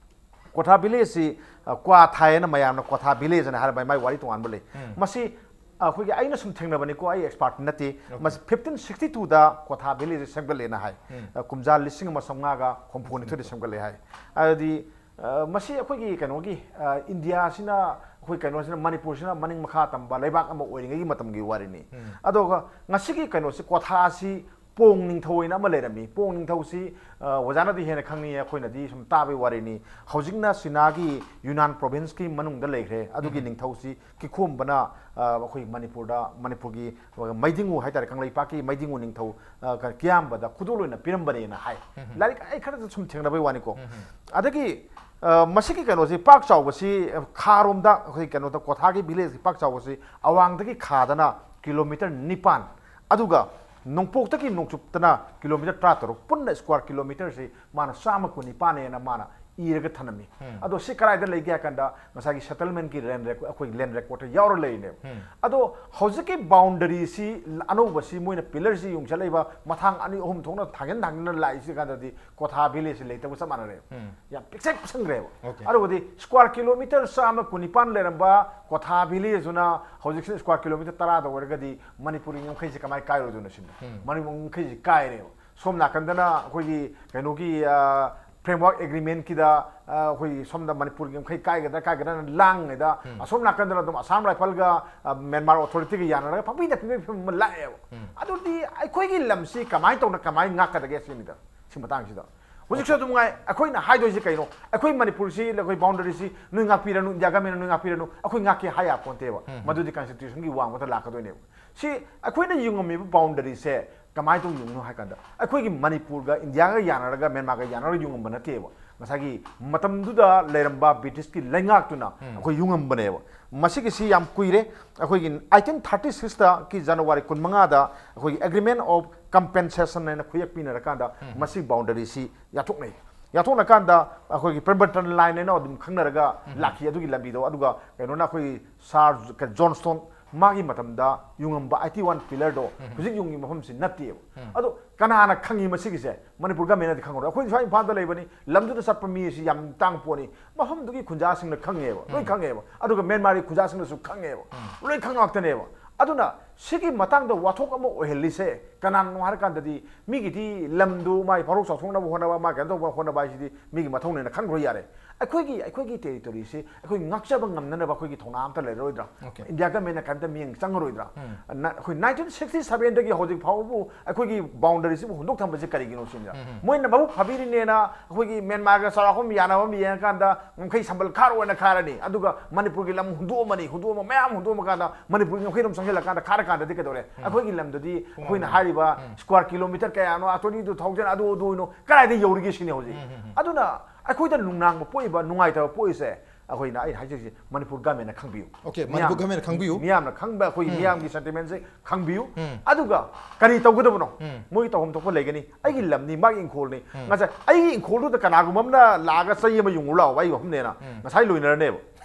ꯀ꯭ꯋꯥꯊꯥ village ꯁꯤ, ꯑ, ꯀ꯭ꯋꯥ ꯊꯥꯏ ꯍꯥꯏꯅ ꯃꯌꯥꯝꯅ ꯀ꯭ꯋꯥꯊꯥ village ꯍꯥꯏꯅ ꯍꯥꯏꯔꯕ ꯃꯥꯏ ꯋꯥꯔꯤ ꯇꯣꯉꯥꯟꯕ ꯂꯩ꯫ ꯎꯝ꯫ ꯃꯁꯤ ꯑꯩꯈꯣꯏꯒꯤ, ꯑꯩꯅ ꯁꯨꯝ ꯊꯦꯡꯅꯕꯅꯤꯀꯣ, ꯑꯩ expert ꯅꯠꯇꯦ꯫ Okay. ꯃꯁꯤ fifteen sixty two ꯗ ꯀ꯭ꯋꯥꯊꯥ village ꯁꯦ ꯁꯦꯝꯒꯠꯂꯦꯅ ꯍꯥꯏ꯫ ꯎꯝ꯫ ꯑ, ꯀꯨꯝꯖꯥ ꯂꯤꯁꯤꯡ ꯑꯃ ꯆꯥꯝꯃꯉꯥꯒ ꯍꯨꯝꯐꯨ ꯅꯤꯊꯣꯏꯗ ꯁꯦꯝꯒꯠꯂꯦ ꯍꯥꯏ꯫ ꯑꯗꯨꯗꯤ, ꯑ, ꯃꯁꯤ ꯑꯩꯈꯣꯏꯒꯤ ꯀꯩꯅꯣꯒꯤ, ꯑ, ꯏꯟꯗꯤꯌꯥꯁꯤꯅ, ꯑꯩꯈꯣꯏ ꯀꯩꯅꯣꯁꯤꯅ, ꯃꯅꯤꯄꯨꯔꯁꯤꯅ ꯃꯅꯤꯡ ꯃꯈꯥ ꯇꯝꯕ ꯂꯩꯕꯥꯛ ꯑꯃ ꯑꯣꯏꯔꯤꯉꯩꯒꯤ ꯃꯇꯝꯒꯤ ꯋꯥꯔꯤꯅꯤ꯫ ꯎꯝ꯫ ꯑꯗꯨꯒ ꯉꯁꯤꯒꯤ ꯀꯩꯅꯣꯁꯤ, ꯀ꯭ꯋꯥꯊꯥꯁꯤ ꯄꯣꯡ ꯅꯤꯡꯊꯧ ꯍꯥꯏꯅ ꯑꯃ ꯂꯩꯔꯝꯃꯤ꯫ ꯄꯣꯡ ꯅꯤꯡꯊꯧꯁꯤ, ꯑ, ꯑꯣꯖꯥꯅꯗꯤ ꯍꯦꯟꯅ ꯈꯪꯅꯤ, ꯑꯩꯈꯣꯏꯅꯗꯤ ꯁꯨꯝ ꯇꯥꯕꯒꯤ ꯋꯥꯔꯤꯅꯤ꯫ ꯍꯧꯖꯤꯛꯅ ꯆꯤꯅꯥꯒꯤ ꯌꯨꯅꯥꯟ province ꯀꯤ ꯃꯅꯨꯡꯗ ꯂꯩꯈ꯭ꯔꯦ꯫ ꯑꯗꯨꯒꯤ ꯎꯝ꯫ ꯅꯤꯡꯊꯧꯁꯤ ꯀꯤꯈꯣꯝꯕꯅ, ꯑ, ꯑꯩꯈꯣꯏ ꯃꯅꯤꯄꯨꯔꯗ, ꯃꯅꯤꯄꯨꯔꯒꯤ ꯃꯩꯗꯤꯡꯉꯨ ꯍꯥꯏꯇꯥꯔꯦ, ꯀꯪꯂꯩꯄꯥꯛꯀꯤ ꯃꯩꯗꯤꯡꯉꯨ ꯅꯤꯡꯊꯧ, ꯑ, ꯀ-, ꯀꯤꯌꯥꯝꯕꯗ ꯈꯨꯗꯣꯜ ꯑꯣꯏꯅ ꯄꯤꯔꯝꯕꯅꯦꯅ ꯍꯥꯏ꯫ ꯎꯝ꯫ ꯂꯥꯏꯔꯤꯛ ꯑꯩ ꯈꯔꯗ ꯁꯨꯝ ꯊꯦꯡꯅꯕꯒꯤ ꯋꯥꯅꯤꯀꯣ꯫ ꯎꯝ꯫ ꯑꯗꯒꯤ, ꯑ, ꯃꯁꯤꯒꯤ ꯀꯩꯅꯣꯁꯤ ꯄꯥꯛ ꯆꯥꯎꯕꯁꯤ, ꯑ, ꯈꯥꯔꯣꯝꯗ ꯑꯩꯈꯣꯏ ꯀꯩꯅꯣꯗ ꯀ꯭ꯋꯥꯊꯥꯒꯤ village ꯁꯤ ꯄꯥꯛ ꯆꯥꯎꯕꯁꯤ ꯑꯋꯥꯡꯗꯒꯤ ꯈꯥꯗꯅ kilometre ꯅꯤꯄꯥꯟ, ꯑꯗꯨꯒ ꯅꯣꯡꯄꯣꯛꯇꯒꯤ ꯅꯣꯡꯆꯨꯞꯇꯅ kilometre ꯇꯔꯥꯇꯔꯨꯛ, ꯄꯨꯟꯅ square kilometre ꯁꯤ ꯃꯥꯅ ꯆꯥꯝꯃ ꯀꯨꯟꯅꯤꯄꯥꯟꯅꯦꯅ ꯃꯥꯅ ꯏꯔꯒ ꯊꯝꯂꯝꯃꯤ꯫ ꯎꯝ꯫ ꯑꯗꯣ ꯁꯤ ꯀꯗꯥꯏꯗ ꯂꯩꯒꯦ ꯍꯥꯏ ꯀꯥꯟꯗ, ꯉꯁꯥꯏꯒꯤ settlement ꯀꯤ land record, ꯑꯩꯈꯣꯏ land record ꯇ ꯌꯥꯎꯔ ꯂꯩꯔꯤꯅꯦꯕ꯫ ꯎꯝ꯫ ꯑꯗꯣ ꯍꯧꯖꯤꯛꯀꯤ boundary ꯁꯤ, ꯑꯅꯧꯕ ꯁꯤ, ꯃꯣꯏꯅ pillar ꯁꯤ ꯌꯨꯡꯁꯜꯂꯛꯏꯕ ꯃꯊꯥꯡ ꯑꯅꯤ ꯑꯍꯨꯝ ꯊꯣꯛꯅ ꯊꯥꯡꯖꯤꯟ ꯊꯥꯡꯖꯤꯟꯅ ꯂꯥꯛꯏꯁꯤ ꯀꯥꯟꯗꯗꯤ ꯀ꯭ꯋꯥꯊꯥ village ꯁꯤ ꯂꯩꯇꯕꯒ ꯆꯞ ꯃꯥꯟꯅꯔꯦꯕ꯫ ꯎꯝ꯫ ꯌꯥꯝ ꯄꯤꯛꯁꯛ ꯄꯤꯛꯁꯟꯈ꯭ꯔꯦꯕ꯫ Okay. ꯑꯗꯨꯒꯗꯤ square kilometre ꯆꯥꯝꯃ ꯀꯨꯟꯅꯤꯄꯥꯟ ꯂꯩꯔꯝꯕ ꯀ꯭ꯋꯥꯊꯥ village ꯗꯨꯅ ꯍꯧꯖꯤꯛꯁꯤꯅ square kilometre ꯇꯔꯥꯗ ꯑꯣꯏꯔꯒꯗꯤ ꯃꯅꯤꯄꯨꯔꯒꯤ ꯉꯝꯈꯩꯁꯦ ꯀꯃꯥꯏꯅ ꯀꯥꯏꯔꯣꯏꯗꯣꯏꯅꯣ ꯁꯤꯅꯤ꯫ ꯎꯝ꯫ ꯃꯅꯤꯄꯨꯔ ꯉꯝꯈꯩꯁꯦ ꯀꯥꯏꯔꯦꯕ꯫ ꯁꯣꯝ ꯅꯥꯀꯟꯗꯅ ꯑꯩꯈꯣꯏꯒꯤ ꯀꯩꯅꯣꯒꯤ, ꯑ, framework agreement ꯀꯤꯗ, ꯑ, ꯑꯩꯈꯣꯏꯒꯤ ꯁꯣꯝꯗ ꯃꯅꯤꯄꯨꯔꯒꯤ ꯃꯈꯩ ꯀꯥꯏꯒꯗ꯭ꯔꯥ ꯀꯥꯏꯒꯗ꯭ꯔꯥꯅ ꯂꯥꯡꯉꯩꯗ, ꯎꯝ꯫ ꯑꯁꯣꯝ ꯅꯥꯀꯟꯗꯅ ꯑꯗꯨꯝ Assam Rifle ꯒ, ꯑ, Myanmar Authority ꯒ ꯌꯥꯅꯔꯒ ꯄꯪꯄꯤꯗ ꯄꯤꯕꯒꯤ ꯐꯤꯕꯝ ꯑꯃ ꯂꯥꯛꯑꯦꯕ꯫ ꯎꯝ꯫ ꯑꯗꯨꯗꯤ ꯑꯩꯈꯣꯏꯒꯤ ꯂꯝꯁꯤ ꯀꯃꯥꯏꯅ ꯇꯧꯅ ꯀꯃꯥꯏꯅ ꯉꯥꯛꯀꯗꯒꯦ ꯁꯤꯅꯤꯗ, ꯁꯤ ꯃꯇꯥꯡꯁꯤꯗ꯫ ꯍꯧꯖꯤꯛꯁꯨ ꯑꯗꯨꯝ ꯉꯥꯏ, ꯑꯩꯈꯣꯏꯅ ꯍꯥꯏꯗꯣꯏꯁꯤ ꯀꯩꯅꯣ? ꯑꯩꯈꯣꯏ ꯃꯅꯤꯄꯨꯔꯁꯤ, ꯑꯩꯈꯣꯏ boundary ꯁꯤ ꯅꯣꯏ ꯉꯥꯛꯄꯤꯔꯅꯨ, ꯏꯟꯗꯤꯌꯥ government ꯅ ꯅꯣꯏ ꯉꯥꯛꯄꯤꯔꯅꯨ, ꯑꯩꯈꯣꯏ ꯉꯥꯛꯀꯦ ꯍꯥꯏ ꯌꯥꯄꯣꯟꯇꯦꯕ꯫ ꯎꯝ꯫ ꯃꯗꯨꯗꯤ constitution ꯒꯤ ꯋꯥꯡꯃꯗ ꯂꯥꯛꯀꯗꯣꯏꯅꯦꯕ꯫ ꯁꯤ ꯑꯩꯈꯣꯏꯅ ꯌꯨꯡꯉꯝꯃꯤꯕ boundary ꯁꯦ ꯀꯃꯥꯏꯅ ꯇꯧ ꯌꯨꯡꯉꯤꯅꯣ ꯍꯥꯏ ꯀꯥꯟꯗ, ꯑꯩꯈꯣꯏꯒꯤ ꯃꯅꯤꯄꯨꯔꯒ ꯏꯟꯗꯤꯌꯥꯒ ꯌꯥꯅꯔꯒ, ꯃ꯭ꯌꯥꯟꯃꯥꯔꯒ ꯌꯥꯅꯔꯒ ꯌꯨꯡꯉꯝꯕ ꯅꯠꯇꯦꯕ꯫ ꯉꯁꯥꯏꯒꯤ ꯃꯇꯝꯗꯨꯗ ꯂꯩꯔꯝꯕ ꯕ꯭ꯔꯤꯇꯤꯁꯀꯤ ꯂꯩꯉꯥꯛꯇꯨꯅ ꯑꯩꯈꯣꯏ ꯌꯨꯡꯉꯝꯕꯅꯦꯕ꯫ ꯃꯁꯤꯒꯤꯁꯤ ꯌꯥꯝ ꯀꯨꯏꯔꯦ꯫ ꯑꯩꯈꯣꯏꯒꯤ eighteen thirty sixꯇ ꯀꯤ January ꯀꯨꯟꯃꯉꯥꯗ ꯑꯩꯈꯣꯏꯒꯤ Agreement of Compensation ꯍꯥꯏꯅ ꯈꯨꯌꯦꯛ ꯄꯤꯅꯔꯀꯥꯟꯗ ꯃꯁꯤ boundaryꯁꯤ ꯌꯥꯊꯣꯛꯅꯩ꯫ ꯌꯥꯊꯣꯛꯅꯀꯥꯟꯗ ꯑꯩꯈꯣꯏꯒꯤ Pemberton Line ꯍꯥꯏꯅ ꯑꯗꯨꯝ ꯈꯪꯅꯔꯒ ꯂꯥꯛꯈꯤ ꯑꯗꯨꯒꯤ ꯂꯝꯕꯤꯗꯣ꯫ ꯑꯗꯨꯒ ꯀꯩꯅꯣꯅ ꯑꯩꯈꯣꯏ Sir Johnstone ꯃꯥꯒꯤ ꯃꯇꯝꯗ ꯌꯨꯡꯉꯝꯕ eighty one pillarꯗꯣ ꯍꯧꯖꯤꯛ ꯌꯨꯡꯉꯤ ꯃꯐꯝꯁꯤ ꯅꯠꯇꯦꯕ꯫ ꯑꯗꯣ ꯀꯅꯥꯅ ꯈꯪꯉꯤ ꯃꯁꯤꯒꯤꯁꯦ? ꯃꯅꯤꯄꯨꯔ governmentꯅꯗꯤ ꯈꯪꯉꯔꯣꯏ꯫ ꯑꯩꯈꯣꯏ ꯁ꯭ꯋꯥꯏ ꯏꯝꯐꯥꯜꯗ ꯂꯩꯕꯅꯤ, ꯂꯝꯗꯨꯗ ꯆꯠꯄ ꯃꯤ ꯑꯁꯤ ꯌꯥꯝ ꯇꯥꯡꯕ ꯄꯣꯠꯅꯤ꯫ ꯃꯐꯝꯗꯨꯒꯤ ꯈꯨꯟꯖꯥꯁꯤꯡꯅ ꯈꯪꯉꯦꯕ, ꯂꯣꯏ ꯈꯪꯉꯦꯕ꯫ ꯑꯗꯨꯒ ꯃ꯭ꯌꯥꯟꯃꯥꯔꯒꯤ ꯈꯨꯟꯖꯥꯁꯤꯡꯅꯁꯨ ꯈꯪꯉꯦꯕ, ꯂꯣꯏ ꯈꯪ ꯉꯥꯛꯇꯅꯦꯕ꯫ ꯑꯗꯨꯅ ꯁꯤꯒꯤ ꯃꯇꯥꯡꯗ ꯋꯥꯊꯣꯛ ꯑꯃ ꯑꯣꯏꯍꯜꯂꯤꯁꯦ ꯀꯅꯥꯅꯣ ꯍꯥꯏꯔꯀꯥꯟꯗꯗꯤ, ꯃꯤꯒꯤꯗꯤ ꯂꯝꯗꯨ ꯃꯥꯏ ꯐꯥꯎꯔꯣꯛ ꯆꯥꯎꯊꯣꯛꯅꯕ ꯍꯣꯠꯅꯕ, ꯃꯥ ꯀꯩꯅꯣ ꯇꯧꯕ ꯍꯣꯠꯅꯕ ꯍꯥꯏꯁꯤꯗꯤ ꯃꯤꯒꯤ ꯃꯊꯧꯅꯦꯅ ꯈꯟꯈ꯭ꯔꯣ ꯌꯥꯔꯦ꯫ ꯑꯩꯈꯣꯏꯒꯤ, ꯑꯩꯈꯣꯏꯒꯤ territoryꯁꯤ ꯑꯩꯈꯣꯏ ꯉꯥꯛꯆꯕ ꯉꯝꯅꯅꯕ ꯑꯩꯈꯣꯏꯒꯤ ꯊꯧꯅꯥ ꯑꯝꯇ ꯂꯩꯔꯔꯣꯏꯗ꯭ꯔꯥ? Okay. India governmentꯅ ꯀꯔꯤꯝꯇ ꯃꯤꯠꯌꯦꯡ ꯆꯪꯉꯔꯣꯏꯗ꯭ꯔꯥ? ꯅ-, ꯑꯩꯈꯣꯏ nineteen sixty sevenꯗꯒꯤ ꯍꯧꯖꯤꯛ ꯐꯥꯎꯕꯕꯨ ꯑꯩꯈꯣꯏꯒꯤ boundaryꯁꯤꯕꯨ ꯍꯨꯟꯗꯣꯛ ꯊꯝꯕꯁꯦ ꯀꯔꯤꯒꯤꯅꯣ ꯁꯤꯅꯤꯗ꯫ ꯃꯣꯏꯅ ꯃꯕꯨꯛ ꯐꯕꯤꯔꯤꯅꯦꯅ ꯑꯩꯈꯣꯏꯒꯤ ꯃ꯭ꯌꯥꯟꯃꯥꯔꯒ ꯆꯥꯎꯔꯥꯛꯄ ꯑꯃ ꯌꯥꯅꯕ ꯑꯃ ꯌꯦꯡꯉꯀꯥꯟꯗ ꯉꯝꯈꯩ ꯁꯝꯕꯜ ꯈꯥꯔꯣꯅ ꯈꯥꯔꯅꯤ, ꯑꯗꯨꯒ ꯃꯅꯤꯄꯨꯔꯒꯤ ꯂꯝ ꯍꯨꯟꯗꯣꯛꯑꯝꯃꯅꯤ, ꯍꯨꯟꯗꯣꯛꯑꯝꯃ ꯃꯌꯥꯝ ꯍꯨꯟꯗꯣꯛꯑꯝꯃꯀꯥꯟꯗ ꯃꯅꯤꯄꯨꯔꯒꯤ ꯉꯝꯈꯩ ꯑꯗꯨꯝ ꯆꯪꯁꯤꯜꯂꯀꯥꯟꯗ ꯈꯥꯔꯀꯥꯟꯗꯗꯤ ꯀꯩꯗꯧꯔꯦ? ꯑꯩꯈꯣꯏꯒꯤ ꯂꯝꯗꯨꯗꯤ ꯑꯩꯈꯣꯏꯅ ꯍꯥꯏꯔꯤꯕ square kilometre ꯀꯌꯥꯅꯣ, twenty two thousand ꯑꯗꯨ ꯑꯗꯨꯅꯣ ꯀꯗꯥꯏꯗ ꯌꯧꯔꯤꯒꯦ ꯁꯤꯅꯤ ꯍꯧꯖꯤꯛ꯫ ꯑꯗꯨꯅ ꯑꯩꯈꯣꯏꯗ ꯅꯨꯡꯅꯥꯡꯕ ꯄꯣꯛꯏꯕ, ꯅꯨꯡꯉꯥꯏꯇꯕ ꯄꯣꯛꯏꯁꯦ, ꯑꯩꯈꯣꯏꯅ, ꯑꯩꯅ ꯍꯥꯏꯖꯔꯤꯁꯦ, ꯃꯅꯤꯄꯨꯔ governmentꯅ ꯈꯪꯕꯤꯌꯨ꯫ Okay, ꯃꯅꯤꯄꯨꯔ governmentꯅ ꯈꯪꯕꯤꯌꯨ꯫ ꯃꯤꯌꯥꯝꯅ ꯈꯪꯕ, ꯑꯩꯈꯣꯏꯒꯤ ꯃꯤꯌꯥꯝꯒꯤ sentimentꯁꯦ ꯈꯪꯕꯤꯌꯨ꯫ ꯑꯗꯨꯒ ꯀꯔꯤ ꯇꯧꯒꯗꯕꯅꯣ? ꯃꯣꯏꯒꯤ ꯇꯧꯐꯝ ꯊꯣꯛꯄ ꯂꯩꯒꯅꯤ꯫ ꯑꯩꯒꯤ ꯂꯝꯅꯤ, ꯃꯥꯒꯤ ꯏꯪꯈꯣꯜꯅꯤ꯫ ꯉꯁꯥꯏ ꯑꯩꯒꯤ ꯏꯪꯈꯣꯜꯗꯨꯗ ꯀꯅꯥꯒꯨꯝꯕ ꯑꯃꯅ ꯂꯥꯛꯑꯒ ꯆꯩ ꯑꯃ ꯌꯨꯡꯉꯨ ꯂꯥꯛꯑꯣ, ꯑꯩꯒꯤ ꯃꯐꯝꯅꯦꯅ ꯉꯁꯥꯏ ꯂꯣꯏꯅꯔꯅꯦꯕ꯫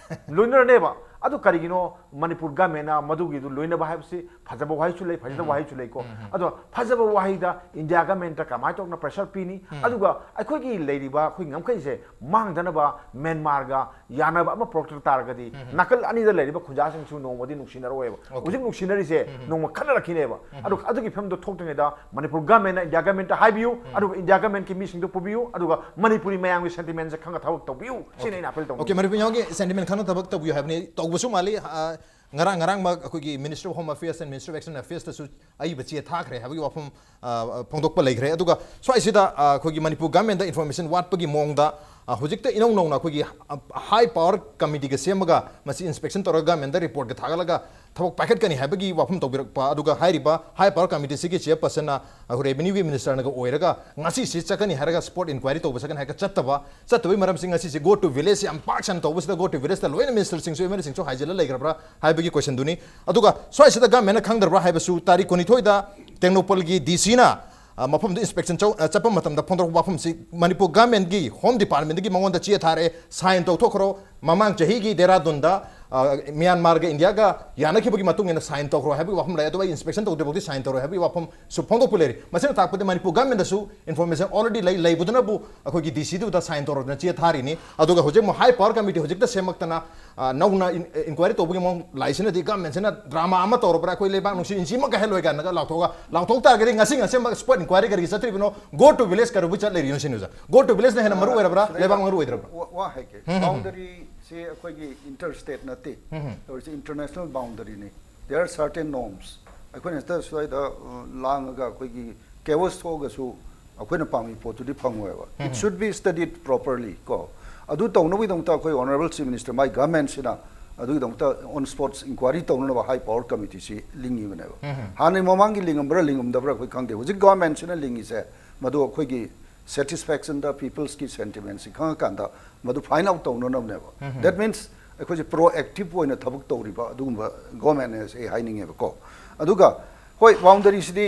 ꯂꯣꯏꯅꯔꯅꯦꯕ꯫ ꯑꯗꯨ ꯀꯔꯤꯒꯤꯅꯣ? ꯃꯅꯤꯄꯨꯔ governmentꯅ ꯃꯗꯨꯒꯤꯗꯨ ꯂꯣꯏꯅꯕ ꯍꯥꯏꯕꯁꯤ ꯐꯖꯕ ꯋꯥꯍꯩꯁꯨ ꯂꯩ, ꯐꯖꯗꯕ ꯋꯥꯍꯩꯁꯨ ꯂꯩꯀꯣ꯫ ꯑꯗꯣ ꯐꯖꯕ ꯋꯥꯍꯩꯗ India governmentꯇ ꯀꯃꯥꯏꯅ ꯇꯧꯅ pressure ꯄꯤꯅꯤ? ꯑꯗꯨꯒ ꯑꯩꯈꯣꯏꯒꯤ ꯂꯩꯔꯤꯕ ꯑꯩꯈꯣꯏ ꯉꯝꯈꯩꯁꯦ ꯃꯥꯡꯗꯅꯕ ꯃ꯭ꯌꯥꯟꯃꯥꯔꯒ ꯌꯥꯅꯕ ꯑꯃ ꯄꯨꯔꯛꯇ ꯇꯥꯔꯒꯗꯤ, ꯅꯥꯀꯜ ꯑꯅꯤꯗ ꯂꯩꯔꯤꯕ ꯈꯨꯟꯖꯥꯁꯤꯡꯁꯨ ꯅꯣꯡꯃꯗꯤ ꯅꯨꯡꯁꯤꯅꯔꯣꯏꯕ꯫ ꯍꯧꯖꯤꯛ ꯅꯨꯡꯁꯤꯅꯔꯤꯁꯦ ꯅꯣꯡꯃ ꯈꯠꯅꯔꯛꯈꯤꯅꯦꯕ꯫ ꯑꯗꯨ, ꯑꯗꯨꯒꯤ ꯐꯤꯕꯝꯗꯣ ꯊꯣꯛꯇ꯭ꯔꯤꯉꯩꯗ ꯃꯅꯤꯄꯨꯔ governmentꯅ India governmentꯇ ꯍꯥꯏꯕꯤꯌꯨ, ꯑꯗꯨꯒ India governmentꯀꯤ ꯃꯤꯁꯤꯡꯗꯣ ꯄꯨꯕꯤꯌꯨ, ꯑꯗꯨꯒ ꯃꯅꯤꯄꯨꯔꯤ ꯃꯌꯥꯝꯒꯤ sentimentꯁꯦ ꯈꯪꯉ ꯊꯕꯛ ꯇꯧꯕꯤꯌꯨ꯫ ꯁꯤꯅꯤ ꯑꯩꯅ appeal ꯇꯧꯅꯤꯡꯉꯤ꯫ Okay, ꯃꯅꯤꯄꯨꯔ ꯃꯤꯌꯥꯝꯒꯤ sentiment ꯈꯪꯅ ꯊꯕꯛ ꯇꯧꯕꯤꯌꯨ ꯍꯥꯏꯕꯅꯤ꯫ ꯇꯧꯕꯁꯨ ꯃꯥꯜꯂꯤ꯫ ꯑ, ꯉꯔꯥꯡ, ꯉꯔꯥꯡꯃꯛ ꯑꯩꯈꯣꯏꯒꯤ Ministry of Home Affairs and Ministry of External Affairsꯇꯁꯨ ꯑꯏꯕ ꯆꯦ ꯊꯥꯈ꯭ꯔꯦ ꯍꯥꯏꯕꯒꯤ ꯋꯥꯐꯝ, ꯑ, ꯐꯣꯡꯗꯣꯛꯄ ꯂꯩꯈ꯭ꯔꯦ꯫ ꯑꯗꯨꯒ ꯁ꯭ꯋꯥꯏꯁꯤꯗ, ꯑ, ꯑꯩꯈꯣꯏꯒꯤ ꯃꯅꯤꯄꯨꯔ governmentꯇ information ꯋꯥꯠꯄꯒꯤ ꯃꯑꯣꯡꯗ, ꯑ, ꯍꯧꯖꯤꯛꯇ ꯏꯅꯧ ꯅꯧꯅ ꯑꯩꯈꯣꯏꯒꯤ, ꯑ, high power committeeꯒ ꯁꯦꯝꯃꯒ ꯃꯁꯤ inspection ꯇꯧꯔꯒ governmentꯇ reportꯀ ꯊꯥꯒꯠꯂꯒ ꯊꯕꯛ ꯄꯥꯏꯈꯠꯀꯅꯤ ꯍꯥꯏꯕꯒꯤ ꯋꯥꯐꯝ ꯇꯧꯕꯤꯔꯛꯄ, ꯑꯗꯨꯒ ꯍꯥꯏꯔꯤꯕ ꯍꯥꯏ ꯄꯥꯋꯔ ꯀꯃꯤꯇꯤꯁꯤꯒꯤ ꯆꯤꯌꯔꯄꯔꯁꯟꯅ ꯑꯩꯈꯣꯏ ꯔꯦꯚꯤꯅ꯭ꯌꯨꯒꯤ ꯃꯤꯅꯤꯁꯇꯔꯅꯒ ꯑꯣꯏꯔꯒ ꯉꯁꯤꯁꯤ ꯆꯠꯀꯅꯤ ꯍꯥꯏꯔꯒ ꯁ꯭ꯄꯣꯠ ꯏꯟꯀ꯭ꯋꯥꯏꯔꯤ ꯇꯧꯕ ꯆꯠꯀꯅꯤ ꯍꯥꯏꯔꯒ ꯆꯠꯇꯕ, ꯆꯠꯇꯕꯒꯤ ꯃꯔꯝꯁꯤ ꯉꯁꯤꯁꯤ ꯒꯣ ꯇꯨ ꯚꯤꯂꯦꯖ ꯌꯥꯝ ꯄꯥꯛ ꯁꯟꯅ ꯇꯧꯕꯁꯤꯗ ꯒꯣ ꯇꯨ ꯚꯤꯂꯦꯖꯇ ꯂꯣꯏꯅ ꯃꯤꯅꯤꯁꯇꯔꯁꯤꯡꯁꯨ ꯑꯦꯝ ꯑꯦꯜ ꯑꯦꯁꯤꯡꯁꯨ ꯍꯥꯏꯖꯤꯜꯂ ꯂꯩꯈ꯭ꯔꯕ꯭ꯔꯥ ꯍꯥꯏꯕꯒꯤ ꯀꯣꯏꯁꯟꯗꯨꯅꯤ꯫ ꯑꯗꯨꯒ ꯁ꯭ꯋꯥꯏꯁꯤꯗ ꯒꯃꯦꯟꯅ ꯈꯪꯗ꯭ꯔꯕ꯭ꯔꯥ ꯍꯥꯏꯕꯁꯨ, ꯇꯥꯔꯤꯛ ꯀꯨꯟꯅꯤꯊꯣꯏꯗ ꯇꯦꯡꯅꯧꯄꯜꯒꯤ ꯗꯤ ꯁꯤꯅ ꯃꯐꯝꯗꯨ ꯏꯟꯁꯄꯦꯛꯁꯟ ꯆꯠꯄ ꯃꯇꯝꯗ ꯐꯣꯡꯗꯣꯔꯛꯄ ꯋꯥꯐꯝꯁꯤ, ꯃꯅꯤꯄꯨꯔ ꯒꯃꯦꯟꯒꯤ ꯍꯣꯝ ꯗꯤꯄꯥꯔꯠꯃꯦꯟꯗꯒꯤ ꯃꯉꯣꯟꯗ ꯆꯦ ꯊꯥꯔꯛꯑꯦ, ꯁꯥꯏꯟ ꯇꯧꯊꯣꯛꯈ꯭ꯔꯣ, ꯃꯃꯥꯡ ꯆꯍꯤꯒꯤ ꯗꯦꯔꯥꯗꯨꯟꯗ ꯃ꯭ꯌꯥꯟꯃꯥꯔꯒ ꯏꯟꯗꯤꯌꯥꯒ ꯌꯥꯅꯈꯤꯕꯒꯤ ꯃꯇꯨꯡ ꯏꯟꯅ ꯁꯥꯏꯟ ꯇꯧꯈ꯭ꯔꯣ ꯍꯥꯏꯕꯒꯤ ꯋꯥꯐꯝ ꯂꯩ꯫ ꯑꯗꯨꯒ ꯑꯩ ꯏꯟꯁꯄꯦꯛꯁꯟ ꯇꯧꯗ꯭ꯔꯤꯐꯥꯎꯗꯤ ꯁꯥꯏꯟ ꯇꯧꯔꯣꯏ ꯍꯥꯏꯕꯒꯤ ꯋꯥꯐꯝꯁꯨ ꯐꯣꯡꯗꯣꯛꯄ ꯂꯩꯔꯤ꯫ ꯃꯁꯤꯅ ꯇꯥꯛꯄꯗꯤ ꯃꯅꯤꯄꯨꯔ ꯒꯃꯦꯟꯗꯁꯨ ꯏꯟꯐꯣꯔꯃꯦꯁꯟ ꯑꯣꯜꯔꯦꯗꯤ ꯂꯩ, ꯂꯩꯕꯗꯨꯅꯕꯨ ꯑꯩꯈꯣꯏꯒꯤ ꯗꯤ ꯁꯤꯗꯨꯗ ꯁꯥꯏꯟ ꯇꯧꯔꯣꯅ ꯆꯦ ꯊꯥꯔꯤꯅꯤ꯫ ꯑꯗꯨꯒ ꯍꯧꯖꯤꯛ ꯑꯃꯨꯛ ꯍꯥꯏ ꯄꯥꯋꯔ ꯀꯃꯤꯇꯤ ꯍꯧꯖꯤꯛꯇ ꯁꯦꯝꯃꯛꯇꯅ, ꯅꯧꯅ ꯏꯟꯀ꯭ꯋꯥꯏꯔꯤ ꯇꯧꯕꯒꯤ ꯃꯑꯣꯡ ꯂꯥꯛꯏꯁꯤꯅꯗꯤ ꯒꯃꯦꯟꯁꯤꯅ ꯗ꯭ꯔꯥꯃꯥ ꯑꯃ ꯇꯧꯔꯕ꯭ꯔꯥ, ꯑꯩꯈꯣꯏ ꯂꯩꯕꯥꯛ ꯅꯨꯡꯁꯤ ꯏꯟꯁꯤꯃꯛ ꯀꯥꯏꯍꯜꯂꯣꯏ ꯀꯥꯏꯅꯒ ꯂꯥꯎꯊꯣꯛꯑꯒ, ꯂꯥꯎꯊꯣꯛ ꯇꯥꯔꯒꯗꯤ ꯉꯁꯤ ꯉꯁꯤꯃꯛ ꯁ꯭ꯄꯣꯠ ꯏꯟꯀ꯭ꯋꯥꯏꯔꯤ ꯀꯔꯤꯒꯤ ꯆꯠꯇ꯭ꯔꯤꯕꯅꯣ? ꯒꯣ ꯇꯨ ꯚꯤꯂꯦꯖ ꯀꯔꯤꯕꯨ ꯆꯠ ꯂꯩꯔꯤꯅꯣ ꯁꯤꯅꯤ ꯑꯣꯖꯥ꯫ ꯒꯣ ꯇꯨ ꯚꯤꯂꯦꯖꯅ ꯍꯦꯟꯅ ꯃꯔꯨ ꯑꯣꯏꯔꯕ꯭ꯔꯥ, ꯂꯩꯕꯥꯛ ꯃꯔꯨ ꯑꯣꯏꯗ꯭ꯔꯕ꯭ꯔꯥ? ꯋꯥ ꯍꯥꯏꯒꯦ꯫ ꯕꯥꯎꯟꯗꯔꯤꯁꯦ ꯑꯩꯈꯣꯏꯒꯤ ꯏꯟꯇꯔ ꯁ꯭ꯇꯦꯠ ꯅꯠꯇꯦ꯫ ꯇꯧꯔꯤꯁꯦ international ꯕꯥꯎꯟꯗꯔꯤꯅꯤ꯫ There are certain norms. ꯑꯩꯈꯣꯏꯅ ꯍꯦꯛꯇ ꯁ꯭ꯋꯥꯏꯗ ꯂꯥꯡꯉꯒ ꯑꯩꯈꯣꯏꯒꯤ ꯀꯦꯑꯣꯁ ꯊꯣꯛꯑꯒꯁꯨ ꯑꯩꯈꯣꯏꯅ ꯄꯥꯝꯃꯤ ꯄꯣꯠꯇꯨꯗꯤ ꯐꯪꯉꯣꯏꯕ꯫ It should be studied properly ꯀꯣ꯫ ꯑꯗꯨ ꯇꯧꯅꯕꯒꯤꯗꯃꯛꯇ ꯑꯩꯈꯣꯏ ꯑꯣꯅꯔꯦꯕꯜ ꯆꯤꯐ ꯃꯤꯅꯤꯁꯇꯔ, ꯃꯥꯏ ꯒꯚꯔꯟꯃꯦꯟꯁꯤꯅ ꯑꯗꯨꯒꯤꯗꯃꯛꯇ ꯑꯣꯟ ꯁ꯭ꯄꯣꯠꯁ ꯏꯟꯀ꯭ꯋꯥꯏꯔꯤ ꯇꯧꯅꯅꯕ ꯍꯥꯏ ꯄꯥꯋꯔ ꯀꯃꯤꯇꯤꯁꯤ ꯂꯤꯡꯉꯤꯕꯅꯦꯕ꯫ ꯍꯥꯟꯅ ꯃꯃꯥꯡꯒꯤ ꯂꯤꯡꯉꯝꯕ꯭ꯔꯥ ꯂꯤꯡꯉꯝꯗꯕ꯭ꯔꯥ ꯑꯩꯈꯣꯏ ꯈꯪꯗꯦ꯫ ꯍꯧꯖꯤꯛ ꯒꯚꯔꯟꯃꯦꯟꯁꯤꯅ ꯂꯤꯡꯉꯤꯁꯦ ꯃꯗꯨ ꯑꯩꯈꯣꯏꯒꯤ ꯁꯦꯇꯤꯁꯐꯦꯛꯁꯟꯗ ꯄꯤꯄꯜꯁꯀꯤ ꯁꯦꯟꯇꯤꯃꯦꯟꯁꯤ ꯈꯪꯉꯀꯥꯟꯗ ꯃꯗꯨ ꯐꯥꯏꯟ ꯑꯥꯎꯠ ꯇꯧꯅꯅꯕꯅꯦꯕ꯫ That means ꯑꯩꯈꯣꯏꯁꯦ ꯄ꯭ꯔꯣꯑꯦꯛꯇꯤꯚ ꯑꯣꯏꯅ ꯊꯕꯛ ꯇꯧꯔꯤꯕ ꯑꯗꯨꯒꯨꯝꯕ ꯒꯣꯔꯃꯦꯟꯅꯦ ꯑꯩ ꯍꯥꯏꯅꯤꯡꯉꯦꯕꯀꯣ꯫ ꯑꯗꯨꯒ ꯍꯣꯏ, ꯕꯥꯎꯟꯗꯔꯤꯁꯤꯗꯤ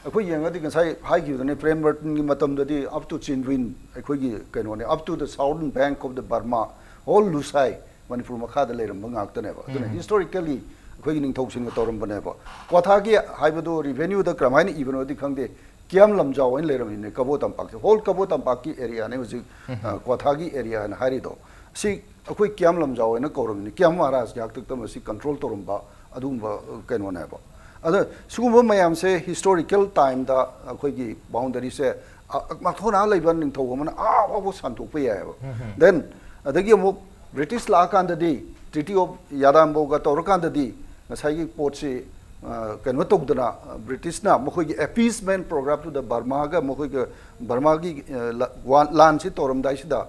ꯑꯩꯈꯣꯏ ꯌꯦꯡꯉꯗꯤ ꯉꯁꯥꯏ ꯍꯥꯏꯈꯤꯕꯗꯨꯅꯦ, ꯄ꯭ꯔꯦꯝ ꯔꯇꯟꯒꯤ ꯃꯇꯝꯗꯗꯤ up to ꯆꯤꯟꯗ꯭ꯋꯤꯟ ꯑꯩꯈꯣꯏꯒꯤ ꯀꯩꯅꯣꯅꯦ, up to the southern bank of the Burma, all ꯂꯨꯁꯥꯏ Manipur ꯃꯈꯥꯗ ꯂꯩꯔꯝꯕ ꯉꯥꯛꯇꯅꯦꯕ꯫ ꯑꯗꯨꯅ ꯍꯤꯁꯇꯣꯔꯤꯀꯦꯜꯂꯤ ꯑꯩꯈꯣꯏꯒꯤ ꯅꯤꯡꯊꯧꯁꯤꯡꯅ ꯇꯧꯔꯝꯕꯅꯦꯕ꯫ ꯀ꯭ꯋꯥꯊꯥꯒꯤ ꯍꯥꯏꯕꯗꯨ ꯔꯤꯚꯦꯅ꯭ꯌꯨꯗ ꯀꯔꯝꯍꯥꯏꯅ ꯏꯕꯅꯣꯗꯤ ꯈꯪꯗꯦ, ꯀꯤꯌꯥꯝ ꯂꯝꯖꯥꯎ ꯍꯥꯏꯅ ꯂꯩꯔꯝꯃꯤꯅꯦ ꯀꯕꯣ ꯇꯝꯄꯥꯛꯁꯦ꯫ ꯍꯣꯜ ꯀꯕꯣ ꯇꯝꯄꯥꯛꯀꯤ ꯑꯦꯔꯤꯌꯥꯅꯦ ꯍꯧꯖꯤꯛ, ꯑ, ꯀ꯭ꯋꯥꯊꯥꯒꯤ ꯑꯦꯔꯤꯌꯥ ꯍꯥꯏꯅ ꯍꯥꯏꯔꯤꯗꯣ꯫ ꯁꯤ ꯑꯩꯈꯣꯏ ꯀꯤꯌꯥꯝ ꯂꯝꯖꯥꯎ ꯍꯥꯏꯅ ꯀꯧꯔꯝꯃꯤꯅꯦ꯫ ꯀꯤꯌꯥꯝ ꯃꯍꯥꯔꯥꯖꯀꯤ ꯍꯥꯛꯇꯛꯇ ꯃꯁꯤ ꯀꯟꯇ꯭ꯔꯣꯜ ꯇꯧꯔꯝꯕ ꯑꯗꯨꯒꯨꯝꯕ, ꯑ, ꯀꯩꯅꯣꯅꯦꯕ꯫ ꯑꯗ ꯁꯤꯒꯨꯝꯕ ꯃꯌꯥꯝꯁꯦ ꯍꯤꯁꯇꯣꯔꯤꯀꯦꯜ ꯇꯥꯏꯝꯗ ꯑꯩꯈꯣꯏꯒꯤ ꯕꯥꯎꯟꯗꯔꯤꯁꯦ, ꯑ, ꯃꯊꯧꯅꯥ ꯂꯩꯕ ꯅꯤꯡꯊꯧ ꯑꯃꯅ ꯑꯥ ꯐꯥꯎꯕ ꯁꯟꯗꯣꯛꯄ ꯌꯥꯏꯑꯕ꯫ Then ꯑꯗꯒꯤ ꯑꯃꯨꯛ ꯕ꯭ꯔꯤꯇꯤꯁ ꯂꯥꯛꯑꯀꯥꯟꯗꯗꯤ, Treaty of Yadambo ꯒ ꯇꯧꯔꯀꯥꯟꯗꯗꯤ ꯉꯁꯥꯏꯒꯤ ꯄꯣꯠꯁꯤ, ꯑ, ꯀꯩꯅꯣ ꯇꯧꯗꯅ, ꯑ, ꯕ꯭ꯔꯤꯇꯤꯁꯅ ꯃꯈꯣꯏꯒꯤ appeasement program ꯗꯨꯗ ꯕꯔꯃꯥꯒ ꯃꯈꯣꯏꯒ, ꯕꯔꯃꯥꯒꯤ, ꯑ, ꯂ-, ꯋꯥ-, ꯂꯥꯟꯁꯤ ꯇꯧꯔꯝꯗꯥꯏꯁꯤꯗ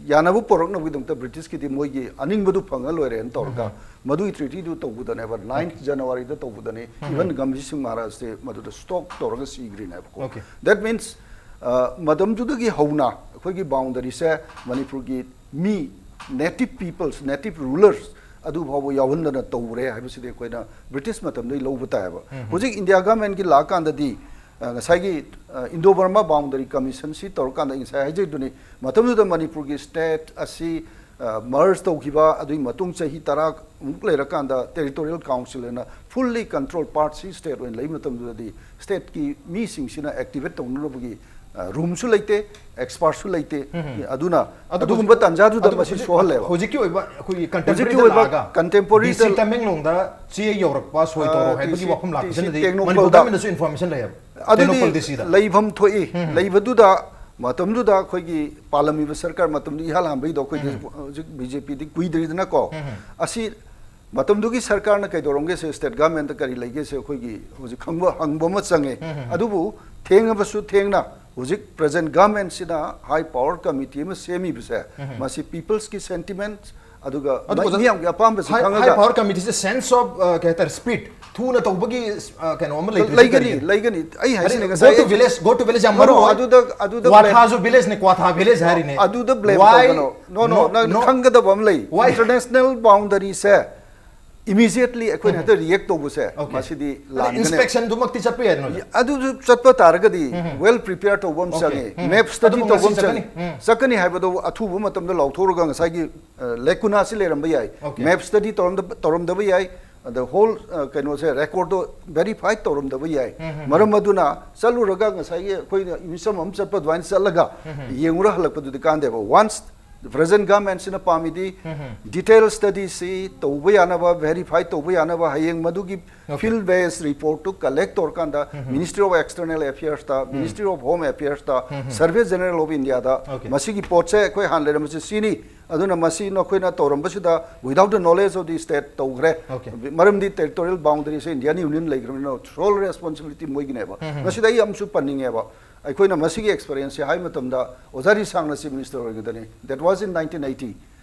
ꯌꯥꯅꯕ ꯄꯨꯔꯛꯅꯕꯒꯤꯗꯃꯛꯇ ꯕ꯭ꯔꯤꯇꯤꯁꯀꯤꯗꯤ ꯃꯣꯏꯒꯤ ꯑꯅꯤꯡꯕꯗꯨ ꯐꯪꯉ ꯂꯣꯏꯔꯦꯅ ꯇꯧꯔꯒ ꯃꯗꯨꯒꯤ ꯇ꯭ꯔꯤꯇꯤꯗꯨ ꯇꯧꯕꯗꯅꯦꯕ, ꯅꯥꯏꯟ ꯖꯅꯋꯥꯔꯤꯗ ꯇꯧꯕꯗꯅꯤ꯫ ꯏꯚꯟ ꯒꯝꯚꯤꯔ ꯁꯤꯡ ꯃꯍꯥꯔꯥꯖꯁꯦ ꯃꯗꯨꯗ ꯁ꯭ꯇꯣꯛ ꯇꯧꯔꯒ ꯁꯤꯈ꯭ꯔꯤꯅꯦꯕꯀꯣ꯫ Okay. That means, ꯃꯇꯝꯗꯨꯗꯒꯤ ꯍꯧꯅ ꯑꯩꯈꯣꯏꯒꯤ ꯕꯥꯎꯟꯗꯔꯤꯁꯦ ꯃꯅꯤꯄꯨꯔꯒꯤ ꯃꯤ, native peoples, native rulers ꯑꯗꯨ ꯐꯥꯎꯕ ꯌꯥꯎꯍꯟꯗꯅ ꯇꯧꯔꯦ ꯍꯥꯏꯕꯁꯤꯗꯤ ꯑꯩꯈꯣꯏꯅ ꯕ꯭ꯔꯤꯇꯤꯁ ꯃꯇꯝꯗꯒꯤ ꯂꯧꯕ ꯇꯥꯏꯌꯦꯕ꯫ ꯍꯧꯖꯤꯛ ꯏꯟꯗꯤꯌꯥ ꯒꯃꯦꯟꯒꯤ ꯂꯥꯛꯑꯀꯥꯟꯗꯗꯤ, ꯑ, ꯉꯁꯥꯏꯒꯤ, ꯑ, ꯏꯟꯗꯣ ꯕꯔꯃꯥ ꯕꯥꯎꯟꯗꯔꯤ ꯀꯃꯤꯁꯟꯁꯤ ꯇꯧꯔꯀꯥꯟꯗ ꯑꯩ ꯉꯁꯥꯏ ꯍꯥꯏꯖꯩꯗꯨꯅꯤ, ꯃꯇꯝꯗꯨꯗ ꯃꯅꯤꯄꯨꯔꯒꯤ ꯁ꯭ꯇꯦꯠ ꯑꯁꯤ, ꯑ, ꯃꯔꯖ ꯇꯧꯈꯤꯕ, ꯑꯗꯨꯒꯤ ꯃꯇꯨꯡ ꯆꯍꯤ ꯇꯔꯥꯃꯨꯛ ꯂꯩꯔꯀꯥꯟꯗ ꯇꯦꯔꯤꯇꯣꯔꯤꯌꯦꯜ ꯀꯥꯎꯟꯁꯤꯜ ꯑꯅ ꯐꯨꯜꯂꯤ ꯀꯟꯇ꯭ꯔꯣꯜ ꯄꯥꯔꯠ ꯁꯤ ꯁ꯭ꯇꯦꯠ ꯑꯣꯏꯅ ꯂꯩ ꯃꯇꯝꯗꯨꯗꯗꯤ ꯁ꯭ꯇꯦꯠꯀꯤ ꯃꯤꯁꯤꯡꯁꯤꯅ ꯑꯦꯛꯇꯤꯚꯦꯠ ꯇꯧꯅꯅꯕꯒꯤ, ꯑ, ꯔꯨꯝꯁꯨ ꯂꯩꯇꯦ, ꯑꯦꯛꯁꯄꯥꯔꯠꯁꯨ ꯂꯩꯇꯦ꯫ ꯑꯗꯨꯅ ꯑꯗꯨꯒꯨꯝꯕ ꯇꯥꯟꯖꯥꯗꯨꯗ ꯃꯁꯤ ꯁꯣꯛꯍꯜꯂꯦꯕ꯫ ꯍꯧꯖꯤꯛꯀꯤ ꯑꯣꯏꯕ ꯑꯩꯈꯣꯏꯒꯤ ꯍꯧꯖꯤꯛꯀꯤ ꯑꯣꯏꯕ ꯀꯟꯇꯦꯝꯄꯣꯔꯔꯤꯗ ꯗꯤ ꯁꯤ ꯇꯃꯦꯡꯂꯣꯡꯗ ꯆꯦ ꯌꯧꯔꯛꯄ ꯁꯣꯏ ꯑ, ꯇꯧꯔꯣ ꯗꯤ ꯍꯥꯏꯕꯒꯤ ꯁꯤ, ꯋꯥꯐꯝ ꯗꯤ ꯁꯤ ꯂꯥꯛꯄꯁꯤꯅꯗꯤ ꯇꯦꯡꯅꯧꯄꯜꯗ ꯃꯅꯤꯄꯨꯔ ꯒꯃꯦꯟꯗꯁꯨ ꯏꯟꯐꯣꯔꯃꯦꯁꯟ ꯂꯩꯌꯦꯕ꯫ ꯑꯗꯨꯗꯤ ꯇꯦꯡꯅꯧꯄꯜ ꯗꯤ ꯁꯤꯗ꯫ ꯂꯩꯐꯝ ꯊꯣꯛꯏ꯫ ꯂꯩꯕꯗꯨꯗ ꯃꯇꯝꯗꯨꯗ ꯑꯩꯈꯣꯏꯒꯤ ꯄꯥꯜꯂꯝꯃꯤꯕ ꯁꯔꯀꯥꯔ, ꯃꯇꯝꯗꯨ ꯏꯍꯥꯟ ꯍꯥꯟꯕꯩꯗꯣ ꯑꯩꯈꯣꯏꯗꯤ ꯍꯧꯖꯤꯛ ꯕꯤ ꯖꯦ ꯄꯤꯗꯤ ꯀꯨꯏꯗ꯭ꯔꯤꯗꯅꯀꯣ꯫ ꯑꯁꯤ ꯃꯇꯝꯗꯨꯒꯤ ꯁꯔꯀꯥꯔꯅ ꯀꯩꯗꯧꯔꯝꯒꯦꯁꯦ, ꯁ꯭ꯇꯦꯠ ꯒꯃꯦꯟꯗ ꯀꯔꯤ ꯂꯩꯒꯦꯁꯦ ꯑꯩꯈꯣꯏꯒꯤ ꯍꯧꯖꯤꯛ ꯈꯪꯕ, ꯍꯪꯕ ꯑꯃ ꯆꯪꯉꯦ꯫ ꯑꯗꯨꯕꯨ ꯊꯦꯡꯉꯕꯁꯨ ꯊꯦꯡꯅ ꯍꯧꯖꯤꯛ ꯄ꯭ꯔꯖꯦꯟ ꯒꯃꯦꯟꯁꯤꯅ ꯍꯥꯏ ꯄꯥꯋꯔ ꯀꯃꯤꯇꯤ ꯑꯃ ꯁꯦꯝꯃꯤꯕꯁꯦ, ꯃꯁꯤ ꯄꯤꯄꯜꯁꯀꯤ ꯁꯦꯟꯇꯤꯃꯦꯟꯠ ꯑꯗꯨꯒ ꯑꯗꯨ ꯑꯣꯖꯥ, ꯃꯤꯌꯥꯝꯒꯤ ꯑꯄꯥꯝꯕꯁꯤ ꯍꯥꯏ, ꯍꯥꯏ ꯈꯪꯉꯒ ꯄꯥꯋꯔ ꯀꯃꯤꯇꯤꯁꯦ ꯁꯦꯟꯁ ꯑꯣꯐ, ꯑ, ꯀꯩ ꯍꯥꯏꯇꯥꯔꯦ, ꯁ꯭ꯄꯤꯠ, ꯊꯨꯅ ꯇꯧꯕꯒꯤ, ꯑ, ꯀꯩꯅꯣ ꯑꯃ ꯂꯩꯇ꯭ꯔꯤꯁꯦ ꯂꯩꯒꯅꯤ, ꯀꯔꯤꯒꯤꯅꯣ? ꯂꯩꯒꯅꯤ꯫ ꯑꯩ ꯍꯥꯏꯁꯤꯅꯦ ꯍꯥꯏꯗꯤ, ꯉꯁꯥꯏ go to village, go to village ꯌꯥꯝ No, no, ꯃꯔꯨ ꯑꯣꯏ꯫ ꯑꯗꯨꯗ, ꯑꯗꯨꯗ ꯀ꯭ꯋꯥꯊꯥꯁꯨ blame village ꯅꯦ, ꯀ꯭ꯋꯥꯊꯥ village ꯍꯥꯏꯔꯤꯅꯦ꯫ ꯑꯗꯨꯗ blame Why? ꯇꯧꯒꯅꯣ꯫ No, no, No, ꯅꯪ no. ꯈꯪꯒꯗꯕ ꯑꯃ ꯂꯩ꯫ Why? International boundary say immediately ꯑꯩꯈꯣꯏꯅ ꯍꯦꯛꯇ react ꯇꯧꯕꯁꯦ, Okay. ꯃꯁꯤꯗꯤ ꯑꯗ ꯂꯥꯟꯒꯅꯤ꯫ Inspection ꯗꯨꯃꯛꯇꯤ ꯆꯠꯄ ꯌꯥꯏꯗꯅ, ꯑꯣꯖꯥ? ꯑꯗꯨꯁꯨ ꯆꯠꯄ ꯇꯥꯔꯒꯗꯤ well prepare ꯇꯧꯕ ꯑꯃ Okay. ꯆꯪꯉꯤ, ꯎꯝ. map study ꯑꯗꯨꯕꯨ ꯇꯧꯕ ꯉꯁꯤ ꯑꯃ ꯆꯪꯉꯤ꯫ ꯆꯠꯀꯅꯤ? ꯎꯝ. ꯆꯠꯀꯅꯤ ꯍꯥꯏꯕꯗꯣ ꯑꯊꯨꯕ ꯃꯇꯝꯗ ꯂꯥꯎꯊꯣꯛꯑꯒ ꯉꯁꯥꯏꯒꯤ, ꯑ, lacuna ꯁꯤ ꯂꯩꯔꯝꯕ ꯌꯥꯏ꯫ Okay. Map study ꯇꯧꯔꯝꯗꯕ, ꯇꯧꯔꯝꯗꯕ ꯌꯥꯏ꯫ ꯑꯗ whole, ꯑ, ꯀꯩꯅꯣꯁꯦ, record ꯇꯣ verify ꯇꯧꯔꯝꯗꯕ ꯌꯥꯏ꯫ ꯃꯔꯝ ꯑꯗꯨꯅ ꯆꯠꯂꯨꯔꯒ ꯉꯁꯥꯏꯒꯤ ꯑꯩꯈꯣꯏꯅ ꯃꯤꯆꯝ ꯑꯃ ꯆꯠꯄ ꯑꯗꯨꯃꯥꯏꯅ ꯆꯠꯂꯒ ꯌꯦꯡꯉꯨꯔ ꯍꯜꯂꯛꯄꯗꯨꯗꯤ ꯀꯥꯟꯗꯦꯕ꯫ Once present ꯒꯃꯦꯟꯁꯤꯅ ꯄꯥꯝꯃꯤꯗꯤ detail study ꯁꯤ ꯇꯧꯕ ꯌꯥꯅꯕ, verify ꯇꯧꯕ ꯌꯥꯅꯕ, ꯍꯌꯦꯡ ꯃꯗꯨꯒꯤ Okay. field based report two collect ꯇꯧꯔꯀꯥꯟꯗ Ministry of External Affairs ꯇ, Ministry of Home Affairs ꯇ, Survey General of India the Okay. ꯃꯁꯤꯒꯤ ꯄꯣꯠꯁꯦ ꯑꯩꯈꯣꯏ ꯍꯥꯟꯅ ꯂꯩꯔꯝꯕꯁꯦ ꯁꯤꯅꯤ, ꯑꯗꯨꯅ ꯃꯁꯤ ꯅꯈꯣꯏꯅ ꯇꯧꯔꯝꯕꯁꯤꯗ without the knowledge of the state ꯇꯧꯈ꯭ꯔꯦ꯫ Okay. ꯃꯔꯝꯗꯤ territorial boundary ꯁꯦ Indian Union ꯂꯩꯈ꯭ꯔꯕꯅꯤꯅ sole responsibility ꯃꯣꯏꯒꯤꯅꯦꯕ꯫ ꯃꯁꯤꯗ ꯑꯩ ꯑꯃꯁꯨ ꯄꯟꯅꯤꯡꯉꯦꯕ, ꯑꯩꯈꯣꯏꯅ ꯃꯁꯤꯒꯤ ꯑꯦꯛꯁꯄꯤꯔꯤꯌꯦꯟꯁꯁꯦ ꯍꯥꯏ ꯃꯇꯝꯗ ꯑꯣꯖꯥ ꯔꯤꯁꯥꯡꯅ ꯆꯤꯐ ꯃꯤꯅꯤꯁꯇꯔ ꯑꯣꯏꯒꯗꯅꯤ, that was in nineteen eighty.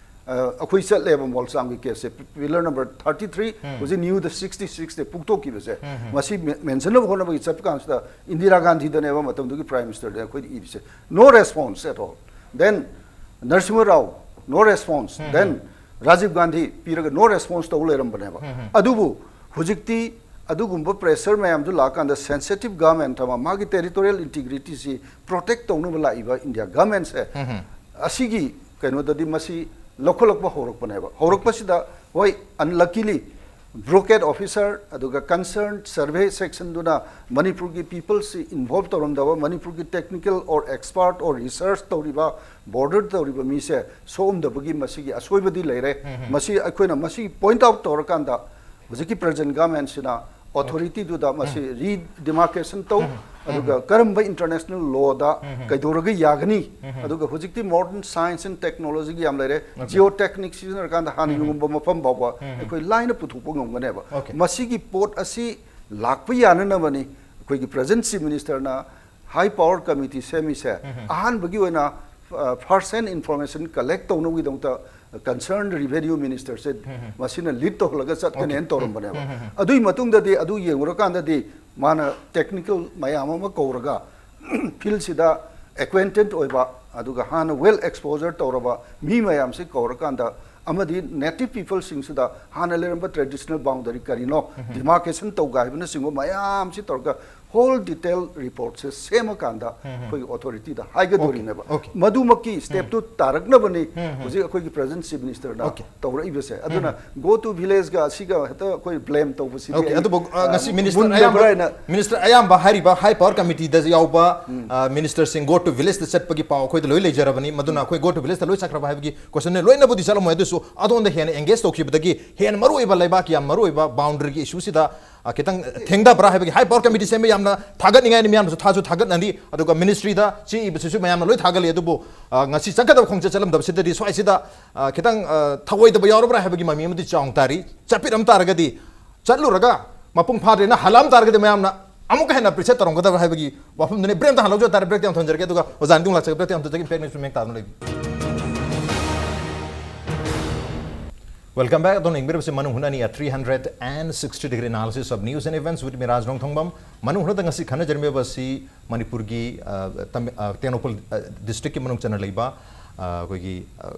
ꯑꯩꯈꯣꯏ ꯆꯠꯂꯦꯕ ꯃꯣꯜꯁꯥꯡꯒꯤ ꯀꯦꯁꯁꯦ, ꯄꯤꯂꯔ ꯅꯝꯕꯔ ꯊꯥꯔꯇꯤ ꯊ꯭ꯔꯤ, ꯍꯧꯖꯤꯛ ꯅ꯭ꯌꯨꯗ ꯁꯤꯛꯁꯇꯤ ꯁꯤꯛꯁꯇ ꯄꯨꯛꯊꯣꯛꯈꯤꯕꯁꯦ, ꯃꯁꯤ ꯃꯦꯟꯁꯟꯅꯕ ꯍꯣꯠꯅꯕꯒꯤ ꯆꯠꯄ ꯀꯥꯟꯁꯤꯗ ꯏꯟꯗꯤꯔꯥ ꯒꯥꯟꯙꯤꯗꯅꯦꯕ ꯃꯇꯝꯗꯨꯒꯤ ꯄ꯭ꯔꯥꯏꯝ ꯃꯤꯅꯤꯁꯇꯔꯗ ꯑꯩꯈꯣꯏꯗ ꯏꯕꯁꯦ, no response at all. Then Narasimha Rao, no response. Then Rajiv Gandhi ꯄꯤꯔꯒ no response ꯇꯧ ꯂꯩꯔꯝꯕꯅꯦꯕ꯫ ꯑꯗꯨꯕꯨ ꯍꯧꯖꯤꯛꯇꯤ ꯑꯗꯨꯒꯨꯝꯕ ꯄ꯭ꯔꯦꯁꯔ ꯃꯌꯥꯝꯗꯨ ꯂꯥꯛꯑꯀꯥꯟꯗ ꯁꯦꯟꯁꯤꯇꯤꯚ ꯒꯚꯔꯟꯃꯦꯟꯠ ꯑꯃ, ꯃꯥꯒꯤ ꯇꯦꯔꯤꯇꯣꯔꯤꯌꯦꯜ ꯏꯟꯇꯤꯒ꯭ꯔꯤꯇꯤꯁꯤ ꯄ꯭ꯔꯣꯇꯦꯛ ꯇꯧꯅꯕ ꯂꯥꯛꯏꯕ ꯏꯟꯗꯤꯌꯥ ꯒꯚꯔꯟꯃꯦꯟꯠꯁꯦ, ꯑꯁꯤꯒꯤ ꯀꯩꯅꯣꯗꯗꯤ ꯃꯁꯤ ꯂꯧꯈꯠꯂꯛꯄ ꯍꯧꯔꯛꯄꯅꯦꯕ꯫ ꯍꯧꯔꯛꯄꯁꯤꯗ, ꯍꯣꯏ, ꯑꯟꯂꯛꯀꯤꯂꯤ ꯕ꯭ꯔꯣꯀꯦꯠ ꯑꯣꯐꯤꯁꯔ ꯑꯗꯨꯒ ꯀꯟꯁꯔꯟ ꯁꯔꯚꯦ ꯁꯦꯛꯁꯟꯗꯨꯅ ꯃꯅꯤꯄꯨꯔꯒꯤ ꯄꯤꯄꯜꯁꯁꯤ ꯏꯟꯚꯣꯜꯕ ꯇꯧꯔꯝꯗꯕ, ꯃꯅꯤꯄꯨꯔꯒꯤ ꯇꯦꯛꯅꯤꯀꯦꯜ ꯑꯣꯔ ꯑꯦꯛꯁꯄꯥꯔꯠ ꯑꯣꯔ ꯔꯤꯁꯔꯁ ꯇꯧꯔꯤꯕ, ꯕꯣꯔꯗꯔ ꯇꯧꯔꯤꯕ ꯃꯤꯁꯦ ꯁꯣꯛꯑꯝꯗꯕꯒꯤ ꯃꯁꯤꯒꯤ ꯑꯁꯣꯏꯕꯗꯤ ꯂꯩꯔꯦ꯫ ꯃꯁꯤ ꯑꯩꯈꯣꯏꯅ ꯃꯁꯤ ꯄꯣꯏꯟꯠ ꯑꯥꯎꯠ ꯇꯧꯔꯀꯥꯟꯗ ꯍꯧꯖꯤꯛꯀꯤ ꯄ꯭ꯔꯖꯦꯟꯠ ꯒꯚꯔꯟꯃꯦꯟꯠꯁꯤꯅ ꯑꯣꯊꯣꯔꯤꯇꯤꯗꯨꯗ ꯃꯁꯤ ꯔꯤꯗꯤꯃꯥꯔꯀꯦꯁꯟ ꯇꯧ, ꯑꯗꯨꯒ ꯀꯔꯝꯕ ꯏꯟꯇꯔꯅꯦꯁꯅꯦꯜ ꯂꯣꯗ ꯀꯩꯗꯧꯔꯒ ꯌꯥꯒꯅꯤ, ꯑꯗꯨꯒ ꯍꯧꯖꯤꯛꯇꯤ ꯃꯣꯗꯔꯟ ꯁꯥꯏꯟꯁ ꯑꯦꯟ ꯇꯦꯛꯅꯣꯂꯣꯖꯤꯒꯤ ꯌꯥꯝ ꯂꯩꯔꯦ, ꯖꯤꯑꯣ ꯇꯦꯛꯅꯤꯛ ꯁꯤꯖꯤꯟꯅꯔꯀꯥꯟꯗ ꯍꯥꯟꯅ ꯌꯣꯡꯉꯝꯕ ꯃꯐꯝ ꯐꯥꯎꯕ ꯑꯩꯈꯣꯏ ꯂꯥꯏꯅ ꯄꯨꯊꯣꯛꯄ ꯉꯝꯒꯅꯦꯕ꯫ ꯃꯁꯤꯒꯤ ꯄꯣꯠ ꯑꯁꯤ ꯂꯥꯛꯄ ꯌꯥꯅꯅꯕꯅꯤ ꯑꯩꯈꯣꯏꯒꯤ ꯄ꯭ꯔꯖꯦꯟꯠ ꯆꯤꯐ ꯃꯤꯅꯤꯁꯇꯔꯅ ꯍꯥꯏ ꯄꯥꯋꯔ ꯀꯃꯤꯇꯤ ꯁꯦꯝꯃꯤꯁꯦ꯫ ꯑꯍꯥꯟꯕꯒꯤ ꯑꯣꯏꯅ ꯐꯥꯔꯁ ꯍꯦꯟ ꯏꯟꯐꯣꯔꯃꯦꯁꯟ ꯀꯂꯦꯛ ꯇꯧꯅꯕꯒꯤꯗꯃꯛꯇ ꯀꯟꯁꯔꯟ ꯔꯦꯚꯦꯅ꯭ꯌꯨ ꯃꯤꯅꯤꯁꯇꯔꯁꯦ ꯃꯁꯤꯅ ꯂꯤꯗ ꯇꯧꯍꯜꯂꯒ ꯆꯠꯀꯅꯦꯅ ꯇꯧꯔꯝꯕꯅꯦꯕ꯫ ꯑꯗꯨꯒꯤ ꯃꯇꯨꯡꯗꯗꯤ ꯑꯗꯨ ꯌꯦꯡꯉꯨꯔꯀꯥꯟꯗꯗꯤ ꯃꯥꯅ ꯇꯦꯛꯅꯤꯀꯦꯜ ꯃꯌꯥꯝ ꯑꯃ ꯀꯧꯔꯒ ꯐꯤꯜꯁꯤꯗ ꯑꯦꯀ꯭ꯋꯦꯟꯇꯦꯟꯠ ꯑꯣꯏꯕ, ꯑꯗꯨꯒ ꯍꯥꯟꯅ ꯋꯦꯜ ꯑꯦꯛꯁꯄꯣꯖꯔ ꯇꯧꯔꯕ ꯃꯤ ꯃꯌꯥꯝꯁꯤ ꯀꯧꯔꯀꯥꯟꯗ, ꯑꯃꯗꯤ ꯅꯦꯇꯤꯚ ꯄꯤꯄꯜꯁꯤꯡꯁꯤꯗ ꯍꯥꯟꯅ ꯂꯩꯔꯝꯕ ꯇ꯭ꯔꯦꯗꯤꯁꯅꯦꯜ ꯕꯥꯎꯟꯗꯔꯤ ꯀꯔꯤꯅꯣ, ꯗꯤꯃꯥꯔꯀꯦꯁꯟ ꯇꯧꯒꯥꯏꯕꯅꯆꯤꯡꯕ ꯃꯌꯥꯝꯁꯤ ꯇꯧꯔꯒ ꯍꯣꯜ ꯗꯤꯇꯦꯜ ꯔꯤꯄꯣꯔꯠꯁꯦ ꯁꯦꯝꯃꯀꯥꯟꯗ ꯑꯩꯈꯣꯏꯒꯤ ꯑꯣꯊꯣꯔꯤꯇꯤꯗ ꯍꯥꯏꯒꯗꯣꯔꯤꯅꯦꯕ꯫ Okay, okay. ꯃꯗꯨꯃꯛꯀꯤ ꯁ꯭ꯇꯦꯞꯇꯨ ꯇꯥꯔꯛꯅꯕꯅꯤ ꯍꯧꯖꯤꯛ ꯑꯩꯈꯣꯏꯒꯤ ꯄ꯭ꯔꯖꯦꯟꯠ ꯆꯤꯐ ꯃꯤꯅꯤꯁꯇꯔꯅ ꯑꯣꯀꯦ꯫ ꯇꯧꯔꯛꯏꯕꯁꯦ꯫ ꯑꯗꯨꯅ ꯒꯣ ꯇꯨ ꯚꯤꯂꯦꯖꯒ ꯑꯁꯤꯒ ꯍꯦꯛꯇ ꯑꯩꯈꯣꯏ ꯕ꯭ꯂꯦꯝ ꯇꯧꯕꯁꯤꯗꯤ ꯑꯣꯀꯦ, ꯑꯩ, ꯑꯗꯨꯕꯨ, ꯑ, ꯑ, ꯉꯁꯤ ꯃꯤꯅꯤꯁꯇꯔ ꯃꯨꯟꯗꯕ꯭ꯔꯥ ꯑꯌꯥꯝꯕ, ꯍꯥꯏꯅ ꯃꯤꯅꯤꯁꯇꯔ ꯑꯌꯥꯝꯕ ꯍꯥꯏꯔꯤꯕ ꯍꯥꯏ ꯄꯥꯋꯔ ꯀꯃꯤꯇꯤꯗ ꯌꯥꯎꯕ, ꯑ, ꯃꯤꯅꯤꯁꯇꯔꯁꯤꯡ ꯒꯣ ꯇꯨ ꯚꯤꯂꯦꯖꯇ ꯆꯠꯄꯒꯤ ꯄꯥꯎ ꯑꯩꯈꯣꯏꯗ ꯂꯣꯏ ꯂꯩꯖꯔꯕꯅꯤ꯫ ꯃꯗꯨꯅ ꯑꯩꯈꯣꯏ ꯒꯣ ꯇꯨ ꯚꯤꯂꯦꯖꯇ ꯂꯣꯏ ꯆꯠꯈ꯭ꯔꯕ ꯍꯥꯏꯕꯒꯤ ꯀꯣꯏꯁꯟꯅꯦ꯫ ꯂꯣꯏꯅꯕꯨꯗꯤ ꯆꯠꯂꯝꯃꯣꯏ, ꯑꯗꯨꯁꯨ ꯑꯗꯣꯝꯗ ꯍꯦꯟꯅ ꯑꯦꯡꯒꯦꯖ ꯇꯧꯈꯤꯕꯗꯒꯤ ꯍꯦꯟꯅ ꯃꯔꯨꯑꯣꯏꯕ, ꯂꯩꯕꯥꯛꯀꯤ ꯌꯥꯝ ꯃꯔꯨꯑꯣꯏꯕ ꯕꯥꯎꯟꯗꯔꯤꯒꯤ ꯏꯁꯨꯁꯤꯗ, ꯑ, ꯈꯤꯇꯪ ꯊꯦꯡꯊꯕ꯭ꯔꯥ ꯍꯥꯏꯕꯒꯤ ꯍꯥꯏ ꯄꯥꯋꯔ ꯀꯃꯤꯇꯤ ꯁꯦꯝꯕ ꯌꯥꯝꯅ ꯊꯥꯒꯠꯅꯤꯡꯉꯥꯏꯅꯤ, ꯃꯤꯌꯥꯝꯅꯁꯨ ꯊꯥꯁꯨ ꯊꯥꯒꯠꯅꯅꯤ, ꯑꯗꯨꯒ ꯃꯤꯅꯤꯁꯇ꯭ꯔꯤꯗ ꯆꯦ ꯏꯕꯁꯤꯁꯨ ꯃꯌꯥꯝꯅ ꯂꯣꯏ ꯊꯥꯒꯠꯂꯤ꯫ ꯑꯗꯨꯕꯨ, ꯑ, ꯉꯁꯤ ꯆꯠꯀꯗꯕ ꯈꯣꯡꯆꯠ ꯆꯠꯂꯝꯗꯕꯁꯤꯗꯗꯤ ꯁ꯭ꯋꯥꯏꯁꯤꯗ, ꯑ, ꯈꯤꯇꯪ, ꯑ, ꯊꯧꯑꯣꯏꯗꯕ ꯌꯥꯎꯔꯕ꯭ꯔꯥ ꯍꯥꯏꯕꯒꯤ ꯃꯃꯤ ꯑꯃꯗꯤ ꯆꯥꯎꯅ ꯇꯥꯔꯤ꯫ ꯆꯠꯄꯤꯔꯝ ꯇꯥꯔꯒꯗꯤ, ꯆꯠꯂꯨꯔꯒ ꯃꯄꯨꯡ ꯐꯥꯗ꯭ꯔꯦꯅ ꯍꯜꯂꯛꯑꯝ ꯇꯥꯔꯒꯗꯤ ꯃꯌꯥꯝꯅ ꯑꯃꯨꯛꯀ ꯍꯦꯟꯅ ꯑꯦꯄ꯭ꯔꯤꯁꯤꯌꯦꯠ ꯇꯧꯔꯝꯒꯗꯕ ꯍꯥꯏꯕꯒꯤ ꯋꯥꯐꯝꯗꯨꯅꯤ꯫ ꯕ꯭ꯔꯦꯛ ꯑꯝꯇ ꯍꯥꯟꯅ ꯂꯧꯖ ꯇꯥꯔꯦ, ꯕ꯭ꯔꯦꯛꯇ ꯌꯥꯝ ꯊꯝꯖꯔꯒꯦ, ꯑꯗꯨꯒ ꯑꯣꯖꯥ ꯑꯗꯨꯝ ꯂꯥꯛꯆꯒꯦ꯫ ꯕ꯭ꯔꯦꯛꯇ ꯌꯥꯝ ꯊꯝꯖꯒꯦ, ꯏꯝꯄꯦꯛ ꯅ꯭ꯌꯨꯁ ꯃꯦꯡ ꯇꯥꯗꯨꯅ ꯂꯩꯕꯤ꯫ Welcome back. ꯑꯗꯣꯝꯅ ꯌꯦꯡꯕꯤꯔꯤꯕꯁꯤ ꯃꯅꯨꯡ ꯍꯨꯠꯅ ꯑꯅꯤ, a three hundred and sixty degree analysis of news and events with Miraj ꯔꯣꯡꯊꯣꯡꯕꯝ꯫ ꯃꯅꯨꯡ ꯍꯨꯠꯅꯗ ꯉꯁꯤ ꯈꯟꯅꯖꯔꯝꯃꯤꯕ ꯑꯁꯤ ꯃꯅꯤꯄꯨꯔꯒꯤ, ꯑ, ꯇꯝ-, ꯑ, ꯇꯦꯡꯅꯧꯄꯜ, ꯑ, ꯗꯤꯁꯇ꯭ꯔꯤꯛꯀꯤ ꯃꯅꯨꯡ ꯆꯟꯅ ꯂꯩꯕ, ꯑ, ꯑꯩꯈꯣꯏꯒꯤ, ꯑ,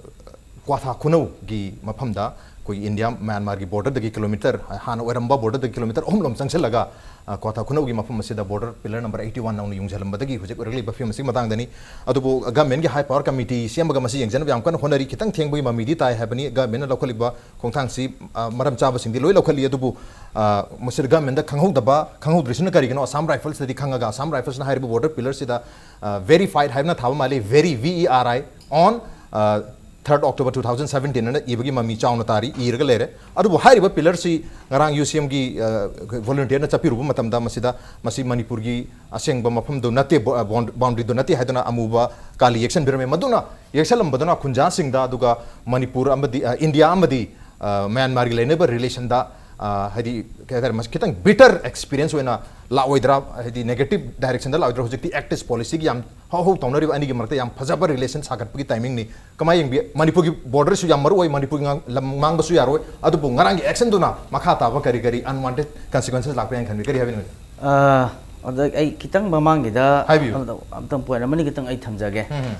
ꯀ꯭ꯋꯥꯊꯥ ꯈꯨꯅꯧꯒꯤ ꯃꯐꯝꯗ ꯑꯩꯈꯣꯏꯒꯤ ꯏꯟꯗꯤꯌꯥ ꯃ꯭ꯌꯥꯟꯃꯥꯔꯒꯤ ꯕꯣꯔꯗꯔꯗꯒꯤ ꯀꯤꯂꯣꯃꯤꯇꯔ, ꯍꯥꯟꯅ ꯑꯣꯏꯔꯝꯕ ꯕꯣꯔꯗꯔꯗꯒꯤ ꯀꯤꯂꯣꯃꯤꯇꯔ ꯑꯍꯨꯝꯂꯣꯝ ꯆꯪꯁꯤꯜꯂꯒ, ꯑ, ꯀ꯭ꯋꯥꯊꯥ ꯈꯨꯅꯧꯒꯤ ꯃꯐꯝ ꯑꯁꯤꯗ border pillar number eighty one ꯅꯧꯅ ꯌꯨꯡꯁꯤꯜꯂꯝꯕꯗꯒꯤ ꯍꯧꯖꯤꯛ ꯑꯣꯏꯔꯛꯂꯤꯕ ꯐꯤꯕꯝ ꯑꯁꯤꯒꯤ ꯃꯇꯥꯡꯗꯅꯤ꯫ ꯑꯗꯨꯕꯨ ꯒꯃꯦꯟꯒꯤ ꯍꯥꯏ ꯄꯥꯋꯔ ꯀꯃꯤꯇꯤ ꯁꯦꯝꯃꯒ ꯃꯁꯤ ꯌꯦꯡꯁꯤꯟꯅꯕ ꯌꯥꯝ ꯀꯟꯅ ꯍꯣꯠꯅꯔꯤ꯫ ꯈꯤꯇꯪ ꯊꯦꯡꯕꯒꯤ ꯃꯃꯤꯗꯤ ꯇꯥꯏ ꯍꯥꯏꯕꯅꯤ꯫ ꯒꯃꯦꯟꯅ ꯂꯧꯈꯠꯂꯤꯕ ꯈꯣꯡꯊꯥꯡꯁꯤ, ꯑ, ꯃꯔꯝ ꯆꯥꯕꯁꯤꯡꯗꯤ ꯂꯣꯏ ꯂꯧꯈꯠꯂꯤ꯫ ꯑꯗꯨꯕꯨ, ꯑ, ꯃꯁꯤꯗ ꯒꯃꯦꯟꯗ ꯈꯪꯍꯧꯗꯕ, ꯈꯪꯍꯧꯗ꯭ꯔꯤꯁꯤꯅ ꯀꯔꯤꯒꯤꯅꯣ? ꯑꯁꯥꯝ ꯔꯥꯏꯐꯜꯁꯇꯗꯤ ꯈꯪꯉꯒ ꯑꯁꯥꯝ ꯔꯥꯏꯐꯜꯁꯅ ꯍꯥꯏꯔꯤꯕ ꯕꯣꯔꯗꯔ ꯄꯤꯂꯔꯁꯤꯗ, ꯑ, ꯚꯦꯔꯤꯐꯥꯏꯠ ꯍꯥꯏꯕꯅ ꯊꯥꯕ ꯃꯥꯜꯂꯤ, very, V E R I, on, ꯑ, third October two thousand seventeen ꯑꯅ ꯏꯕꯒꯤ ꯃꯃꯤ ꯆꯥꯎꯅ ꯇꯥꯔꯤ, ꯏꯔꯒ ꯂꯩꯔꯦ꯫ ꯑꯗꯨꯕꯨ ꯍꯥꯏꯔꯤꯕ ꯄꯤꯂꯔꯁꯤ ꯉꯔꯥꯡ ꯌꯨ ꯁꯤ ꯑꯦꯝꯒꯤ, ꯑ, ꯚꯣꯂꯨꯟꯇꯤꯌꯔꯅ ꯆꯠꯄꯤꯔꯨꯕ ꯃꯇꯝꯗ ꯃꯁꯤꯗ ꯃꯁꯤ ꯃꯅꯤꯄꯨꯔꯒꯤ ꯑꯁꯦꯡꯕ ꯃꯐꯝꯗꯨ ꯅꯠꯇꯦ, ꯕꯣ-, ꯑ, ꯕꯣꯟ-, ꯕꯥꯎꯟꯗꯔꯤꯗꯨ ꯅꯠꯇꯦ ꯍꯥꯏꯗꯨꯅ ꯑꯃꯨꯕ ꯀꯥꯂꯤ ꯌꯦꯛꯁꯟꯕꯤꯔꯝꯃꯤ꯫ ꯃꯗꯨꯅ ꯌꯦꯛꯁꯜꯂꯝꯕꯗꯨꯅ ꯈꯨꯟꯖꯥꯁꯤꯡꯗ, ꯑꯗꯨꯒ ꯃꯅꯤꯄꯨꯔ ꯑꯃꯗꯤ, ꯑ, ꯏꯟꯗꯤꯌꯥ ꯑꯃꯗꯤ, ꯑ, ꯃ꯭ꯌꯥꯟꯃꯥꯔꯒꯤ ꯂꯩꯅꯕ ꯔꯤꯂꯦꯁꯟꯗ, ꯑ, ꯍꯥꯏꯗꯤ, ꯀꯩ ꯍꯥꯏꯇꯥꯔꯦ, ꯃꯁꯤ ꯈꯤꯇꯪ ꯕꯤꯇꯔ ꯑꯦꯛꯁꯄꯤꯔꯤꯌꯦꯟꯁ ꯑꯣꯏꯅ ꯂꯥꯛꯑꯣꯏꯗ꯭ꯔꯥ, ꯍꯥꯏꯗꯤ negative direction ꯗ ꯂꯥꯛꯑꯣꯏꯗ꯭ꯔꯥ? ꯍꯧꯖꯤꯛꯇꯤ ꯑꯦꯛꯁ ꯏꯁ ꯄꯣꯂꯤꯁꯤꯒꯤ ꯌꯥꯝ ꯍꯧ ꯍꯧ ꯇꯧꯅꯔꯤꯕ ꯑꯅꯤꯒꯤ ꯃꯔꯛꯇ ꯌꯥꯝ ꯐꯖꯕ ꯔꯤꯂꯦꯁꯟ ꯁꯥꯒꯠꯄꯒꯤ ꯇꯥꯏꯃꯤꯡꯅꯤ꯫ ꯀꯃꯥꯏꯅ ꯌꯦꯡꯕꯤ? ꯃꯅꯤꯄꯨꯔꯒꯤ ꯕꯣꯔꯗꯔꯁꯨ ꯌꯥꯝ ꯃꯔꯨ ꯑꯣꯏ, ꯃꯅꯤꯄꯨꯔꯒꯤ ꯉꯥꯡ-, ꯂꯝ ꯉꯥꯡꯕꯁꯨ ꯌꯥꯔꯣꯏ, ꯑꯗꯨꯕꯨ ꯉꯔꯥꯡꯒꯤ ꯑꯦꯛꯁꯟꯗꯨꯅ ꯃꯈꯥ ꯇꯥꯕ ꯀꯔꯤ ꯀꯔꯤ unwanted consequences ꯂꯥꯛꯄ ꯌꯥꯏꯅ ꯈꯟꯕꯤ? ꯀꯔꯤ ꯍꯥꯏꯕꯤꯅꯤꯡꯕ? ꯑ, ꯑꯗ ꯑꯩ ꯈꯤꯇꯪ ꯃꯃꯥꯡꯒꯤꯗ ꯍꯥꯏꯕꯤꯌꯨ꯫ ꯑꯝꯇ-, ꯑꯝꯇꯪ ꯄꯣꯏꯟ ꯑꯃꯅꯤ ꯈꯤꯇꯪ ꯑꯩ ꯊꯝꯖꯒꯦ꯫ ꯎꯝ, ꯎꯝ꯫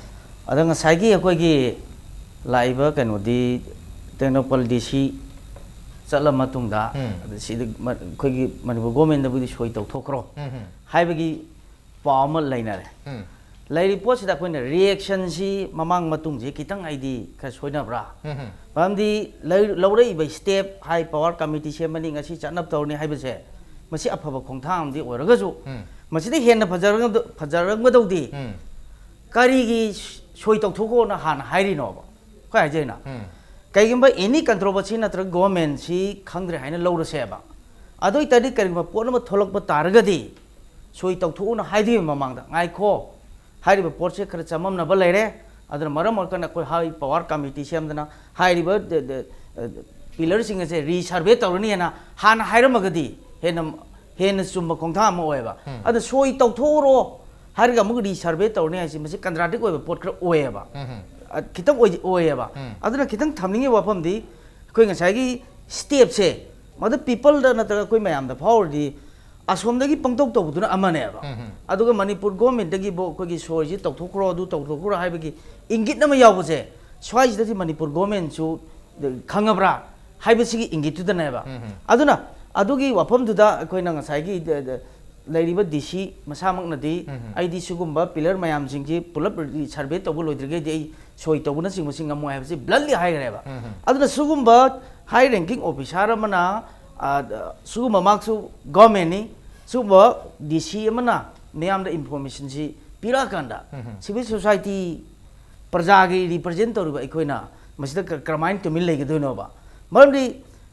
ꯑꯗ ꯉꯁꯥꯏꯒꯤ ꯑꯩꯈꯣꯏꯒꯤ ꯂꯥꯛꯏꯕ ꯀꯩꯅꯣꯗꯤ ꯇꯦꯡꯅꯧꯄꯜ ꯗꯤ ꯁꯤ ꯆꯠꯂ ꯃꯇꯨꯡꯗ, ꯎꯝ꯫ ꯑꯗ ꯁꯤꯗ ꯃ-, ꯑꯩꯈꯣꯏꯒꯤ ꯃꯅꯤꯄꯨꯔ ꯒꯣꯔꯃꯦꯟꯗꯕꯨꯗꯤ ꯁꯣꯏ ꯇꯧꯊꯣꯛꯈ꯭ꯔꯣ ꯎꯝ, ꯎꯝ꯫ ꯍꯥꯏꯕꯒꯤ ꯄꯥꯎ ꯑꯃ ꯂꯩꯅꯔꯦ꯫ ꯎꯝ꯫ ꯂꯩꯔꯤꯕ ꯄꯣꯠꯁꯤꯗ ꯑꯩꯈꯣꯏꯅ ꯔꯤꯑꯦꯛꯁꯟꯁꯤ ꯃꯃꯥꯡ ꯃꯇꯨꯡꯁꯤ ꯈꯤꯇꯪ ꯑꯩꯗꯤ ꯈꯔ ꯁꯣꯏꯅꯕ꯭ꯔꯥ? ꯎꯝ, ꯎꯝ꯫ ꯃꯔꯝꯗꯤ ꯂꯩ-, ꯂꯧꯔꯛꯏꯕ ꯁ꯭ꯇꯦꯞ, ꯍꯥꯏ ꯄꯥꯋꯔ ꯀꯃꯤꯇꯤ ꯁꯦꯝꯃꯅꯤ, ꯉꯁꯤ ꯆꯠꯅꯕ ꯇꯧꯔꯅꯤ ꯍꯥꯏꯕꯁꯦ, ꯃꯁꯤ ꯑꯐꯕ ꯈꯣꯡꯊꯥꯡ ꯑꯃꯗꯤ ꯑꯣꯏꯔꯒꯁꯨ, ꯎꯝ꯫ ꯃꯁꯤꯗ ꯍꯦꯟꯅ ꯐꯖꯔꯒ-, ꯐꯖꯔꯝꯒꯗꯧꯗꯤ ꯎꯝ꯫ ꯀꯔꯤꯒꯤ ꯁꯣꯏ ꯇꯧꯊꯣꯛꯈꯣꯅ ꯍꯥꯟꯅ ꯍꯥꯏꯔꯤꯅꯣꯕ? ꯑꯩꯈꯣꯏ ꯍꯥꯏꯖꯩꯅ꯫ ꯎꯝ꯫ ꯀꯩꯒꯨꯝꯕ ꯑꯦꯅꯤ ꯀꯟꯇ꯭ꯔꯣꯚꯔꯁꯤ ꯅꯠꯇ꯭ꯔꯒ ꯒꯣꯚꯔꯟꯃꯦꯟꯁꯤ ꯈꯪꯗ꯭ꯔꯦ ꯍꯥꯏꯅ ꯂꯧꯔꯁꯦꯕ꯫ ꯑꯗꯨ ꯑꯣꯏ ꯇꯥꯔꯗꯤ ꯀꯔꯤꯒꯨꯝꯕ ꯄꯣꯠ ꯑꯃ ꯊꯣꯛꯂꯛꯄ ꯇꯥꯔꯒꯗꯤ ꯁꯣꯏ ꯇꯧꯊꯣꯛꯎꯅ ꯍꯥꯏꯗꯣꯏꯕ ꯃꯃꯥꯡꯗ꯫ ꯉꯥꯏꯈꯣ, ꯍꯥꯏꯔꯤꯕ ꯄꯣꯠꯁꯦ ꯈꯔ ꯆꯃꯝꯅꯕ ꯂꯩꯔꯦ꯫ ꯑꯗꯨꯅ ꯃꯔꯝ ꯑꯣꯏꯔꯀꯥꯟꯗ ꯑꯩꯈꯣꯏ ꯍꯥꯏ ꯄꯥꯋꯔ ꯀꯃꯤꯇꯤ ꯁꯦꯝꯗꯅ ꯍꯥꯏꯔꯤꯕ ꯗ-, ꯗ-, ꯑ, ꯄꯤꯂꯔꯁꯤꯡ ꯑꯁꯦ ꯔꯤꯁꯔꯚꯦ ꯇꯧꯔꯅꯤ ꯍꯥꯏꯅ ꯍꯥꯟꯅ ꯍꯥꯏꯔꯝꯃꯒꯗꯤ ꯍꯦꯟꯅ ꯍꯦꯟꯅ ꯆꯨꯝꯕ ꯈꯣꯡꯊꯥꯡ ꯑꯃ ꯑꯣꯏꯌꯦꯕ꯫ ꯑꯗꯨ ꯁꯣꯏ ꯇꯧꯊꯣꯛꯎꯔꯣ ꯍꯥꯏꯔꯒ ꯑꯃꯨꯛ ꯔꯤꯁꯔꯚꯦ ꯇꯧꯔꯅꯤ ꯍꯥꯏꯁꯤ, ꯃꯁꯤ ꯀꯟꯇ꯭ꯔꯥꯗꯤꯛ ꯑꯣꯏꯕ ꯄꯣꯠ ꯈꯔ ꯑꯣꯏꯌꯦꯕ꯫ ꯑ, ꯈꯤꯇꯪ ꯑꯣꯏ-, ꯑꯣꯏꯌꯦꯕ꯫ ꯑꯗꯨꯅ ꯈꯤꯇꯪ ꯊꯝꯅꯤꯡꯉꯤꯕ ꯋꯥꯐꯝꯗꯤ, ꯑꯩꯈꯣꯏ ꯉꯁꯥꯏꯒꯤ ꯁ꯭ꯇꯦꯞꯁꯦ ꯃꯗꯨ ꯄꯤꯄꯜꯗ ꯅꯠꯇ꯭ꯔꯒ ꯑꯩꯈꯣꯏ ꯃꯌꯥꯝꯗ ꯐꯥꯎꯔꯗꯤ, ꯑꯁꯣꯝꯗꯒꯤ ꯄꯪꯇꯧ ꯇꯧꯕꯗꯨꯅ ꯑꯃꯅꯦꯕ꯫ ꯑꯗꯨꯒ ꯃꯅꯤꯄꯨꯔ ꯒꯣꯔꯃꯦꯟꯠꯇꯒꯤꯕꯨ ꯑꯩꯈꯣꯏꯒꯤ ꯁꯣꯏꯁꯤ ꯇꯧꯊꯣꯛꯈ꯭ꯔꯣ, ꯑꯗꯨ ꯇꯧꯊꯣꯛꯈ꯭ꯔꯣ ꯍꯥꯏꯕꯒꯤ ꯏꯪꯒꯤꯠ ꯑꯃ ꯌꯥꯎꯕꯁꯦ, ꯁ꯭ꯋꯥꯏꯁꯤꯗꯗꯤ ꯃꯅꯤꯄꯨꯔ ꯒꯣꯔꯃꯦꯟꯠꯁꯨ ꯈꯪꯉꯕ꯭ꯔꯥ ꯍꯥꯏꯕꯁꯤꯒꯤ ꯏꯪꯒꯤꯠꯇꯨꯗꯅꯦꯕ꯫ ꯑꯗꯨꯅ ꯑꯗꯨꯒꯤ ꯋꯥꯐꯝꯗꯨꯗ ꯑꯩꯈꯣꯏꯅ ꯉꯁꯥꯏꯒꯤ ꯗ-, ꯗ-, ꯂꯩꯔꯤꯕ ꯗꯤ ꯁꯤ ꯃꯁꯥꯃꯛꯅꯗꯤ, "ꯑꯩꯗꯤ ꯁꯤꯒꯨꯝꯕ ꯄꯤꯂꯔ ꯃꯌꯥꯝꯁꯤꯡꯁꯤ ꯄꯨꯂꯞ ꯁꯔꯚꯦ ꯇꯧꯕ ꯂꯣꯏꯗ꯭ꯔꯤꯉꯩꯗꯤ ꯑꯩ ꯁꯣꯏ ꯇꯧꯕꯅꯆꯤꯡꯕꯁꯤ ꯉꯝꯃꯣꯏ" ꯍꯥꯏꯕꯁꯤ ꯕ꯭ꯂꯟꯂꯤ ꯍꯥꯏꯈ꯭ꯔꯦꯕ꯫ ꯑꯗꯨꯅ ꯁꯤꯒꯨꯝꯕ ꯍꯥꯏ ꯔꯦꯡꯀꯤꯡ ꯑꯣꯐꯤꯁꯥꯔ ꯑꯃꯅ, ꯑ, ꯁꯤꯒꯨꯝꯕ ꯃꯍꯥꯛꯁꯨ ꯒꯣꯔꯃꯦꯟꯅꯤ, ꯁꯤꯒꯨꯝꯕ ꯗꯤ ꯁꯤ ꯑꯃꯅ ꯃꯤꯌꯥꯝꯗ ꯏꯟꯐꯣꯔꯃꯦꯁꯟꯁꯤ ꯄꯤꯔꯛꯑꯀꯥꯟꯗ, ꯁꯤꯚꯤꯜ ꯁꯣꯁꯥꯏꯇꯤ, ꯄ꯭ꯔꯖꯥꯒꯤ ꯔꯤꯄ꯭ꯔꯖꯦꯟ ꯇꯧꯔꯤꯕ ꯑꯩꯈꯣꯏꯅ ꯃꯁꯤꯗ ꯀ-, ꯀꯔꯝꯍꯥꯏꯅ ꯇꯨꯃꯤꯟ ꯂꯩꯒꯗꯣꯏꯅꯣꯕ? ꯃꯔꯝꯗꯤ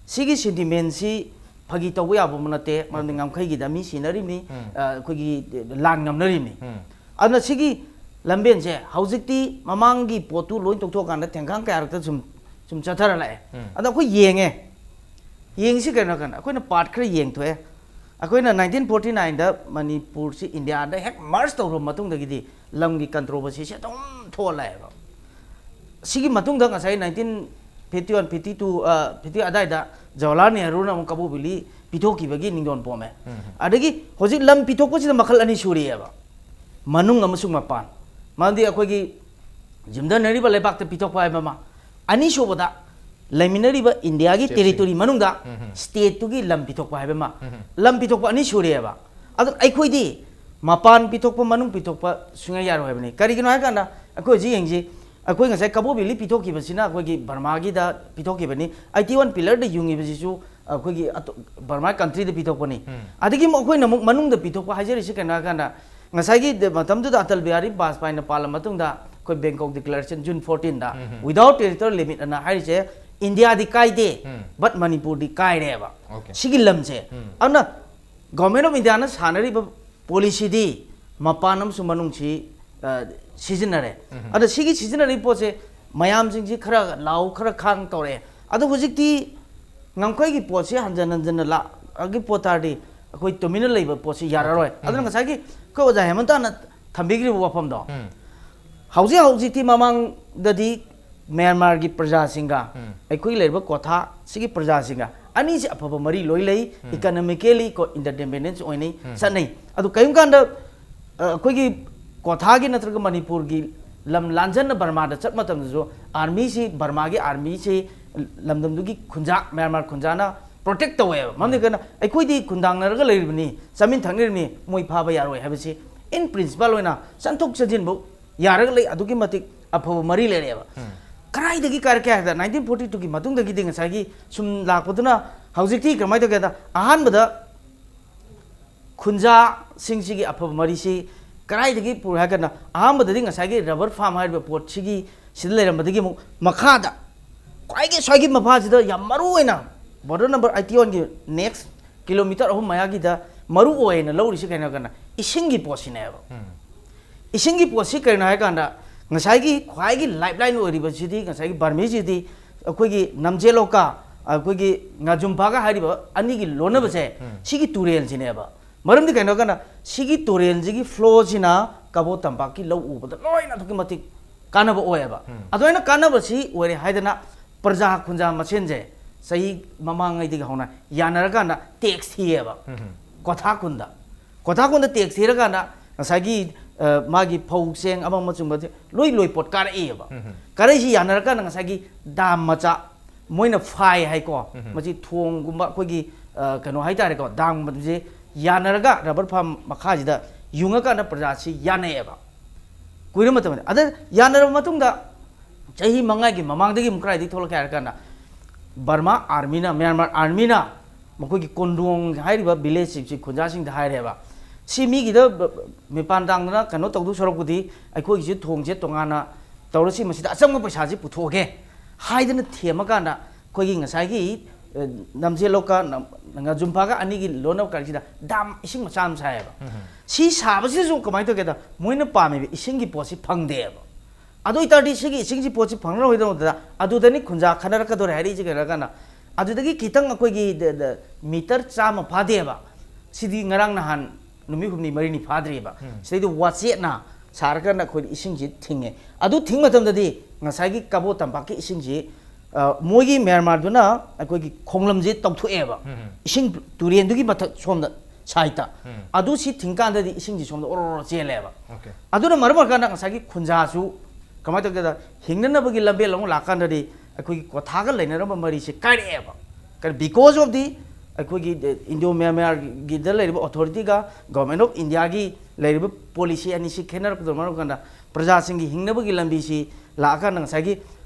ꯁꯤꯒꯤ ꯁꯦꯟꯇꯤꯃꯦꯟꯁꯤ ꯐꯥꯒꯤ ꯇꯧꯕ ꯌꯥꯕ ꯑꯃ ꯅꯠꯇꯦ, ꯃꯔꯝꯗꯤ ꯉꯝꯈꯩꯒꯤꯗ ꯃꯤ ꯁꯤꯅꯔꯤꯕꯅꯤ, ꯑ, ꯑꯩꯈꯣꯏꯒꯤ ꯂꯥꯟ ꯉꯝꯅꯔꯤꯕꯅꯤ꯫ ꯑꯗꯨꯅ ꯁꯤꯒꯤ ꯂꯝꯕꯦꯟꯁꯦ ꯍꯧꯖꯤꯛꯇꯤ ꯃꯃꯥꯡꯒꯤ ꯄꯣꯠꯇꯨ ꯂꯣꯏ ꯇꯣꯛꯊꯣꯛꯑꯀꯥꯟꯗ ꯊꯦꯡꯈꯥꯡ ꯀꯌꯥꯔꯛꯇ ꯁꯨꯝ, ꯁꯨꯝ ꯆꯠꯊꯔ ꯂꯥꯛꯑꯦ꯫ ꯑꯗꯣ ꯑꯩꯈꯣꯏ ꯌꯦꯡꯉꯦ, ꯌꯦꯡꯁꯤ ꯀꯩꯅꯣ ꯍꯥꯏ ꯀꯥꯟꯗ ꯑꯩꯈꯣꯏꯅ ꯄꯥꯔꯠ ꯈꯔ ꯌꯦꯡꯊꯣꯛꯑꯦ꯫ ꯑꯩꯈꯣꯏꯅ ꯅꯥꯏꯟꯇꯤꯟ ꯐꯣꯔꯇꯤ ꯅꯥꯏꯟꯗ ꯃꯅꯤꯄꯨꯔꯁꯤ ꯏꯟꯗꯤꯌꯥꯗ ꯍꯦꯛ ꯃꯔꯖ ꯇꯧꯔꯕ ꯃꯇꯨꯡꯗꯒꯤꯗꯤ ꯂꯝꯒꯤ ꯀꯟꯇ꯭ꯔꯣꯚꯔꯁꯤꯁꯦ ꯑꯗꯨꯝ ꯊꯣꯛꯑ ꯂꯥꯛꯑꯦꯕ꯫ ꯁꯤꯒꯤ ꯃꯇꯨꯡꯗ ꯉꯁꯥꯏ nineteen fifty one, fifty two, ꯑ, ꯐꯤꯐꯇꯤ ꯑꯗꯥꯏꯗ ꯖꯋꯥꯍꯔꯂꯥꯜ ꯅꯦꯍꯔꯨꯅ ꯑꯃꯨꯛ ꯀꯕꯣꯛ ꯚꯦꯂꯤ ꯄꯤꯊꯣꯛꯈꯤꯕꯒꯤ ꯅꯤꯡꯗꯣꯟ ꯄꯣꯝꯃꯦ꯫ ꯑꯗꯒꯤ ꯍꯧꯖꯤꯛ ꯂꯝ ꯄꯤꯊꯣꯛꯄꯁꯤꯗ ꯃꯈꯜ ꯑꯅꯤ ꯁꯨꯔꯤꯑꯕ, ꯃꯅꯨꯡ ꯑꯃꯁꯨꯡ ꯃꯄꯥꯟ꯫ ꯃꯔꯝꯗꯤ ꯑꯩꯈꯣꯏꯒꯤ ꯌꯨꯝꯊꯅꯔꯤꯕ ꯂꯩꯕꯥꯛꯇ ꯄꯤꯊꯣꯛꯄ ꯍꯥꯏꯕ ꯑꯃ, ꯑꯅꯤꯁꯨꯕꯗ ꯂꯩꯃꯤꯟꯅꯔꯤꯕ ꯏꯟꯗꯤꯌꯥꯒꯤ ꯁ꯭ꯇꯦꯠꯁꯤꯡ꯫ ꯇꯦꯔꯤꯇꯣꯔꯤ ꯃꯅꯨꯡꯗ ꯁ꯭ꯇꯦꯠꯇꯨꯒꯤ ꯂꯝ ꯄꯤꯊꯣꯛꯄ ꯍꯥꯏꯕ ꯑꯃ, ꯂꯝ ꯄꯤꯊꯣꯛꯄ ꯑꯅꯤ ꯁꯨꯔꯦꯕ꯫ ꯑꯗꯨ ꯑꯩꯈꯣꯏꯗꯤ ꯃꯄꯥꯟ ꯄꯤꯊꯣꯛꯄ, ꯃꯅꯨꯡ ꯄꯤꯊꯣꯛꯄ ꯁꯨꯡꯌꯥ ꯌꯥꯔꯣꯏ ꯍꯥꯏꯕꯅꯤ꯫ ꯀꯔꯤꯒꯤꯅꯣ ꯍꯥꯏ ꯀꯥꯟꯗ ꯑꯩꯈꯣꯏ ꯍꯧꯖꯤꯛ ꯌꯦꯡꯁꯤ, ꯑꯩꯈꯣꯏ ꯉꯁꯥꯏ ꯀꯕꯣꯛ ꯚꯦꯂꯤ ꯄꯤꯊꯣꯛꯈꯤꯕꯁꯤꯅ ꯑꯩꯈꯣꯏꯒꯤ ꯕꯔꯃꯥꯒꯤꯗ ꯄꯤꯊꯣꯛꯈꯤꯕꯅꯤ꯫ ꯑꯩꯠꯇꯤ ꯋꯥꯟ ꯄꯤꯂꯔꯗ ꯌꯨꯡꯉꯤꯕꯁꯤꯁꯨ ꯑꯩꯈꯣꯏꯒꯤ ꯑꯇꯣ-, ꯕꯔꯃꯥ ꯀꯟꯇ꯭ꯔꯤꯗ ꯄꯤꯊꯣꯛꯄꯅꯤ꯫ ꯑꯗꯒꯤ ꯑꯃꯨꯛ ꯑꯩꯈꯣꯏꯅ ꯑꯃꯨꯛ ꯃꯅꯨꯡꯗ ꯄꯤꯊꯣꯛꯄ ꯍꯥꯏꯖꯔꯤꯁꯤ ꯀꯩꯅꯣ ꯍꯥꯏ ꯀꯥꯟꯗ, ꯉꯁꯥꯏꯒꯤ ꯗ-, ꯃꯇꯝꯗꯨꯗ ꯑꯇꯜ ꯕꯤꯍꯥꯔꯤ ꯕꯥꯖꯄꯥꯏꯅ ꯄꯥꯜꯂ ꯃꯇꯨꯡꯗ ꯑꯩꯈꯣꯏ ꯕꯦꯡꯀꯣꯛ ꯗꯤꯀ꯭ꯂꯦꯔꯦꯁꯟ ꯖꯨꯟ ꯐꯣꯔꯇꯤꯟꯗ, without territorial limit ꯑꯅ ꯍꯥꯏꯔꯤꯁꯦ ꯏꯟꯗꯤꯌꯥꯗꯤ ꯀꯥꯏꯗꯦ, but ꯃꯅꯤꯄꯨꯔꯗꯤ ꯀꯥꯏꯔꯦꯕ꯫ Okay. ꯁꯤꯒꯤ ꯂꯝꯁꯦ꯫ ꯑꯗꯨꯅ ꯒꯣꯔꯃꯦꯟ ꯑꯣꯐ ꯏꯟꯗꯤꯌꯥꯅ ꯁꯥꯟꯅꯔꯤꯕ ꯄꯣꯂꯤꯁꯤꯗꯤ ꯃꯄꯥꯟ ꯑꯃꯁꯨꯡ ꯃꯅꯨꯡꯁꯤ, ꯑ, ꯁꯤꯖꯤꯟꯅꯔꯦ꯫ ꯑꯗ ꯁꯤꯒꯤ ꯁꯤꯖꯤꯟꯅꯔꯤꯕ ꯄꯣꯠꯁꯦ ꯃꯌꯥꯝꯁꯤꯡꯁꯤ ꯈꯔ ꯂꯥꯎ, ꯈꯔ ꯈꯥꯡ ꯇꯧꯔꯛꯑꯦ꯫ ꯑꯗꯣ ꯍꯧꯖꯤꯛꯇꯤ ꯉꯝꯈꯩꯒꯤ ꯄꯣꯠꯁꯤ ꯍꯟꯖꯟ ꯍꯟꯖꯟꯅ ꯂꯥꯛꯑꯒꯤ ꯄꯣꯠ ꯇꯥꯔꯗꯤ ꯑꯩꯈꯣꯏ ꯇꯨꯃꯤꯟꯅ ꯂꯩꯕ ꯄꯣꯠꯁꯤ ꯌꯥꯔꯔꯣꯏ꯫ ꯑꯗꯨꯅ ꯉꯁꯥꯏꯒꯤ ꯑꯩꯈꯣꯏ ꯑꯣꯖꯥ ꯍꯦꯃꯟꯇꯅ ꯊꯝꯕꯤꯈ꯭ꯔꯤꯕ ꯋꯥꯐꯝꯗꯣ, ꯍꯧꯖꯤꯛ ꯍꯧꯖꯤꯛꯇꯤ ꯃꯃꯥꯡꯗꯗꯤ ꯃ꯭ꯌꯥꯟꯃꯥꯔꯒꯤ ꯄ꯭ꯔꯖꯥꯁꯤꯡꯒ ꯑꯩꯈꯣꯏꯒꯤ ꯂꯩꯔꯤꯕ ꯀꯣꯊꯥ ꯁꯤꯒꯤ ꯄ꯭ꯔꯖꯥꯁꯤꯡꯒ ꯑꯅꯤꯁꯤ ꯑꯐꯕ ꯃꯔꯤ ꯂꯣꯏ ꯂꯩ꯫ ꯏꯀꯅꯣꯃꯤꯀꯦꯂꯤ ꯀꯣ, ꯏꯟꯇꯔꯗꯤꯄꯦꯟꯗꯦꯟꯁ ꯑꯣꯏꯅꯩ, ꯆꯠꯅꯩ꯫ ꯑꯗꯨ ꯀꯔꯤꯒꯨꯝꯕ ꯀꯥꯟꯗ ꯑ, ꯑꯩꯈꯣꯏꯒꯤ ꯀꯣꯊꯥꯒꯤ ꯅꯠꯇ꯭ꯔꯒ ꯃꯅꯤꯄꯨꯔꯒꯤ ꯂꯝ ꯂꯥꯟꯖꯟꯅ ꯕꯔꯃꯥꯗ ꯆꯠꯄ ꯃꯇꯝꯗꯁꯨ ꯑꯥꯔꯃꯤꯁꯤ, ꯕꯔꯃꯥꯒꯤ ꯑꯥꯔꯃꯤꯁꯤ ꯂꯝꯗꯝꯗꯨꯒꯤ ꯈꯨꯟꯖꯥ, ꯃ꯭ꯌꯥꯟꯃꯥꯔ ꯈꯨꯟꯖꯥꯅ ꯄ꯭ꯔꯣꯇꯦꯛ ꯇꯧꯋꯦꯕ꯫ ꯃꯔꯝꯗꯤ ꯀꯩꯅꯣ, ꯑꯩꯈꯣꯏꯗꯤ ꯈꯨꯟꯗꯥꯡꯅꯔꯒ ꯂꯩꯔꯤꯕꯅꯤ, ꯆꯥꯃꯤꯟ ꯊꯛꯅꯔꯤꯕꯅꯤ, ꯃꯣꯏ ꯐꯥꯕ ꯌꯥꯔꯣꯏ ꯍꯥꯏꯕꯁꯤ ꯏꯟ ꯄ꯭ꯔꯤꯟꯁꯤꯄꯜ ꯑꯣꯏꯅ ꯆꯪꯊꯣꯛ ꯆꯪꯁꯤꯟꯕꯨ ꯌꯥꯔꯒ ꯂꯩ꯫ ꯑꯗꯨꯛꯀꯤ ꯃꯇꯤꯛ ꯑꯐꯕ ꯃꯔꯤ ꯂꯩꯔꯛꯑꯦꯕ꯫ ꯀꯗꯥꯏꯗꯒꯤ ꯀꯥꯏꯔꯛꯀꯦ ꯍꯥꯏꯕꯗ, ꯅꯥꯏꯟꯇꯤꯟ ꯐꯣꯔꯇꯤ ꯇꯨꯒꯤ ꯃꯇꯨꯡꯗꯒꯤꯗꯤ ꯉꯁꯥꯏꯒꯤ ꯁꯨꯝ ꯂꯥꯛꯄꯗꯨꯅ ꯍꯧꯖꯤꯛꯇꯤ ꯀꯃꯥꯏꯅ ꯇꯧꯒꯦꯗ, ꯑꯍꯥꯟꯕꯗ ꯈꯨꯟꯖꯥꯁꯤꯡꯁꯤꯒꯤ ꯑꯐꯕ ꯃꯔꯤꯁꯤ ꯀꯗꯥꯏꯗꯒꯤ ꯄꯨꯔꯦ ꯍꯥꯏꯔꯒꯅ, ꯑꯍꯥꯟꯕꯗꯗꯤ ꯉꯁꯥꯏꯒꯤ ꯔꯕꯔ ꯐꯥꯝ ꯍꯥꯏꯔꯤꯕ ꯄꯣꯠꯁꯤꯒꯤ ꯁꯤꯗ ꯂꯩꯔꯝꯕꯗꯒꯤ ꯑꯃꯨꯛ ꯃꯈꯥꯗ ꯈ꯭ꯋꯥꯏꯒꯤ ꯁ꯭ꯋꯥꯏꯒꯤ ꯃꯐꯥꯁꯤꯗ ꯌꯥꯝ ꯃꯔꯨ ꯑꯣꯏꯅ ꯕꯣꯔꯗꯔ ꯅꯝꯕꯔ ꯑꯩꯠꯇꯤ ꯋꯥꯟꯒꯤ ꯅꯦꯛꯁ ꯀꯤꯂꯣꯃꯤꯇꯔ ꯑꯍꯨꯝ ꯃꯌꯥꯒꯤꯗ ꯃꯔꯨ ꯑꯣꯏꯅ ꯂꯧꯔꯤꯁꯤ ꯀꯩꯅꯣ ꯍꯥꯏꯔꯒꯅ ꯏꯁꯤꯡꯒꯤ ꯄꯣꯠꯁꯤꯅꯦꯕ꯫ ꯏꯁꯤꯡꯒꯤ ꯄꯣꯠꯁꯤ ꯀꯔꯤꯅꯣ ꯍꯥꯏꯔꯀꯥꯟꯗ, ꯉꯁꯥꯏꯒꯤ ꯈ꯭ꯋꯥꯏꯒꯤ ꯂꯥꯏꯐ ꯂꯥꯏꯟ ꯑꯣꯏꯔꯤꯕꯁꯤꯗꯤ, ꯉꯁꯥꯏꯒꯤ ꯕꯔꯃꯤꯁꯤꯗꯤ ꯑꯩꯈꯣꯏꯒꯤ ꯅꯝꯖꯦꯂꯣꯀꯥ, ꯑꯩꯈꯣꯏꯒꯤ ꯉꯥꯖꯨꯝꯐꯥꯒ ꯍꯥꯏꯔꯤꯕ ꯑꯅꯤꯒꯤ ꯂꯣꯟꯅꯕꯁꯦ, ꯁꯤꯒꯤ ꯇꯨꯔꯦꯜꯁꯤꯅꯦꯕ꯫ ꯃꯔꯝꯗꯤ ꯀꯩꯅꯣ ꯍꯥꯏꯔꯀꯥꯟꯗ, ꯁꯤꯒꯤ ꯇꯨꯔꯦꯜꯁꯤꯒꯤ ꯐ꯭ꯂꯣꯁꯤꯅ ꯀꯕꯣ ꯇꯝꯄꯥꯛꯀꯤ ꯂꯧ ꯎꯕꯗ ꯂꯣꯏꯅ ꯑꯗꯨꯛꯀꯤ ꯃꯇꯤꯛ ꯀꯥꯟꯅꯕ ꯑꯣꯏꯌꯦꯕ꯫ ꯑꯗꯨꯃꯥꯏꯅ ꯀꯥꯟꯅꯕꯁꯤ ꯑꯣꯏꯔꯦ ꯍꯥꯏꯗꯅ ꯄ꯭ꯔꯖꯥ ꯈꯨꯟꯖꯥ ꯃꯁꯦꯟꯁꯦ ꯆꯍꯤ ꯃꯃꯥꯡꯉꯩꯗꯒꯤ ꯍꯧꯅ ꯌꯥꯅꯔꯀꯥꯟꯗ ꯇꯦꯛꯁ ꯊꯤꯌꯦꯕ꯫ ꯀꯣꯊꯥ ꯈꯨꯟꯗ, ꯀꯣꯊꯥ ꯈꯨꯟꯗ ꯇꯦꯛꯁ ꯊꯤꯔꯀꯥꯟꯗ ꯉꯁꯥꯏꯒꯤ, ꯑ, ꯃꯥꯒꯤ ꯐꯧ ꯆꯦꯡ ꯑꯃ ꯑꯃ ꯆꯨꯝꯕꯁꯦ ꯂꯣꯏ ꯂꯣꯏ ꯄꯣꯠ ꯀꯥꯔꯛꯑꯦꯕ꯫ ꯀꯥꯔꯛꯏꯁꯤ ꯌꯥꯅꯔꯀꯥꯟꯗ ꯉꯁꯥꯏꯒꯤ ꯗꯥꯝ ꯃꯆꯥ ꯃꯣꯏꯅ ꯐꯥꯏ ꯍꯥꯏꯀꯣ, ꯃꯁꯤ ꯊꯣꯡꯒꯨꯝꯕ ꯑꯩꯈꯣꯏꯒꯤ, ꯑ, ꯀꯩꯅꯣ ꯍꯥꯏꯇꯥꯔꯦꯀꯣ, ꯗꯥꯝꯒꯨꯝꯕꯁꯦ ꯌꯥꯅꯔꯒ ꯔꯕꯔ ꯐꯥꯝ ꯃꯈꯥꯁꯤꯗ ꯌꯨꯡꯉꯀꯥꯟꯗ ꯄ꯭ꯔꯖꯥꯁꯤ ꯌꯥꯅꯩꯌꯦꯕ꯫ ꯀꯨꯏꯔ ꯃꯇꯝꯗ ꯑꯗ ꯌꯥꯅꯔꯕ ꯃꯇꯨꯡꯗ ꯆꯍꯤ ꯃꯉꯥꯒꯤ ꯃꯃꯥꯡꯗꯒꯤ ꯑꯃꯨꯛ ꯀꯗꯥꯏꯗꯒꯤ ꯊꯣꯛꯂꯛꯀꯦ ꯍꯥꯏꯔ ꯀꯥꯟꯗ, ꯕꯔꯃꯥ ꯑꯥꯔꯃꯤꯅ, ꯃ꯭ꯌꯥꯟꯃꯥꯔ ꯑꯥꯔꯃꯤꯅ ꯃꯈꯣꯏꯒꯤ ꯀꯣꯟꯗꯣꯡ ꯍꯥꯏꯔꯤꯕ ꯚꯤꯂꯦꯖꯁꯤ ꯈꯨꯟꯖꯥꯁꯤꯡꯗ ꯍꯥꯏꯔꯦꯕ, "ꯁꯤ ꯃꯤꯒꯤꯗ ꯕ-, ꯕ-, ꯃꯤꯄꯥꯟ ꯇꯥꯡꯗꯅ ꯀꯩꯅꯣ ꯇꯧꯗꯧ ꯁꯔꯨꯛꯄꯨꯗꯤ ꯑꯩꯈꯣꯏꯒꯤꯁꯦ ꯊꯣꯡꯁꯦ ꯇꯣꯉꯥꯟꯅ ꯇꯧꯔꯁꯤ, ꯃꯁꯤꯗ ꯑꯆꯪꯕ ꯄꯩꯁꯥꯁꯤ ꯄꯨꯊꯣꯛꯑꯒꯦ" ꯍꯥꯏꯗꯅ ꯊꯦꯝꯃꯀꯥꯟꯗ ꯑꯩꯈꯣꯏꯒꯤ ꯉꯁꯥꯏꯒꯤ, ꯑ, ꯅꯝꯖꯦꯂꯣꯀ, ꯅꯝ-, ꯉꯥꯖꯨꯝꯐꯥꯒ ꯑꯅꯤꯒꯤ ꯂꯣꯟꯅꯕ ꯀꯔꯤꯁꯤꯗ ꯗꯥꯝ ꯏꯁꯤꯡ ꯃꯆꯥ ꯑꯃ ꯁꯥꯏꯌꯦꯕ꯫ ꯁꯤ ꯁꯥꯕꯁꯤꯗꯁꯨ ꯀꯃꯥꯏꯅ ꯇꯧꯒꯦꯗ, ꯃꯣꯏꯅ ꯄꯥꯝꯃꯤꯕ ꯏꯁꯤꯡꯒꯤ ꯄꯣꯠꯁꯤ ꯐꯪꯗꯦꯕ꯫ ꯑꯗꯨ ꯑꯣꯏꯇꯥꯔꯗꯤ ꯁꯤꯒꯤ ꯏꯁꯤꯡꯁꯤ ꯄꯣꯠꯁꯤ ꯐꯪꯅꯔꯣꯏꯗꯧꯕꯗ ꯑꯗꯨꯗꯅꯤ ꯈꯨꯟꯖꯥ ꯈꯟꯅꯔꯛꯀꯗꯧꯔꯦ ꯍꯥꯏꯔꯛꯏꯁꯦ꯫ ꯀꯩꯅꯣ ꯍꯥꯏꯔꯀꯥꯟꯗ ꯑꯗꯨꯗꯒꯤ ꯈꯤꯇꯪ ꯑꯩꯈꯣꯏꯒꯤ ꯗ-, ꯗ-, ꯃꯤꯇꯔ ꯆꯥꯝꯃ ꯐꯥꯗꯦꯕ꯫ ꯁꯤꯗꯤ ꯉꯔꯥꯡ ꯅꯍꯥꯟ ꯅꯨꯃꯤꯠ ꯍꯨꯝꯅꯤ ꯃꯔꯤꯅꯤ ꯐꯥꯗ꯭ꯔꯤꯕ꯫ ꯁꯤꯗꯩꯗ ꯋꯥꯆꯦꯠꯅ ꯁꯥꯔꯀꯥꯟꯗ ꯑꯩꯈꯣꯏꯗ ꯏꯁꯤꯡꯁꯤ ꯊꯤꯡꯉꯦ꯫ ꯑꯗꯨ ꯊꯤꯡꯕ ꯃꯇꯝꯗꯗꯤ ꯉꯁꯥꯏꯒꯤ ꯀꯕꯣ ꯇꯝꯄꯥꯛꯀꯤ ꯏꯁꯤꯡꯁꯤ, ꯑ, ꯃꯣꯏꯒꯤ ꯃ꯭ꯌꯥꯟꯃꯥꯔꯗꯨꯅ ꯑꯩꯈꯣꯏꯒꯤ ꯈꯣꯡꯂꯝꯁꯤ ꯇꯧꯊꯣꯛꯑꯦꯕ꯫ ꯏꯁꯤꯡ ꯇꯨꯔꯦꯟꯗꯨꯒꯤ ꯃꯊꯛ ꯁꯣꯝꯗ ꯁꯥꯏꯠꯇ꯫ ꯑꯗꯨ ꯁꯤ ꯊꯤꯡꯀꯥꯟꯗꯗꯤ ꯏꯁꯤꯡꯁꯤ ꯁꯣꯝꯗ ꯑꯣꯔꯣ ꯑꯣꯔꯣ ꯆꯦꯜꯂꯦꯕ꯫ Okay. ꯑꯗꯨꯅ ꯃꯔꯝ ꯑꯣꯏꯔꯀꯥꯟꯗ ꯉꯁꯥꯏꯒꯤ ꯈꯨꯟꯖꯥꯁꯨ ꯀꯃꯥꯏꯅ ꯇꯧꯒꯦꯗ, ꯍꯤꯡꯅꯅꯕꯒꯤ ꯂꯝꯕꯦꯜ ꯑꯃꯨꯛ ꯂꯥꯛꯀꯥꯟꯗꯗꯤ ꯑꯩꯈꯣꯏꯒꯤ ꯀꯣꯊꯥꯒ ꯂꯩꯅꯔꯝꯕ ꯃꯔꯤꯁꯦ ꯀꯥꯏꯔꯛꯑꯦꯕ꯫ ꯀꯩꯅꯣ, because of the ꯑꯩꯈꯣꯏꯒꯤ ꯏꯟꯗꯣ ꯃ꯭ꯌꯥꯟꯃꯥꯔꯒꯤꯗ ꯂꯩꯔꯤꯕ ꯑꯣꯊꯣꯔꯤꯇꯤꯒ ꯒꯣꯔꯃꯦꯟ ꯑꯣꯐ ꯏꯟꯗꯤꯌꯥꯒꯤ ꯂꯩꯔꯤꯕ ꯄꯣꯂꯤꯁꯤ ꯑꯅꯤꯁꯤ ꯈꯦꯠꯅꯔꯛꯄꯗꯨꯅ ꯃꯔꯝ ꯑꯣꯏꯔꯀꯥꯟꯗ ꯄ꯭ꯔꯖꯥꯁꯤꯡꯒꯤ ꯍꯤꯡꯅꯕꯒꯤ ꯂꯝꯕꯤꯁꯤ ꯂꯥꯛꯑꯀꯥꯟꯗ ꯉꯁꯥꯏꯒꯤ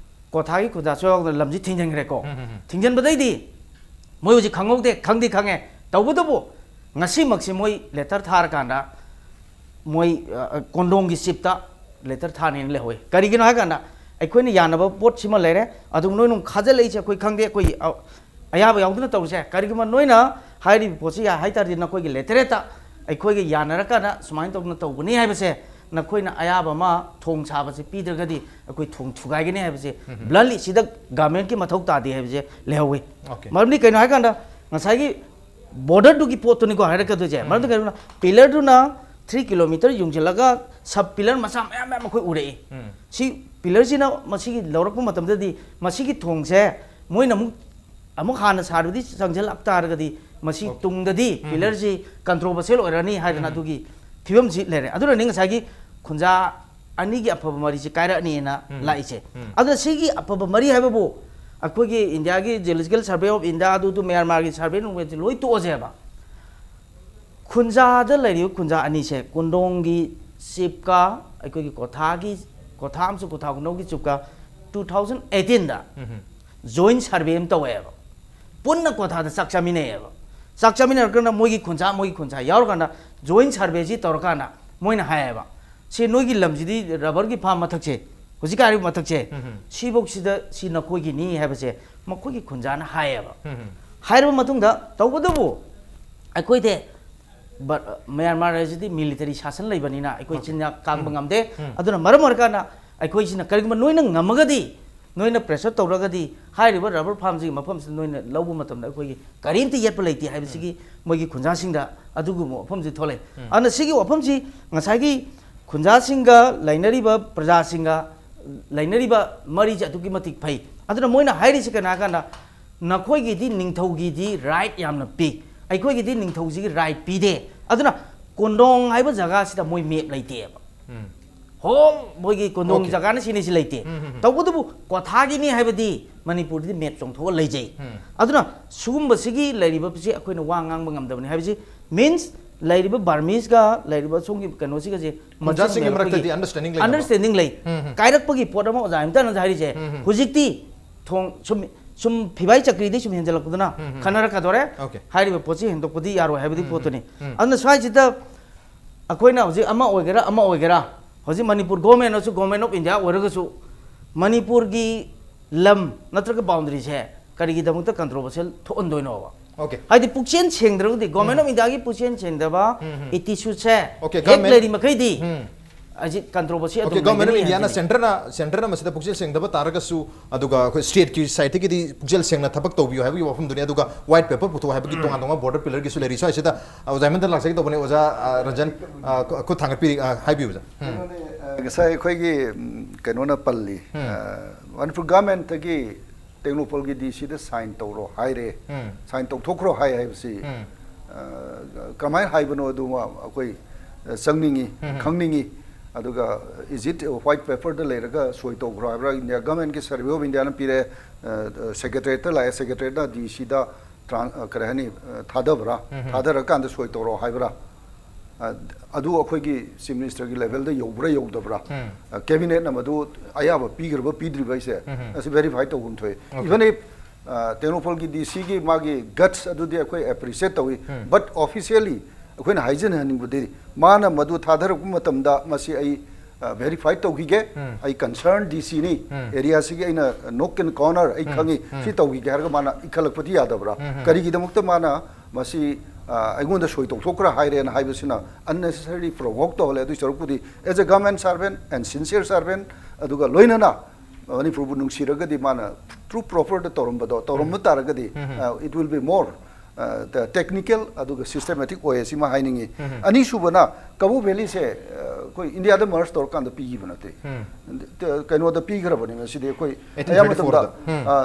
ꯀꯣꯊꯥꯒꯤ ꯈꯨꯟꯖꯥꯁꯨ ꯌꯥꯎꯗꯅ ꯂꯝꯁꯤ ꯊꯤꯡꯖꯤꯟꯈ꯭ꯔꯦꯀꯣ꯫ ꯊꯤꯡꯖꯤꯟꯕꯗꯩꯗꯤ ꯃꯣꯏ ꯍꯧꯖꯤꯛ ꯈꯪꯍꯧꯗꯦ, ꯈꯪꯗꯤ ꯈꯪꯉꯦ꯫ ꯇꯧꯕꯇꯕꯨ ꯉꯁꯤꯃꯛꯁꯤ ꯃꯣꯏ ꯂꯦꯇꯔ ꯊꯥꯔꯀꯥꯟꯗ ꯃꯣꯏ, ꯑ, ꯀꯣꯟꯗꯣꯡꯒꯤ ꯆꯤꯞꯇ ꯂꯦꯇꯔ ꯊꯥꯅꯦꯅ ꯂꯩꯍꯧꯋꯤ꯫ ꯀꯔꯤꯒꯤꯅꯣ ꯍꯥꯏ ꯀꯥꯟꯗ ꯑꯩꯈꯣꯏꯅ ꯌꯥꯅꯕ ꯄꯣꯠꯁꯤꯃ ꯂꯩꯔꯦ, ꯑꯗꯨ ꯅꯣꯏꯅ ꯑꯃꯨꯛ ꯈꯥꯖꯤꯜꯂꯛꯏꯁꯦ ꯑꯩꯈꯣꯏ ꯈꯪꯗꯦ, ꯑꯩꯈꯣꯏ, ꯑ, ꯑꯌꯥꯕ ꯌꯥꯎꯗꯅ ꯇꯧꯔꯤꯁꯦ꯫ ꯀꯔꯤꯒꯨꯝꯕ ꯅꯣꯏꯅ ꯍꯥꯏꯔꯤꯕ ꯄꯣꯠꯁꯤ ꯌꯥꯏ ꯍꯥꯏ ꯇꯥꯔꯗꯤ ꯅꯈꯣꯏꯒꯤ ꯂꯦꯇꯔꯦꯠꯇ ꯑꯩꯈꯣꯏꯒ ꯌꯥꯅꯔꯀꯥꯟꯗ ꯁꯨꯃꯥꯏꯅ ꯇꯧꯗꯅ ꯇꯧꯕꯅꯤ ꯍꯥꯏꯕꯁꯦ, ꯅꯈꯣꯏꯅ ꯑꯌꯥꯕ ꯑꯃ ꯊꯣꯡ ꯁꯥꯕꯁꯦ ꯄꯤꯗ꯭ꯔꯒꯗꯤ ꯑꯩꯈꯣꯏ ꯊꯣꯡ ꯊꯨꯒꯥꯏꯒꯅꯤ ꯍꯥꯏꯕꯁꯦ ꯕ꯭ꯂꯟꯂꯤ ꯁꯤꯗ ꯒꯚꯔꯟꯃꯦꯟꯠꯀꯤ ꯃꯊꯧ ꯇꯥꯗꯦ ꯍꯥꯏꯕꯁꯦ ꯂꯩꯍꯧꯋꯤ꯫ Okay. ꯃꯔꯝꯗꯤ ꯀꯩꯅꯣ ꯍꯥꯏꯀꯥꯟꯗ ꯉꯁꯥꯏꯒꯤ ꯕꯣꯔꯗꯔꯗꯨꯒꯤ ꯄꯣꯠꯇꯨꯅꯤꯀꯣ ꯍꯥꯏꯔꯛꯀꯗꯣꯏꯁꯦ꯫ ꯃꯔꯝꯗꯤ ꯀꯩꯅꯣ, ꯄꯤꯂꯔꯗꯨꯅ ꯊ꯭ꯔꯤ ꯀꯤꯂꯣꯃꯤꯇꯔ ꯌꯨꯡꯁꯤꯜꯂꯒ ꯁꯕ ꯄꯤꯂꯔ ꯃꯆꯥ ꯃꯌꯥꯝ ꯃꯌꯥꯝ ꯑꯩꯈꯣꯏ ꯎꯔꯛꯏ꯫ ꯁꯤ ꯄꯤꯂꯔꯁꯤꯅ ꯃꯁꯤꯒꯤ ꯂꯧꯔꯛꯄ ꯃꯇꯝꯗꯗꯤ ꯃꯁꯤꯒꯤ ꯊꯣꯡꯁꯦ ꯃꯣꯏꯅ ꯑꯃꯨꯛ, ꯑꯃꯨꯛ ꯍꯥꯟꯅ ꯁꯥꯔꯕꯗꯤ ꯆꯪꯁꯤꯜꯂꯛ ꯇꯥꯔꯒꯗꯤ ꯃꯁꯤ Okay. ꯇꯨꯡꯗꯗꯤ ꯄꯤꯂꯔꯁꯤ ꯀꯟꯇ꯭ꯔꯣꯚꯔꯁꯤꯌꯦꯜ ꯑꯣꯏꯔꯅꯤ ꯍꯥꯏꯗꯅ ꯑꯗꯨꯒꯤ ꯐꯤꯕꯝꯁꯤ ꯂꯩꯔꯦ꯫ ꯑꯗꯨꯅꯅꯤ ꯉꯁꯥꯏꯒꯤ ꯈꯨꯟꯖꯥ ꯑꯅꯤꯒꯤ ꯑꯐꯕ ꯃꯔꯤꯁꯤ ꯀꯥꯏꯔꯛꯑꯅꯤꯅ ꯂꯥꯛꯏꯁꯦ꯫ ꯑꯗꯨꯅ ꯁꯤꯒꯤ ꯑꯐꯕ ꯃꯔꯤ ꯍꯥꯏꯕꯕꯨ ꯑꯩꯈꯣꯏꯒꯤ ꯏꯟꯗꯤꯌꯥꯒꯤ Geological Survey of India, ꯑꯗꯨꯗꯨ ꯃ꯭ꯌꯥꯟꯃꯥꯔꯒꯤ ꯁꯔꯚꯦ ꯅꯨꯡꯚꯦꯁꯤ ꯂꯣꯏ ꯇꯣꯛꯑꯁꯦꯕ꯫ ꯈꯨꯟꯖꯥꯗ ꯂꯩꯔꯤꯕ ꯈꯨꯟꯖꯥ ꯑꯅꯤꯁꯦ, ꯀꯨꯟꯗꯣꯡꯒꯤ ꯆꯤꯞꯀ ꯑꯩꯈꯣꯏꯒꯤ ꯀꯣꯊꯥꯒꯤ, ꯀꯣꯊꯥ ꯑꯃꯁꯨꯡ ꯀꯣꯊꯥ ꯈꯨꯅꯧꯒꯤ ꯆꯤꯞꯀ two thousand eighteen ꯗ joint survey ꯑꯃ ꯇꯧꯋꯦꯕ꯫ ꯄꯨꯟꯅ ꯀꯣꯊꯥꯗ ꯆꯥꯛ ꯆꯥꯃꯤꯟꯅꯩꯌꯦꯕ꯫ ꯆꯥꯛ ꯆꯥꯃꯤꯟꯅꯔꯀꯥꯟꯗ ꯃꯣꯏꯒꯤ ꯈꯨꯟꯖꯥ, ꯃꯣꯏꯒꯤ ꯈꯨꯟꯖꯥ ꯌꯥꯎꯔꯀꯥꯟꯗ joint survey ꯁꯤ ꯇꯧꯔꯀꯥꯟꯗ ꯃꯣꯏꯅ ꯍꯥꯏꯌꯦꯕ, "ꯁꯤ ꯅꯣꯏꯒꯤ ꯂꯝꯁꯤꯗꯤ ꯔꯕꯔꯒꯤ ꯐꯥꯔꯝ ꯃꯊꯛꯁꯦ, ꯍꯧꯖꯤꯛ ꯍꯥꯏꯔꯤꯕ ꯃꯊꯛꯁꯦ, ꯁꯤꯐꯧꯁꯤꯗ ꯁꯤ ꯅꯈꯣꯏꯒꯤꯅꯤ ꯍꯥꯏꯕꯁꯦ ꯃꯈꯣꯏꯒꯤ ꯈꯨꯟꯖꯥꯅ ꯍꯥꯏꯌꯦꯕ"꯫ ꯍꯥꯏꯔꯕ ꯃꯇꯨꯡꯗ, ꯇꯧꯕꯇꯕꯨ ꯑꯩꯈꯣꯏꯗꯤ ꯕ-, ꯃ꯭ꯌꯥꯟꯃꯥꯔ ꯍꯥꯏꯁꯤꯗꯤ ꯃꯤꯂꯤꯇꯔꯤ ꯁꯥꯁꯟ ꯂꯩꯕꯅꯤꯅ ꯑꯩꯈꯣꯏ ꯆꯤꯟꯖꯥꯛ ꯀꯥꯡꯕ ꯉꯝꯗꯦ꯫ ꯑꯗꯨꯅ ꯃꯔꯝ ꯑꯣꯏꯔꯀꯥꯟꯗ ꯑꯩꯈꯣꯏꯁꯤꯅ ꯀꯔꯤꯒꯨꯝꯕ ꯅꯣꯏꯅ ꯉꯝꯃꯒꯗꯤ ꯅꯣꯏꯅ pressure ꯇꯧꯔꯒꯗꯤ ꯍꯥꯏꯔꯤꯕ rubber farmꯁꯤꯒꯤ ꯃꯐꯝꯁꯤꯗ ꯅꯣꯏꯅ ꯂꯧꯕ ꯃꯇꯝꯗ ꯑꯩꯈꯣꯏꯒꯤ ꯀꯔꯤꯝꯇ ꯌꯦꯠꯄ ꯂꯩꯇꯦ ꯍꯥꯏꯕꯁꯤꯒꯤ ꯃꯣꯏꯒꯤ ꯈꯨꯟꯖꯥꯁꯤꯡꯗ ꯑꯗꯨꯒꯨꯝꯕ ꯋꯥꯐꯝꯁꯤ ꯊꯣꯛꯂꯛꯑꯦ꯫ ꯑꯗꯨꯅ ꯁꯤꯒꯤ ꯋꯥꯐꯝꯁꯤ ꯉꯁꯥꯏꯒꯤ ꯈꯨꯟꯖꯥꯁꯤꯡꯒ ꯂꯩꯅꯔꯤꯕ ꯄ꯭ꯔꯖꯥꯁꯤꯡꯒ ꯂꯩꯅꯔꯤꯕ ꯃꯔꯤꯁꯦ ꯑꯗꯨꯛꯀꯤ ꯃꯇꯤꯛ ꯐꯩ꯫ ꯑꯗꯨꯅ ꯃꯣꯏꯅ ꯍꯥꯏꯔꯤꯁꯤ ꯀꯩꯅꯣ ꯍꯥꯏ ꯀꯥꯟꯗ, ꯅꯈꯣꯏꯒꯤꯗꯤ ꯅꯤꯡꯊꯧꯒꯤꯗꯤ right ꯌꯥꯝꯅ ꯄꯤ, ꯑꯩꯈꯣꯏꯒꯤꯗꯤ ꯅꯤꯡꯊꯧꯁꯤꯒꯤ right ꯄꯤꯗꯦ꯫ ꯑꯗꯨꯅ ꯀꯣꯟꯗꯣꯡ ꯍꯥꯏꯕ ꯖꯒꯥꯁꯤꯗ ꯃꯣꯏ map ꯂꯩꯇꯦꯕ꯫ ꯍꯣꯜ ꯃꯣꯏꯒꯤ ꯀꯣꯟꯗꯣꯡ Okay. ꯖꯒꯥꯅ ꯁꯤꯅꯤ ꯁꯤ ꯂꯩꯇꯦ꯫ ꯎꯝ, ꯎꯝ, ꯎꯝ꯫ ꯇꯧꯕꯇꯕꯨ ꯀ꯭ꯋꯥꯊꯥꯒꯤꯅꯤ ꯍꯥꯏꯕꯗꯤ ꯃꯅꯤꯄꯨꯔꯗꯗꯤ map ꯆꯣꯡꯊꯣꯛꯑ ꯂꯩꯖꯩ꯫ ꯎꯝ꯫ ꯑꯗꯨꯅ ꯁꯤꯒꯨꯝꯕꯁꯤꯒꯤ ꯂꯩꯔꯤꯕꯁꯤ ꯑꯩꯈꯣꯏꯅ ꯋꯥ ꯉꯥꯡꯕ ꯉꯝꯗꯕꯅꯤ ꯍꯥꯏꯕꯁꯤ means ꯂꯩꯔꯤꯕ Burmeseꯒ ꯂꯩꯔꯤꯕ ꯁꯣꯝꯒꯤ ꯀꯩꯅꯣꯁꯤꯒꯁꯦ ꯈꯨꯟꯖꯥꯁꯤꯡꯒꯤ ꯃꯔꯛꯇꯗꯤ understanding ꯂꯩꯅꯕ꯫ Understanding ꯂꯩ꯫ ꯎꯝ, ꯎꯝ꯫ ꯀꯥꯏꯔꯛꯄꯒꯤ ꯄꯣꯠ ꯑꯃ ꯑꯣꯖꯥ ꯏꯝꯇꯅꯁꯨ ꯍꯥꯏꯔꯤꯁꯦ꯫ ꯎꯝ, ꯎꯝ꯫ ꯍꯧꯖꯤꯛꯇꯤ ꯊꯣꯡ ꯁꯨꯝ, ꯁꯨꯝ ꯐꯤꯕꯥꯏ ꯆꯀ꯭ꯔꯤꯗꯤ ꯁꯨꯝ ꯍꯦꯟꯖꯜꯂꯛꯄꯗꯨꯅ ꯎꯝ, ꯎꯝ꯫ ꯈꯟꯅꯔꯛꯀꯗꯣꯔꯦ꯫ Okay꯫ ꯍꯥꯏꯔꯤꯕ ꯄꯣꯠꯁꯤ ꯍꯦꯟꯗꯣꯛꯄꯗꯤ ꯌꯥꯔꯣꯏ ꯍꯥꯏꯕꯗꯤ ꯎꯝ, ꯎꯝ꯫ ꯄꯣꯠꯇꯨꯅꯤ꯫ ꯎꯝ꯫ ꯑꯗꯨꯅ ꯁ꯭ꯋꯥꯏꯁꯤꯗ ꯑꯩꯈꯣꯏꯅ ꯍꯧꯖꯤꯛ ꯑꯃ ꯑꯣꯏꯒꯦꯔꯥ ꯑꯃ ꯑꯣꯏꯒꯦꯔꯥ, ꯍꯧꯖꯤꯛ ꯃꯅꯤꯄꯨꯔ governmentꯅꯁꯨ Government of India ꯑꯣꯏꯔꯒꯁꯨ ꯃꯅꯤꯄꯨꯔꯒꯤ ꯂꯝ ꯅꯠꯇ꯭ꯔꯒ boundaryꯁꯦ ꯀꯔꯤꯒꯤꯗꯃꯛꯇ controversial ꯊꯣꯛꯍꯟꯗꯣꯏꯅꯣꯕ? Okay꯫ ꯍꯥꯏꯗꯤ ꯄꯨꯛꯆꯦꯜ ꯁꯦꯡꯗ꯭ꯔꯒꯗꯤ, Government ꯎꯝ꯫ of Indiaꯒꯤ ꯄꯨꯛꯆꯦꯜ ꯁꯦꯡꯗꯕ ꯎꯝ, ꯎꯝ꯫ Attitudeꯁꯦ Okay, ꯍꯦꯛ government ꯂꯩꯔꯤ ꯃꯈꯩꯗꯤ ꯎꯝ꯫ ꯍꯧꯖꯤꯛ controversy ꯑꯗꯨꯝ Okay, Government of ꯂꯩꯒꯅꯤ Indiaꯅ ꯍꯥꯏꯕꯅꯤ꯫ Centreꯅ, Centreꯅ ꯃꯁꯤꯗ ꯄꯨꯛꯆꯦꯜ ꯁꯦꯡꯗꯕ ꯇꯥꯔꯒꯁꯨ, ꯑꯗꯨꯒ ꯑꯩꯈꯣꯏ stateꯀꯤ sideꯇꯒꯤꯗꯤ ꯄꯨꯛꯆꯦꯜ ꯁꯦꯡꯅ ꯊꯕꯛ ꯇꯧꯕꯤꯌꯨ ꯍꯥꯏꯕꯒꯤ ꯋꯥꯐꯝꯗꯨꯅꯤ꯫ ꯑꯗꯨꯒ white paper ꯄꯨꯊꯣꯛꯑꯣ ꯍꯥꯏꯕꯒꯤ ꯎꯝ꯫ ꯇꯣꯉꯥꯟ ꯇꯣꯉꯥꯟꯕ border pillarꯒꯤꯁꯨ ꯂꯩꯔꯤ꯫ ꯁ꯭ꯋꯥꯏꯁꯤꯗ ꯑꯣꯖꯥ ꯍꯦꯃꯟꯇ ꯂꯥꯛꯆꯒꯦ ꯇꯧꯕꯅꯦ꯫ ꯑꯣꯖꯥ, ꯑ, ꯔꯟꯖꯟ, ꯑ, ꯈꯨ-, ꯈꯨꯠ ꯊꯥꯡꯒꯠꯄꯤꯔꯤ, ꯑ, ꯍꯥꯏꯕꯤꯌꯨ ꯑꯣꯖꯥ꯫ ꯎꯝ꯫ ꯀꯩꯅꯣꯅꯦ, ꯑ, ꯉꯁꯥꯏ ꯑꯩꯈꯣꯏꯒꯤ, ꯎꯝ, ꯎꯝ꯫ ꯀꯩꯅꯣꯅ ꯄꯜꯂꯤ, ꯎꯝ꯫ ꯑ, ꯃꯅꯤꯄꯨꯔ governmentꯇꯒꯤ ꯇꯦꯡꯅꯧꯄꯜꯒꯤ DCꯗ sign ꯇꯧꯔꯣ ꯍꯥꯏꯔꯦ, ꯎꯝ꯫ Sign ꯇꯧꯊꯣꯛꯈ꯭ꯔꯣ ꯍꯥꯏ ꯍꯥꯏꯕꯁꯤ, ꯎꯝ꯫ ꯑ, ꯀꯃꯥꯏꯅ ꯍꯥꯏꯕꯅꯣ ꯑꯗꯨꯃ ꯑꯩꯈꯣꯏ, ꯑ, ꯆꯪꯅꯤꯡꯉꯤ, ꯎꯝ꯫ ꯈꯪꯅꯤꯡꯉꯤ꯫ ꯑꯗꯨꯒ is it white paperꯗ ꯂꯩꯔꯒ ꯁꯣꯏ ꯇꯧꯈ꯭ꯔꯣ ꯍꯥꯏꯕ꯭ꯔꯥ? India governmentꯀꯤ Survey of Indiaꯅ ꯄꯤꯔꯦ, ꯑ, Secretariatꯇ ꯂꯥꯛꯑꯦ, Secretariatꯅ DCꯗ tran-, ꯑ, ꯀꯔꯤ ꯍꯥꯏꯅꯤ, ꯑ, ꯊꯥꯗꯕ꯭ꯔꯥ? ꯎꯝ꯫ ꯊꯥꯗꯔꯀꯥꯟꯗ ꯁꯣꯏ ꯇꯧꯔꯣ ꯍꯥꯏꯕ꯭ꯔꯥ? ꯑ, ꯑꯗꯨ ꯑꯩꯈꯣꯏꯒꯤ Chief Ministerꯒꯤ levelꯗ ꯌꯧꯕ꯭ꯔꯥ ꯌꯧꯗꯕ꯭ꯔꯥ? ꯎꯝ꯫ ꯑ, Cabinetꯅ ꯃꯗꯨ ꯑꯌꯥꯕ ꯄꯤꯈ꯭ꯔꯕ ꯄꯤꯗ꯭ꯔꯤꯕ ꯍꯥꯏꯁꯦ, ꯎꯝ꯫ ꯑꯁꯤ verify ꯇꯧꯐꯝ ꯊꯣꯛꯏ꯫ Okay꯫ Even if, ꯑ, ꯇꯦꯡꯅꯧꯄꯜꯒꯤ DCꯒꯤ ꯃꯥꯒꯤ guts ꯑꯗꯨꯗꯤ ꯑꯩꯈꯣꯏ appreciate ꯇꯧꯏ, ꯎꯝ꯫ But officially ꯑꯩꯈꯣꯏꯅ ꯍꯥꯏꯖꯅꯍꯟꯅꯤꯡꯕꯗꯤ ꯃꯥꯅ ꯃꯗꯨ ꯊꯥꯗꯔꯛꯄ ꯃꯇꯝꯗ ꯃꯁꯤ ꯑꯩ, ꯑ, verify ꯇꯧꯈꯤꯒꯦ, ꯎꯝ꯫ ꯑꯩ concerned DCꯅꯤ, ꯎꯝ꯫ Areaꯁꯤꯒꯤ ꯑꯩꯅ nook and corner ꯑꯩ ꯎꯝ, ꯈꯪꯉꯤ, ꯎꯝ꯫ ꯁꯤ ꯇꯧꯈꯤꯒꯦ ꯍꯥꯏꯔꯒ ꯃꯥꯅ ꯏꯈꯠꯂꯛꯄꯗꯤ ꯌꯥꯗꯕ꯭ꯔꯥ? ꯎꯝ, ꯎꯝ꯫ ꯀꯔꯤꯒꯤꯗꯃꯛꯇ ꯃꯥꯅ ꯃꯁꯤ, ꯑ, ꯑꯩꯉꯣꯟꯗ ꯁꯣꯏ ꯇꯧꯊꯣꯛꯈ꯭ꯔꯥ ꯍꯥꯏꯔꯦꯅ ꯍꯥꯏꯕꯁꯤꯅ unnecessarily provoke ꯇꯧꯍꯜꯂꯦ꯫ ꯑꯗꯨꯒꯤ ꯁꯔꯨꯛꯄꯨꯗꯤ as a government servant and sincere servant, ꯑꯗꯨꯒ ꯂꯣꯏꯅꯅ ꯃꯅꯤꯄꯨꯔꯕꯨ ꯅꯨꯡꯁꯤꯔꯒꯗꯤ ꯃꯥꯅ ꯇ꯭ꯔꯨ ꯄ꯭ꯔꯣꯄꯔꯗ ꯇꯧꯔꯝꯕꯗꯣ ꯇꯧꯔꯝꯕ ꯇꯥꯔꯒꯗꯤ, uh, it will be more, uh, the technical ꯑꯗꯨꯒ systematic ꯑꯣꯏ, ꯑꯁꯤꯃ ꯍꯥꯏꯅꯤꯡꯉꯤ꯫ ꯑꯅꯤꯁꯨꯕꯅ ꯀꯕꯣ ꯚꯦꯂꯤꯁꯦ, uh, ꯑꯩꯈꯣꯏ ꯏꯟꯗꯤꯌꯥꯗ ꯃꯔꯁ ꯇꯧꯔꯀꯥꯟꯗ ꯄꯤꯈꯤꯕ ꯅꯠꯇꯦ꯫ ꯀꯩꯅꯣꯗ ꯄꯤꯈ꯭ꯔꯕꯅꯦ꯫ ꯃꯁꯤꯗꯤ ꯑꯩꯈꯣꯏ ꯑꯌꯥꯝꯕ ꯃꯇꯝꯗ, ꯑ,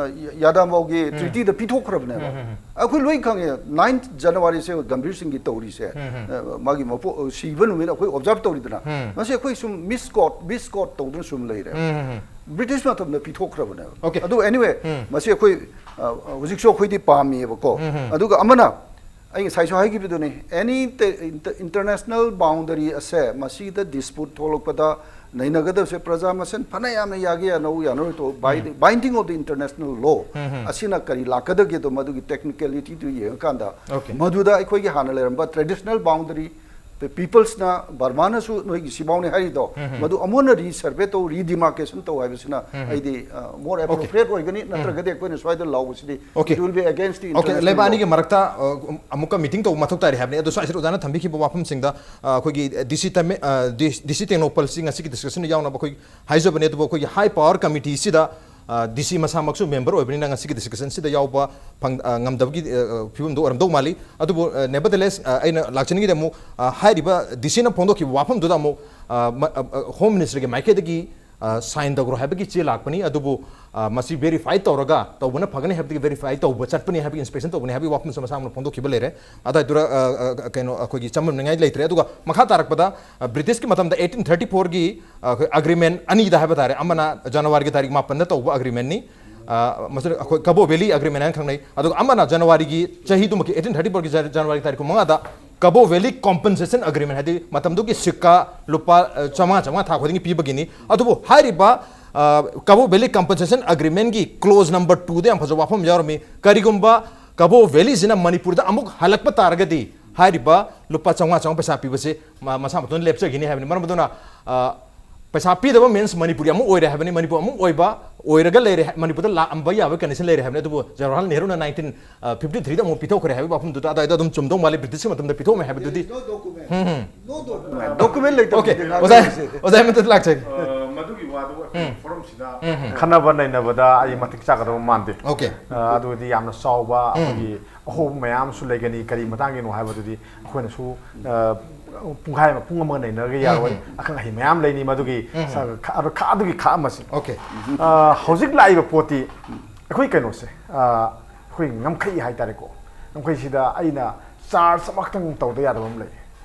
ꯑ, ꯌꯥꯗꯥꯝꯕꯥꯎꯒꯤ ꯇ꯭ꯔꯤꯇꯤꯗ ꯄꯤꯊꯣꯛꯈ꯭ꯔꯕꯅꯦꯕ꯫ ꯑꯩꯈꯣꯏ ꯂꯣꯏ ꯈꯪꯉꯦ, ꯅꯥꯏꯟ ꯖꯅꯋꯥꯔꯤꯁꯦ ꯒꯝꯚꯤꯔ ꯁꯤꯡꯒꯤ ꯇꯧꯔꯤꯁꯦ, ꯑ, ꯃꯥꯒꯤ ꯃꯄꯣ-, ꯁꯤꯕ ꯅꯨꯃꯤꯠ ꯑꯩꯈꯣꯏ ꯑꯣꯕꯖꯥꯔꯚ ꯇꯧꯔꯤꯗꯅ꯫ ꯃꯁꯤ ꯑꯩꯈꯣꯏ ꯁꯨꯝ ꯃꯤꯁꯀꯣꯠ, ꯃꯤꯁꯀꯣꯠ ꯇꯧꯗꯨꯅ ꯁꯨꯝ ꯂꯩꯔꯦ꯫ ꯕ꯭ꯔꯤꯇꯤꯁ ꯃꯇꯝꯗ ꯄꯤꯊꯣꯛꯈ꯭ꯔꯕꯅꯦꯕ꯫ ꯑꯣꯀꯦ꯫ ꯑꯗꯨ anyway, ꯃꯁꯤ ꯑꯩꯈꯣꯏ, ꯑ, ꯍꯧꯖꯤꯛꯁꯨ ꯑꯩꯈꯣꯏꯗꯤ ꯄꯥꯝꯃꯤꯌꯦꯕꯀꯣ꯫ ꯑꯗꯨꯒ ꯑꯃꯅ ꯑꯩ ꯉꯁꯥꯏꯁꯨ ꯍꯥꯏꯈꯤꯕꯗꯨꯅꯤ, any ꯏꯟꯇ-, ꯏꯟꯇ-, international boundary ꯑꯁꯦ ꯃꯁꯤꯗ dispute ꯊꯣꯛꯂꯛꯄꯗ ꯅꯩꯅꯒꯗꯕꯁꯦ ꯄ꯭ꯔꯖꯥ ꯃꯁꯦꯟ ꯐꯅ ꯌꯥꯝꯅ ꯌꯥꯒꯦ ꯌꯥꯅꯧ ꯌꯥꯅꯔꯣꯏ ꯇꯣ, by the binding of the international law ꯑꯁꯤꯅ ꯀꯔꯤ ꯂꯥꯛꯀꯗꯒꯦꯗꯣ ꯃꯗꯨꯒꯤ technicalityꯗꯨ ꯌꯦꯡꯉꯀꯥꯟꯗ, Okay. ꯃꯗꯨꯗ ꯑꯩꯈꯣꯏꯒꯤ ꯍꯥꯟꯅ ꯂꯩꯔꯝꯕ traditional boundary, peoplesꯅ, ꯕꯔꯃꯥꯅꯁꯨ ꯅꯣꯏꯒꯤ ꯁꯤꯐꯥꯎꯅꯤ ꯍꯥꯏꯔꯤꯗꯣ, ꯃꯗꯨ ꯑꯃꯨꯛ ꯍꯟꯅ resurvey ꯇꯧ, redemarcation ꯇꯧ ꯍꯥꯏꯕꯁꯤꯅ ꯑꯩꯗꯤ, ꯑ, more Okay. appropriate ꯑꯣꯏꯒꯅꯤ, ꯅꯠꯇ꯭ꯔꯒꯗꯤ ꯑꯩꯈꯣꯏꯅ ꯁ꯭ꯋꯥꯏꯗ ꯂꯥꯎꯕꯁꯤꯗꯤ Okay. it will be against the Okay, international ꯂꯩꯕꯥꯛ law. ꯑꯅꯤꯒꯤ ꯃꯔꯛꯇ, ꯑ, ꯑꯃꯨꯛꯀ meeting ꯇꯧꯕ ꯃꯊꯧ ꯇꯥꯔꯤ ꯍꯥꯏꯕꯅꯤ꯫ ꯑꯗꯣ ꯁ꯭ꯋꯥꯏꯁꯤꯗ ꯑꯣꯖꯥꯅ ꯊꯝꯕꯤꯈꯤꯕ ꯋꯥꯐꯝꯁꯤꯡꯗ, ꯑ, ꯑꯩꯈꯣꯏꯒꯤ DC ꯇꯃꯦ-, ꯑ, ꯗꯤ-, DC ꯇꯦꯡꯅꯧꯄꯜꯁꯤ ꯉꯁꯤꯒꯤ discussionꯗ ꯌꯥꯎꯅꯕ ꯑꯩꯈꯣꯏ ꯍꯥꯏꯖꯕꯅꯦ, ꯑꯗꯨꯕꯨ ꯑꯩꯈꯣꯏꯒꯤ high power committeeꯁꯤꯗ, ꯑ, DC ꯃꯁꯥꯃꯛꯁꯨ member ꯑꯣꯏꯕꯅꯤꯅ ꯉꯁꯤꯒꯤ discussionꯁꯤꯗ ꯌꯥꯎꯕ ꯐꯪ-, ꯑ, ꯉꯝꯗꯕꯒꯤ, ꯑ, ꯑ, ꯐꯤꯕꯝꯗꯣ ꯑꯣꯏꯔꯝꯗꯧ ꯃꯥꯜꯂꯤ꯫ ꯑꯗꯨꯕꯨ, ꯑ, nevertheless, ꯑ, ꯑꯩꯅ ꯂꯥꯛꯆꯅꯤꯡꯉꯤꯗꯤ ꯑꯃꯨꯛ, ꯑ, ꯍꯥꯏꯔꯤꯕ DCꯅ ꯐꯣꯡꯗꯣꯛꯈꯤꯕ ꯋꯥꯐꯝꯗꯨꯗ ꯑꯃꯨꯛ, ꯑ, ꯃ-, ꯑ, ꯑ, Home Ministryꯒꯤ ꯃꯥꯏꯀꯩꯗꯒꯤ, ꯑ, sign ꯇꯧꯈ꯭ꯔꯣ ꯍꯥꯏꯕꯒꯤ ꯆꯦ ꯂꯥꯛꯄꯅꯤ, ꯑꯗꯨꯕꯨ, ꯑ, ꯃꯁꯤ verify ꯇꯧꯔꯒ ꯇꯧꯕꯅ ꯐꯒꯅꯤ ꯍꯥꯏꯕꯗꯒꯤ verify ꯇꯧꯕ ꯆꯠꯄꯅꯤ ꯍꯥꯏꯕꯒꯤ inspection ꯇꯧꯕꯅꯤ ꯍꯥꯏꯕꯒꯤ ꯋꯥꯐꯝꯁꯨ ꯃꯁꯥ ꯑꯃꯅ ꯐꯣꯡꯗꯣꯛꯈꯤꯕ ꯂꯩꯔꯦ꯫ ꯑꯗꯨꯗꯥꯏꯗꯨꯗ, ꯑ, ꯑ, ꯀꯩꯅꯣ, ꯑꯩꯈꯣꯏꯒꯤ ꯆꯃꯝꯅꯤꯡꯉꯥꯏ ꯂꯩꯇ꯭ꯔꯦ꯫ ꯑꯗꯨꯒ ꯃꯈꯥ ꯇꯥꯔꯛꯄꯗ, ꯑ, ꯕ꯭ꯔꯤꯇꯤꯁꯀꯤ ꯃꯇꯝꯗ eighteen thirty fourꯒꯤ, ꯑ, ꯑꯩꯈꯣꯏ agreement ꯑꯅꯤꯗ ꯍꯥꯏꯕ ꯇꯥꯔꯦ, ꯑꯃꯅ ꯖꯅꯋꯥꯔꯤꯒꯤ ꯇꯥꯔꯤꯛ ꯃꯥꯄꯟꯗ ꯇꯧꯕ agreementꯅꯤ, ꯑ, ꯃꯁꯤ ꯑꯩꯈꯣꯏ ꯀꯕꯣ ꯚꯦꯂꯤ agreement ꯍꯥꯏꯅ ꯈꯪꯅꯩ, ꯑꯗꯨꯒ ꯑꯃꯅ ꯖꯅꯋꯥꯔꯤꯒꯤ ꯆꯍꯤꯗꯨꯃꯛꯀꯤ eighteen thirty fourꯒꯤ ꯖ-, ꯖꯅꯋꯥꯔꯤ ꯇꯥꯔꯤꯛ ꯀꯨꯟꯃꯉꯥꯗ ꯀꯕꯣ ꯚꯦꯂꯤ compensation agreement, ꯍꯥꯏꯗꯤ ꯃꯇꯝꯗꯨꯒꯤ ꯁꯤꯛꯀꯥ ꯂꯨꯄꯥ, ꯑ, ꯆꯥꯝꯃꯉꯥ, ꯆꯥꯝꯃꯉꯥ ꯊꯥ ꯈꯨꯗꯤꯡꯒꯤ ꯄꯤꯕꯒꯤꯅꯤ꯫ ꯑꯗꯨꯕꯨ ꯍꯥꯏꯔꯤꯕ, ꯑ, ꯀꯕꯣ ꯚꯦꯂꯤ compensation agreementꯀꯤ clause number twoꯗ ꯌꯥꯝ ꯐꯖꯕ ꯋꯥꯐꯝ ꯑꯃ ꯌꯥꯎꯔꯝꯃꯤ꯫ ꯀꯔꯤꯒꯨꯝꯕ ꯀꯕꯣ ꯚꯦꯂꯤꯁꯤꯅ ꯃꯅꯤꯄꯨꯔꯗ ꯑꯃꯨꯛ ꯍꯜꯂꯛꯄ ꯇꯥꯔꯒꯗꯤ ꯍꯥꯏꯔꯤꯕ ꯂꯨꯄꯥ ꯆꯥꯝꯃꯉꯥ, ꯆꯥꯝꯃꯉꯥ ꯄꯩꯁꯥ ꯄꯤꯕꯁꯦ ꯃ-, ꯃꯁꯥ ꯃꯇꯣꯟꯗ ꯂꯦꯞꯆꯈꯤꯅꯤ ꯍꯥꯏꯕꯅꯤ꯫ ꯃꯔꯝ ꯑꯗꯨꯅ, ꯑ, ꯄꯩꯁꯥ ꯄꯤꯗꯕ means ꯃꯅꯤꯄꯨꯔꯤ ꯑꯃꯨꯛ ꯑꯣꯏꯔꯦ ꯍꯥꯏꯕꯅꯤ, ꯃꯅꯤꯄꯨꯔ ꯑꯃꯨꯛ ꯑꯣꯏꯕ, ꯑꯣꯏꯔꯒ ꯂꯩꯔꯦ ꯍꯥꯏ-, ꯃꯅꯤꯄꯨꯔꯗ ꯂꯥꯛꯑꯝꯕ ꯌꯥꯕꯒꯤ condition ꯂꯩꯔꯦ ꯍꯥꯏꯕꯅꯤ꯫ ꯑꯗꯨꯕꯨ ꯖꯋꯥꯍꯔꯂꯥꯜ ꯅꯦꯍꯔꯨꯅ nineteen fifty threeꯗ ꯑꯃꯨꯛ ꯄꯤꯊꯣꯛꯈ꯭ꯔꯦ ꯍꯥꯏꯕꯒꯤ ꯋꯥꯐꯝꯗꯨꯗ ꯑꯗꯨꯋꯥꯏꯗ ꯑꯗꯨꯝ ꯆꯨꯝꯗꯧ ꯃꯥꯜꯂꯤ, ꯕ꯭ꯔꯤꯇꯤꯁꯀꯤ ꯃꯇꯝꯗ ꯄꯤꯊꯣꯛꯑꯝꯃꯦ ꯍꯥꯏꯕꯗꯨꯗꯤ꯫ There is no document. Um, um. No document. Document Okay, ꯂꯩꯇꯕꯒꯤꯗꯤ ꯑꯣꯖꯥ, ꯉꯥꯡꯅꯔꯤꯁꯦ꯫ ꯑꯣꯖꯥ ꯑꯃꯗ ꯂꯥꯛꯆꯒꯦ꯫ ꯑ, ꯃꯗꯨꯒꯤ ꯋꯥꯗꯨ ꯐꯣꯔꯝꯁꯤꯗ ꯈꯟꯅꯕ ꯅꯩꯅꯕꯗ ꯑꯩ ꯃꯇꯤꯛ ꯆꯥꯒꯗꯕ ꯃꯥꯟꯗꯦ꯫ ꯑꯣꯀꯦ꯫ ꯑ, ꯑꯗꯨꯗꯤ ꯌꯥꯝꯅ ꯆꯥꯎꯕ ꯑꯩꯈꯣꯏꯒꯤ ꯑꯍꯣꯕ ꯃꯌꯥꯝ ꯑꯃꯁꯨ ꯂꯩꯒꯅꯤ꯫ ꯀꯔꯤ ꯃꯇꯥꯡꯒꯤꯅꯣ ꯍꯥꯏꯕꯗꯨꯗꯤ ꯑꯩꯈꯣꯏꯅꯁꯨ, ꯑ, ꯄꯨꯡꯈꯥꯏ ꯑꯃ, ꯄꯨꯡ ꯑꯃꯒ ꯅꯩꯅꯔꯒ ꯌꯥꯔꯣꯏ꯫ ꯑꯈꯪ ꯑꯍꯩ ꯃꯌꯥꯝ ꯂꯩꯅꯤ ꯃꯗꯨꯒꯤ꯫ ꯁ-, ꯈ-, ꯑꯗꯨ ꯈ-, ꯑꯗꯨꯒꯤ ꯈꯥꯛ ꯑꯃꯁꯤ꯫ ꯑꯣꯀꯦ꯫ ꯑ, ꯍꯧꯖꯤꯛ ꯂꯥꯛꯏꯕ ꯄꯣꯠꯇꯤ ꯑꯩꯈꯣꯏ ꯀꯩꯅꯣꯁꯦ, ꯑ, ꯑꯩꯈꯣꯏ ꯉꯝꯈꯩ ꯍꯥꯏꯇꯥꯔꯦꯀꯣ꯫ ꯉꯝꯈꯩꯁꯤꯗ ꯑꯩꯅ ꯆꯥꯔꯖ ꯑꯃꯈꯛꯇꯪ ꯇꯧꯗ ꯌꯥꯗꯕ ꯑꯃ ꯂꯩ꯫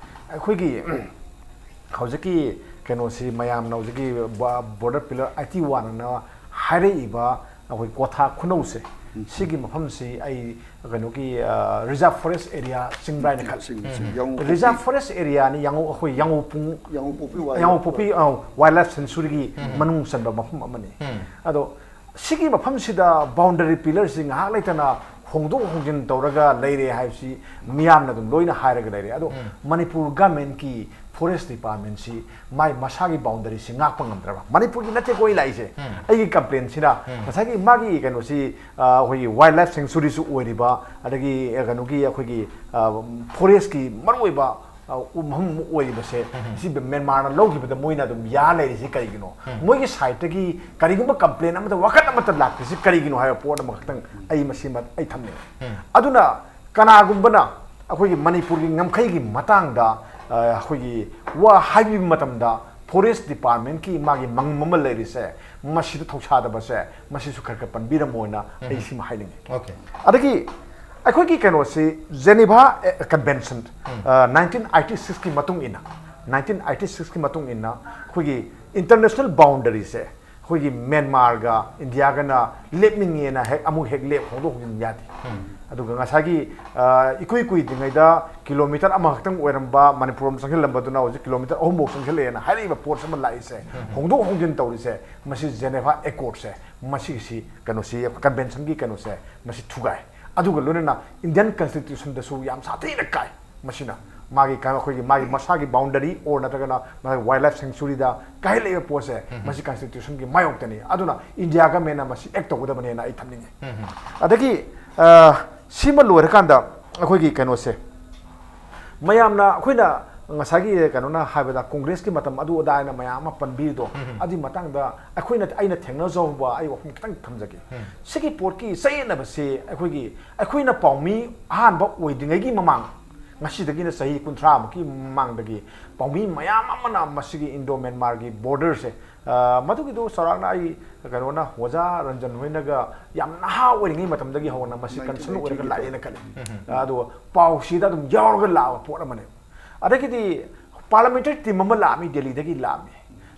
ꯑꯩꯈꯣꯏꯒꯤ ꯍꯧꯖꯤꯛꯀꯤ ꯀꯩꯅꯣꯁꯤ, ꯃꯌꯥꯝꯅ ꯍꯧꯖꯤꯛꯀꯤ ꯕ-, border pillar eighty one ꯑꯅ ꯍꯥꯏꯔꯛꯏꯕ ꯑꯩꯈꯣꯏ ꯀ꯭ꯋꯥꯊꯥ ꯈꯨꯅꯧꯁꯦ, ꯁꯤꯒꯤ ꯃꯐꯝꯁꯤ ꯑꯩ ꯀꯩꯅꯣꯒꯤ, ꯑ, reserve forest area ꯆꯤꯡꯕ꯭ꯔꯥ ꯍꯥꯏꯅ ꯈꯜꯂꯤ꯫ ꯆꯤꯡ-, ꯆꯤꯡ-, ꯌꯥꯡꯉꯨ reserve forest areaꯅꯤ, ꯌꯥꯡꯉꯨ, ꯑꯩꯈꯣꯏ ꯌꯥꯡꯉꯨꯄꯨꯡ-, ꯌꯥꯡꯉꯨꯄꯣꯛꯄꯤ wild ꯌꯥꯡꯉꯨꯄꯣꯛꯄꯤ, ꯑ, wildlife sanctuaryꯒꯤ ꯃꯅꯨꯡ ꯆꯟꯕ ꯃꯐꯝ ꯑꯃꯅꯤ꯫ ꯑꯗꯣ ꯁꯤꯒꯤ ꯃꯐꯝꯁꯤꯗ boundary pillarꯁꯤ ꯉꯥꯏꯍꯥꯛ ꯂꯩꯇꯅ ꯍꯣꯡꯗꯣꯛ ꯍꯣꯡꯖꯤꯟ ꯇꯧꯔꯒ ꯂꯩꯔꯦ ꯍꯥꯏꯕꯁꯤ ꯃꯤꯌꯥꯝꯅ ꯑꯗꯨꯝ ꯂꯣꯏꯅ ꯍꯥꯏꯔꯒ ꯂꯩꯔꯦ꯫ ꯑꯗꯣ ꯃꯅꯤꯄꯨꯔ governmentꯀꯤ forest departmentꯁꯤ ꯃꯥꯏ ꯃꯁꯥꯒꯤ boundaryꯁꯤ ꯉꯥꯛꯄ ꯉꯝꯗ꯭ꯔꯕ? ꯃꯅꯤꯄꯨꯔꯒꯤ ꯅꯠꯇꯦꯀꯣ ꯑꯩ ꯂꯥꯛꯏꯁꯦ꯫ ꯑꯩꯒꯤ complaintꯁꯤꯅ ꯉꯁꯥꯏꯒꯤ ꯃꯥꯒꯤ ꯀꯩꯅꯣꯁꯤ, ꯑ, ꯑꯩꯈꯣꯏꯒꯤ wildlife sanctuaryꯁꯨ ꯑꯣꯏꯔꯤꯕ, ꯑꯗꯒꯤ, ꯑ, ꯀꯩꯅꯣꯒꯤ ꯑꯩꯈꯣꯏꯒꯤ, ꯑ, forestꯀꯤ ꯃꯔꯨꯑꯣꯏꯕ, ꯑ, ꯃꯐꯝ ꯑꯃ ꯑꯣꯏꯔꯤꯕꯁꯦ, ꯁꯤ ꯃ꯭ꯌꯥꯟꯃꯥꯔꯅ ꯂꯧꯈꯤꯕꯗ ꯃꯣꯏꯅ ꯑꯗꯨꯝ ꯌꯥ ꯂꯩꯔꯤꯁꯤ ꯀꯔꯤꯒꯤꯅꯣ? ꯃꯣꯏꯒꯤ sideꯇꯒꯤ ꯀꯔꯤꯒꯨꯝꯕ complaint ꯑꯃꯠꯇ, ꯋꯥꯀꯠ ꯑꯃꯠꯇ ꯂꯥꯛꯇ꯭ꯔꯤꯁꯤ ꯀꯔꯤꯒꯤꯅꯣ ꯍꯥꯏꯕ ꯄꯣꯠ ꯑꯃꯈꯛꯇꯪ ꯑꯩ ꯃꯁꯤꯃ ꯑꯩ ꯊꯝꯅꯤꯡꯉꯤ꯫ ꯑꯗꯨꯅ ꯀꯅꯥꯒꯨꯝꯕꯅ ꯑꯩꯈꯣꯏꯒꯤ ꯃꯅꯤꯄꯨꯔꯒꯤ ꯉꯝꯈꯩꯒꯤ ꯃꯇꯥꯡꯗ, ꯑ, ꯑꯩꯈꯣꯏꯒꯤ ꯋꯥ ꯍꯥꯏꯕꯤꯕ ꯃꯇꯝꯗ forest departmentꯀꯤ ꯃꯥꯒꯤ ꯃꯉꯝ ꯑꯃ ꯂꯩꯔꯤꯁꯦ, ꯃꯁꯤꯗ ꯊꯧꯁꯥꯗꯕꯁꯦ, ꯃꯁꯤꯁꯨ ꯈꯔ ꯈꯔ ꯄꯟꯕꯤꯔꯝꯃꯣꯅ ꯑꯩ ꯁꯤꯃ ꯍꯥꯏꯅꯤꯡꯉꯤ꯫ ꯑꯣꯀꯦ꯫ ꯑꯗꯒꯤ ꯑꯩꯈꯣꯏꯒꯤ ꯀꯩꯅꯣꯁꯤ Geneva, ꯑ, Convention, ꯑ, nineteen eighty sixꯀꯤ ꯃꯇꯨꯡ ꯏꯟꯅ, nineteen eighty sixꯀꯤ ꯃꯇꯨꯡ ꯏꯟꯅ ꯑꯩꯈꯣꯏꯒꯤ international boundaryꯁꯦ ꯑꯩꯈꯣꯏꯒꯤ ꯃ꯭ꯌꯥꯟꯃꯥꯔꯒ ꯏꯟꯗꯤꯌꯥꯒꯅ ꯂꯦꯞꯅꯤꯡꯉꯦꯅ ꯍꯦꯛ ꯑꯃꯨꯛ ꯍꯦꯛ ꯂꯦꯞ ꯍꯣꯡꯗꯣꯛ ꯍꯣꯡꯖꯤꯟ ꯌꯥꯗꯦ꯫ ꯑꯗꯨꯒ ꯉꯁꯥꯏꯒꯤ, ꯑ, ꯏꯀꯨꯏ ꯀꯨꯏꯗ꯭ꯔꯤꯉꯩꯗ kilometre ꯑꯃꯈꯛꯇꯪ ꯑꯣꯏꯔꯝꯕ ꯃꯅꯤꯄꯨꯔ ꯑꯃ ꯆꯪꯁꯤꯜꯂꯝꯕꯗꯨꯅ ꯍꯧꯖꯤꯛ kilometre ꯑꯍꯨꯝꯐꯧ ꯆꯪꯁꯤꯜꯂꯛꯑꯦꯅ ꯍꯥꯏꯔꯛꯏꯕ ꯄꯣꯠꯁꯤ ꯑꯃ ꯂꯥꯛꯏꯁꯦ, ꯍꯣꯡꯗꯣꯛ ꯍꯣꯡꯖꯤꯟ ꯇꯧꯔꯤꯁꯦ, ꯃꯁꯤ Geneva Accordꯁꯦ, ꯃꯁꯤꯒꯤꯁꯤ ꯀꯩꯅꯣꯁꯤ, Conventionꯒꯤ ꯀꯩꯅꯣꯁꯦ, ꯃꯁꯤ ꯊꯨꯒꯥꯏ꯫ ꯑꯗꯨꯒ ꯂꯣꯏꯅꯅ Indian Constitutionꯗꯁꯨ ꯌꯥꯝ ꯁꯥꯊꯤꯅ ꯀꯥꯏ꯫ ꯃꯁꯤꯅ ꯃꯥꯒꯤ ꯀ-, ꯑꯩꯈꯣꯏꯒꯤ ꯃꯥꯒꯤ ꯃꯁꯥꯒꯤ boundary or ꯅꯠꯇ꯭ꯔꯒꯅ ꯃꯥꯒꯤ wildlife sanctuaryꯗ ꯀꯥꯏꯍꯜꯂꯛꯏꯕ ꯄꯣꯠꯁꯦ, ꯃꯁꯤ constitutionꯒꯤ ꯃꯥꯌꯣꯛꯇꯅꯤ꯫ ꯑꯗꯨꯅ India governmentꯅ ꯃꯁꯤ act ꯇꯧꯒꯗꯕꯅꯦꯅ ꯑꯩ ꯊꯝꯅꯤꯡꯉꯤ꯫ ꯑꯗꯒꯤ, ꯑ, ꯁꯤꯃ ꯂꯣꯏꯔꯀꯥꯟꯗ ꯑꯩꯈꯣꯏꯒꯤ ꯀꯩꯅꯣꯁꯦ, ꯃꯌꯥꯝꯅ ꯑꯩꯈꯣꯏꯅ ꯉꯁꯥꯏꯒꯤ ꯀꯩꯅꯣꯅ ꯍꯥꯏꯕꯗ ꯀꯣꯡꯒ꯭ꯔꯦꯁꯀꯤ ꯃꯇꯝ ꯑꯗꯨ ꯑꯗꯥ ꯍꯥꯏꯅ ꯃꯌꯥꯝ ꯑꯃ ꯄꯟꯕꯤꯔꯤꯗꯣ, ꯑꯗꯨꯒꯤ ꯃꯇꯥꯡꯗ ꯑꯩꯈꯣꯏꯅ, ꯑꯩꯅ ꯊꯦꯡꯅꯖꯍꯧꯕ ꯑꯩ ꯋꯥꯐꯝ ꯈꯤꯇꯪ ꯊꯝꯖꯒꯦ꯫ ꯁꯤꯒꯤ ꯄꯣꯠꯀꯤ ꯆꯌꯦꯠꯅꯕꯁꯤ ꯑꯩꯈꯣꯏꯒꯤ, ꯑꯩꯈꯣꯏꯅ ꯄꯥꯎꯃꯤ ꯑꯍꯥꯟꯕ ꯑꯣꯏꯗ꯭ꯔꯤꯉꯩꯒꯤ ꯃꯃꯥꯡ, ꯉꯁꯤꯗꯒꯤꯅ ꯆꯍꯤ ꯀꯨꯟꯊ꯭ꯔꯥꯃꯨꯛꯀꯤ ꯃꯃꯥꯡꯗꯒꯤ ꯄꯥꯎꯃꯤ ꯃꯌꯥꯝ ꯑꯃꯅ ꯃꯁꯤꯒꯤ ꯏꯟꯗꯣ ꯃ꯭ꯌꯥꯟꯃꯥꯔꯒꯤ ꯕꯣꯔꯗꯔꯁꯦ, ꯑ, ꯃꯗꯨꯒꯤꯗꯨ ꯆꯥꯎꯔꯥꯛꯅ ꯑꯩ ꯀꯩꯅꯣꯅ, ꯑꯣꯖꯥ ꯔꯟꯖꯟ ꯍꯣꯏꯅꯒ ꯌꯥꯝ ꯅꯍꯥ ꯑꯣꯏꯔꯤꯉꯩ ꯃꯇꯝꯗꯒꯤ ꯍꯧꯅ ꯃꯁꯤ ꯀꯟꯁꯔꯟ ꯑꯣꯏꯔꯒ ꯂꯥꯛꯑꯦꯅ ꯈꯜꯂꯤ꯫ ꯑꯗꯨꯒ ꯄꯥꯎꯁꯤꯗ ꯑꯗꯨꯝ ꯌꯥꯎꯔꯒ ꯂꯥꯛꯑꯕ ꯄꯣꯠ ꯑꯃꯅꯦꯕ꯫ ꯑꯗꯒꯤꯗꯤ ꯄꯥꯔꯂꯤꯌꯥꯃꯦꯟꯇꯔꯤ ꯇꯤꯝ ꯑꯃ ꯂꯥꯛꯑꯝꯃꯤ, ꯗꯦꯜꯂꯤꯗꯒꯤ ꯂꯥꯛꯑꯝꯃꯤ,